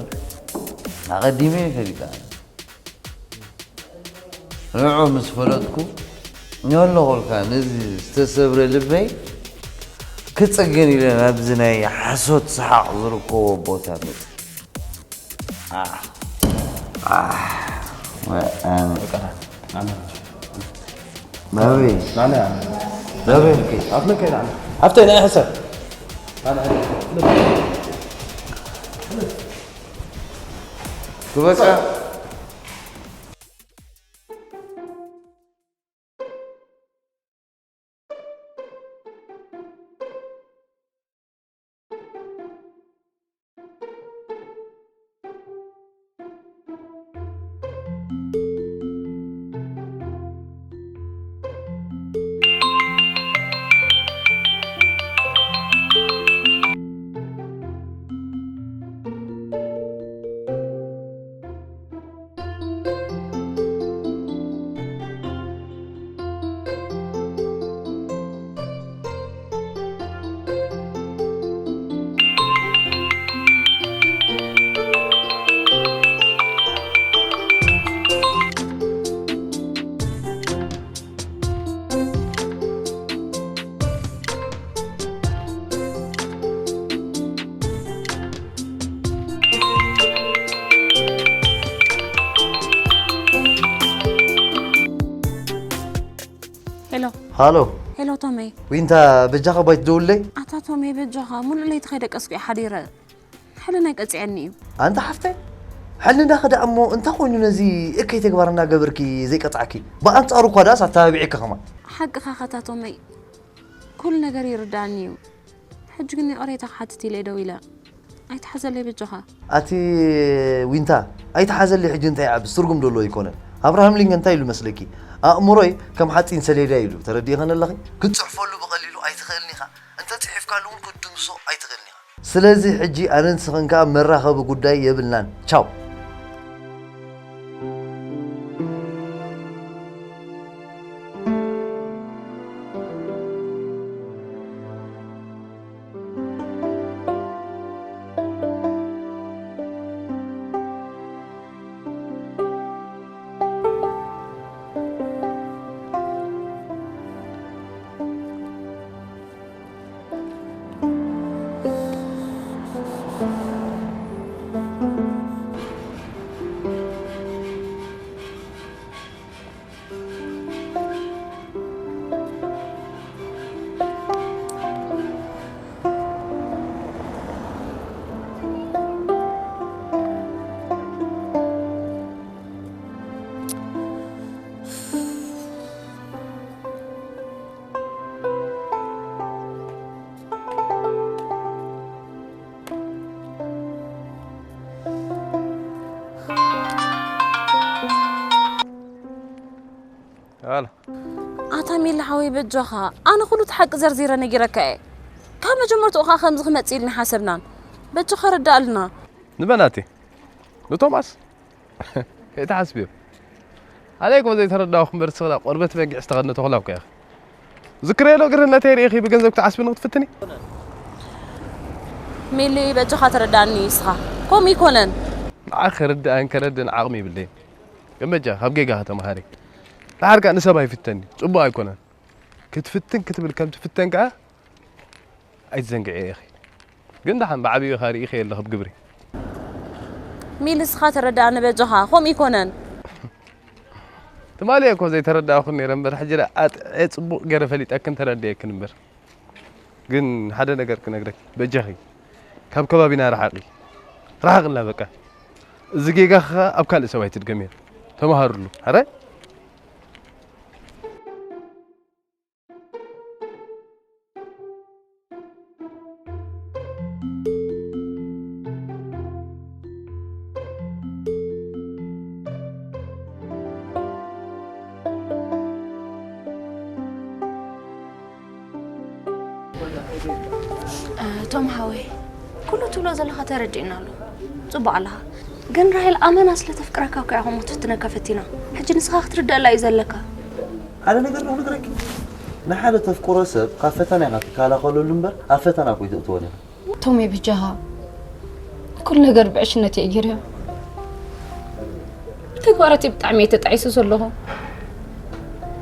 ኣቐዲመ ይፈልጣ ንዑ ምስ ፈለጥኩ ኛሎ ቆልካ ነዚ ዝተሰብረ ልበይ ክጽግን ኢለ ናብዚ ናይ ሓሶት ሰሓቕ ዝርከቦ ቦታ መጽ ናበይ ናበይ ኣፍመ ከይዳ ኣፍተ ናይ ሕሰብ ክበቃ ሄሎ ሃሎ ሄሎ ቶመይ ዊንታ በጃኻ ባይ ትደውለይ ኣታ ቶመይ በጃኻ ሙሉእ ለይቲ ከይደቀስኩ እየ ሓዲረ ሕልናይ ቀፂዐኒ እዩ ኣንታ ሓፍተይ ሕልናኺ ደኣ እሞ እንታይ ኮይኑ ነዚ እከይ ተግባር እናገበርኪ ዘይቀፃዕኪ ብኣንፃሩ እኳ ደኣስ ኣተባቢዐኪ ከማን ሓቅኻ ከታ ቶመይ ኩሉ ነገር ይርዳእኒ እዩ ሕጂ ግን ይቕሬታ ክሓትት ኢለ ደው ኢለ ኣይትሓዘለይ በጃኻ ኣቲ ዊንታ ኣይትሓዘለይ ሕጂ እንታይ ይዓብስ ትርጉም ደሎ ኣይኮነን ኣብርሃም ሊንከን እንታይ ኢሉ መስለኪ ኣእምሮይ ከም ሓፂን ሰሌዳ ኢሉ ተረዲእኸን ኣለኺ ክትፅሕፈሉ ብቐሊሉ ኣይትኽእልን ኢኻ እንተ ፅሒፍካሉ እውን ክትድምሶ ኣይትኽእልን ኢኻ ስለዚ ሕጂ ኣነን ስኽን ከዓ መራኸቢ ጉዳይ የብልናን ቻው ኣላ ኣታ ሚሊ ሓወይ በጃኻ ኣነ ኩሉ እቲ ሓቂ ዘርዚረ ነጊረካ እየ ካብ መጀመርትኡ ኸዓ ከምዚ ክመጽእ ኢልና ሓሰብናን በጃኻ ረዳኣልና ንበናቲ ንቶማስ ከይትሓስብዮ ኣነ እኮ ዘይተረዳእኹ እምበር ስኽላ ቆርበት በጊዕ ዝተኸድነ ተኹላ እኮ ኢኺ ዝክረየሎ ግርህነተይ ርኢኺ ብገንዘብ ክትዓስብኒ ክትፍትኒ ሚሊ በጃኻ ተረዳኣኒ ንስኻ ከምኡ ይኮነን ንዓ ክርድኣን ከረድእን ዓቕሚ ይብለይን ግን በጃ ካብ ጌጋኻ ተምሃሪ ደሓር ከኣ ንሰብ ኣይፍተኒ ጽቡቕ ኣይኮነን ክትፍትን ክትብል ከም ትፍተን ከኣ ኣይትዘንግዕዮ ኢኺ ግን ደሓን ብዓብዩ ኢኻ ርኢኺ ኣለኺ ብግብሪ ሚሊ ንስኻ ተረዳኣኒ በጃኻ ከምኡ ይኮነን ትማሊ እኮ ዘይተረዳእኩን ነይረ እምበር ሕጂ ደኣ ኣጥዕየ ጽቡቕ ገይረ ፈሊጠክን ተረዲኤክን እምበር ግን ሓደ ነገር ክነግረኪ በጃኺ ካብ ከባቢና ርሓቒ ርሓቕልና በቃ እዚ ጌጋኺ ከኣ ኣብ ካልእ ሰብ ኣይትድገምዮ ተማሃርሉ ሕራይ ቶም ሓወይ ኩሉ ትብሎ ዘለኻ ተረዲእና ኣሎ ጽቡቕ ኣለኻ ግን ራሄል ኣመና ስለ ተፍቅረካ እኮ እያ ከምኡ ትፍትነካ ፈቲና ሕጂ ንስኻ ክትርደኣላ እዩ ዘለካ ሓደ ነገር ዶ ክነግረኪ ንሓደ ተፍቅሮ ሰብ ካብ ፈተና ኢኻ ትከላኸለሉ እምበር ኣብ ፈተና እኮ ኣይተእትዎን ኢኻ ቶሜ ብጃኻ ኩሉ ነገር ብዕሽነት እየ ገይረዮ ብተግባራተይ ብጣዕሚ እየ ተጣዒሰ ዘለኹ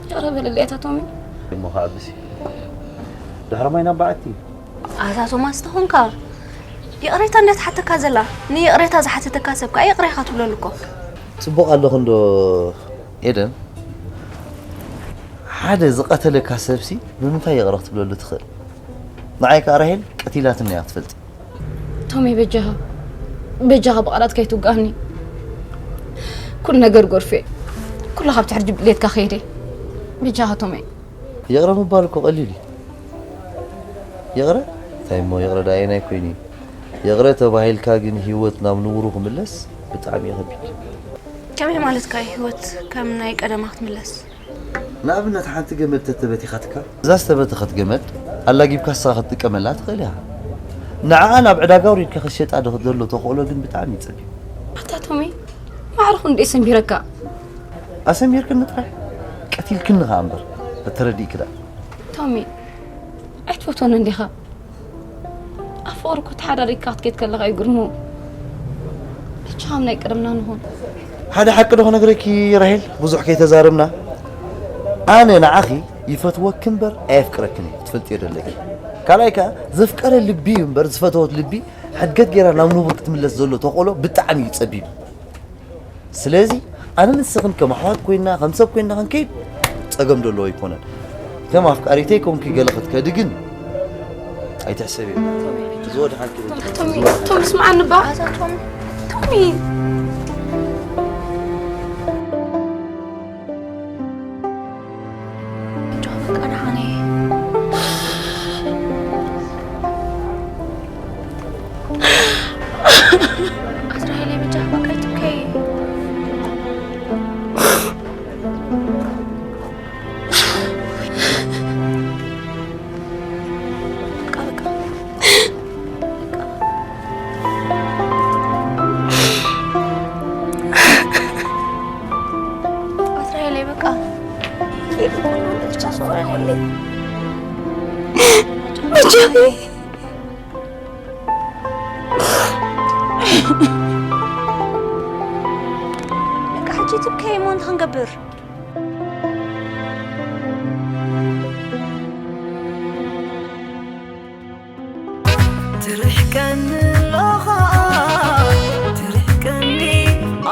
ይቕረ በለለይ ኣታ ቶሜ እሞ ከዕብሲ ድሕሪ ማይ ናብ በዓቲ ኣታ ቶማስ ተኾንካ ይቕሬታ እንደ ትሓተካ ዘላ ንይቕሬታ ዝሓተተካ ሰብ ከዓ ይቕሬኻ ትብለሉ እኮ ጽቡቕ ኣለኹ እንዶ ኤደን ሓደ ዝቐተለካ ሰብሲ ብምንታይ ይቕረ ክትብለሉ ትኽእል ንዓይ ከዓ ራሄል ቀቲላትኒ እያ ክትፈልጢ ቶሜ በጃኻ በጃኻ ብቓላት ከይትውግኣኒ ኩሉ ነገር ጎርፌ ኩሉ ካብቲ ሕርጅ ብሌትካ ከይደ በጃኻ ቶሜ ይቕረ ምባል እኮ ቀሊል እዩ ይቕረ እንታይ እሞ ይቕረ ደኣ ኣየናይ ኮይኑ እዩ ይቕረ ተባሂልካ ግን ህይወት ናብ ንቡሩ ክምለስ ብጣዕሚ እዩ ከቢድ ከመይ ማለትካ እዩ ህይወት ከም ናይ ቀደማ ክትምለስ ንኣብነት ሓንቲ ገመድ ተተበቲኻትካ እዛ ዝተበተኸት ገመድ ኣላጊብካ ንስኻ ክትጥቀመላ ትኽእል ኢኻ ንዓኣ ናብ ዕዳጋ ኣውሪድካ ክትሸጣ ዘሎ ተኽእሎ ግን ብጣዕሚ እዩ ጸቢብ ኣታ ቶሚ ማዕርኹ እንዴ ሰንቢረካ ኣሰሚርክኒ ጥራሕ ቀቲልክኒ ኸኣ እምበር ተረዲእኪ ደኣ ቶሚ ኣይትፈትወንን ዲኻ ኣብ ፍቕሪ እኮ ተሓዳዲግካ ክትከይድ ከለኻ እዩ ግርሙ ብቻ ከም ናይ ቀደምና ንኹን ሓደ ሓቂ ዶ ክነግረኪ ራሄል ብዙሕ ከይተዛረብና ኣነ ንዓኺ ይፈትወኪ እምበር ኣየፍቅረክን እየ ክትፈልጥዮ ደለኪ ካልኣይ ከኣ ዘፍቀረ ልቢ እዩ እምበር ዝፈተወት ልቢ ሕድገት ገይራ ናብ ንቡር ክትምለስ ዘሎ ተኽእሎ ብጣዕሚ እዩ ጸቢብ ስለዚ ኣነ ንስኽን ከም ኣሕዋት ኮይና ከም ሰብ ኮይና ክንከይድ ጸገም ደለዎ ኣይኮነን ከም ኣፍቃሪተይ ኮንኪ ገለ ክትከዲ ግን ኣይትሕሰቢ ዝወድሓንኪ ቶም ስምዓኒ ባ ቶሚ ኣዝራኤል ብጃኻ በቃ ይትከይ በቃ በቃ ኣዝራኤል በቃ ብቻ ሶሪ ሆነልኝ ብቻ በቃ ሕጂ ትብከይ እሞ እንታይ ክንገብር ትርሕቀኒ ኣለኻ ትርሕቀኒ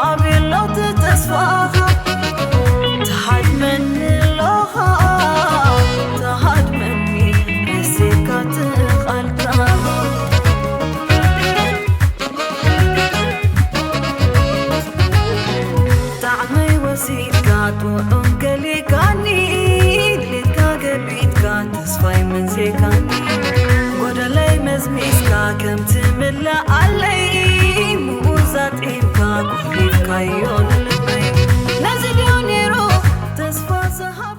ኣበይ ኣሎ እቲ ተስፋኻ ትሃድመኒ ኣለኻ ትሃድመኒ ረሲዕካ እቲ ቓልካ ጣዕመይ ወሲድካ ጥዑም ገሊካኒ ድሌትካ ገቢትካ ተስፋይ መንዜካኒ ጎደለይ መዝሚዝካ ከም ትምልኣለይ ምኡዝ ኣጥዒምካ ኮሊፍካዮ ንልበይ ነዚ ድዩ ነይሩ ተስፋ ዝሃብ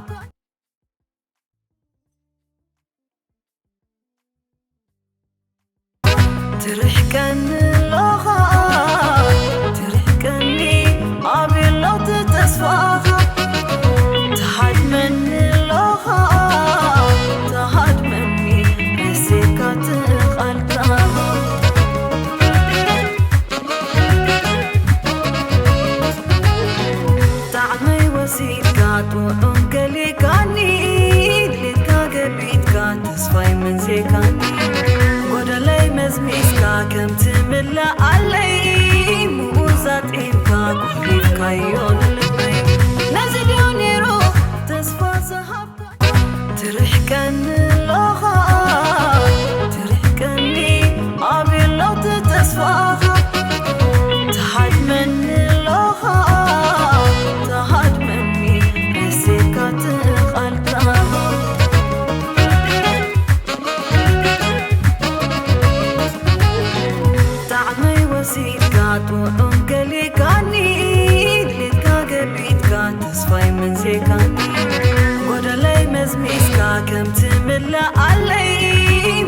ጎደለይ መዝሚዝካ ከም ትምልኣለይ፣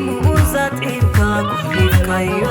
ምኡዝ ኣጥዒምካ ኮሊፍካዮ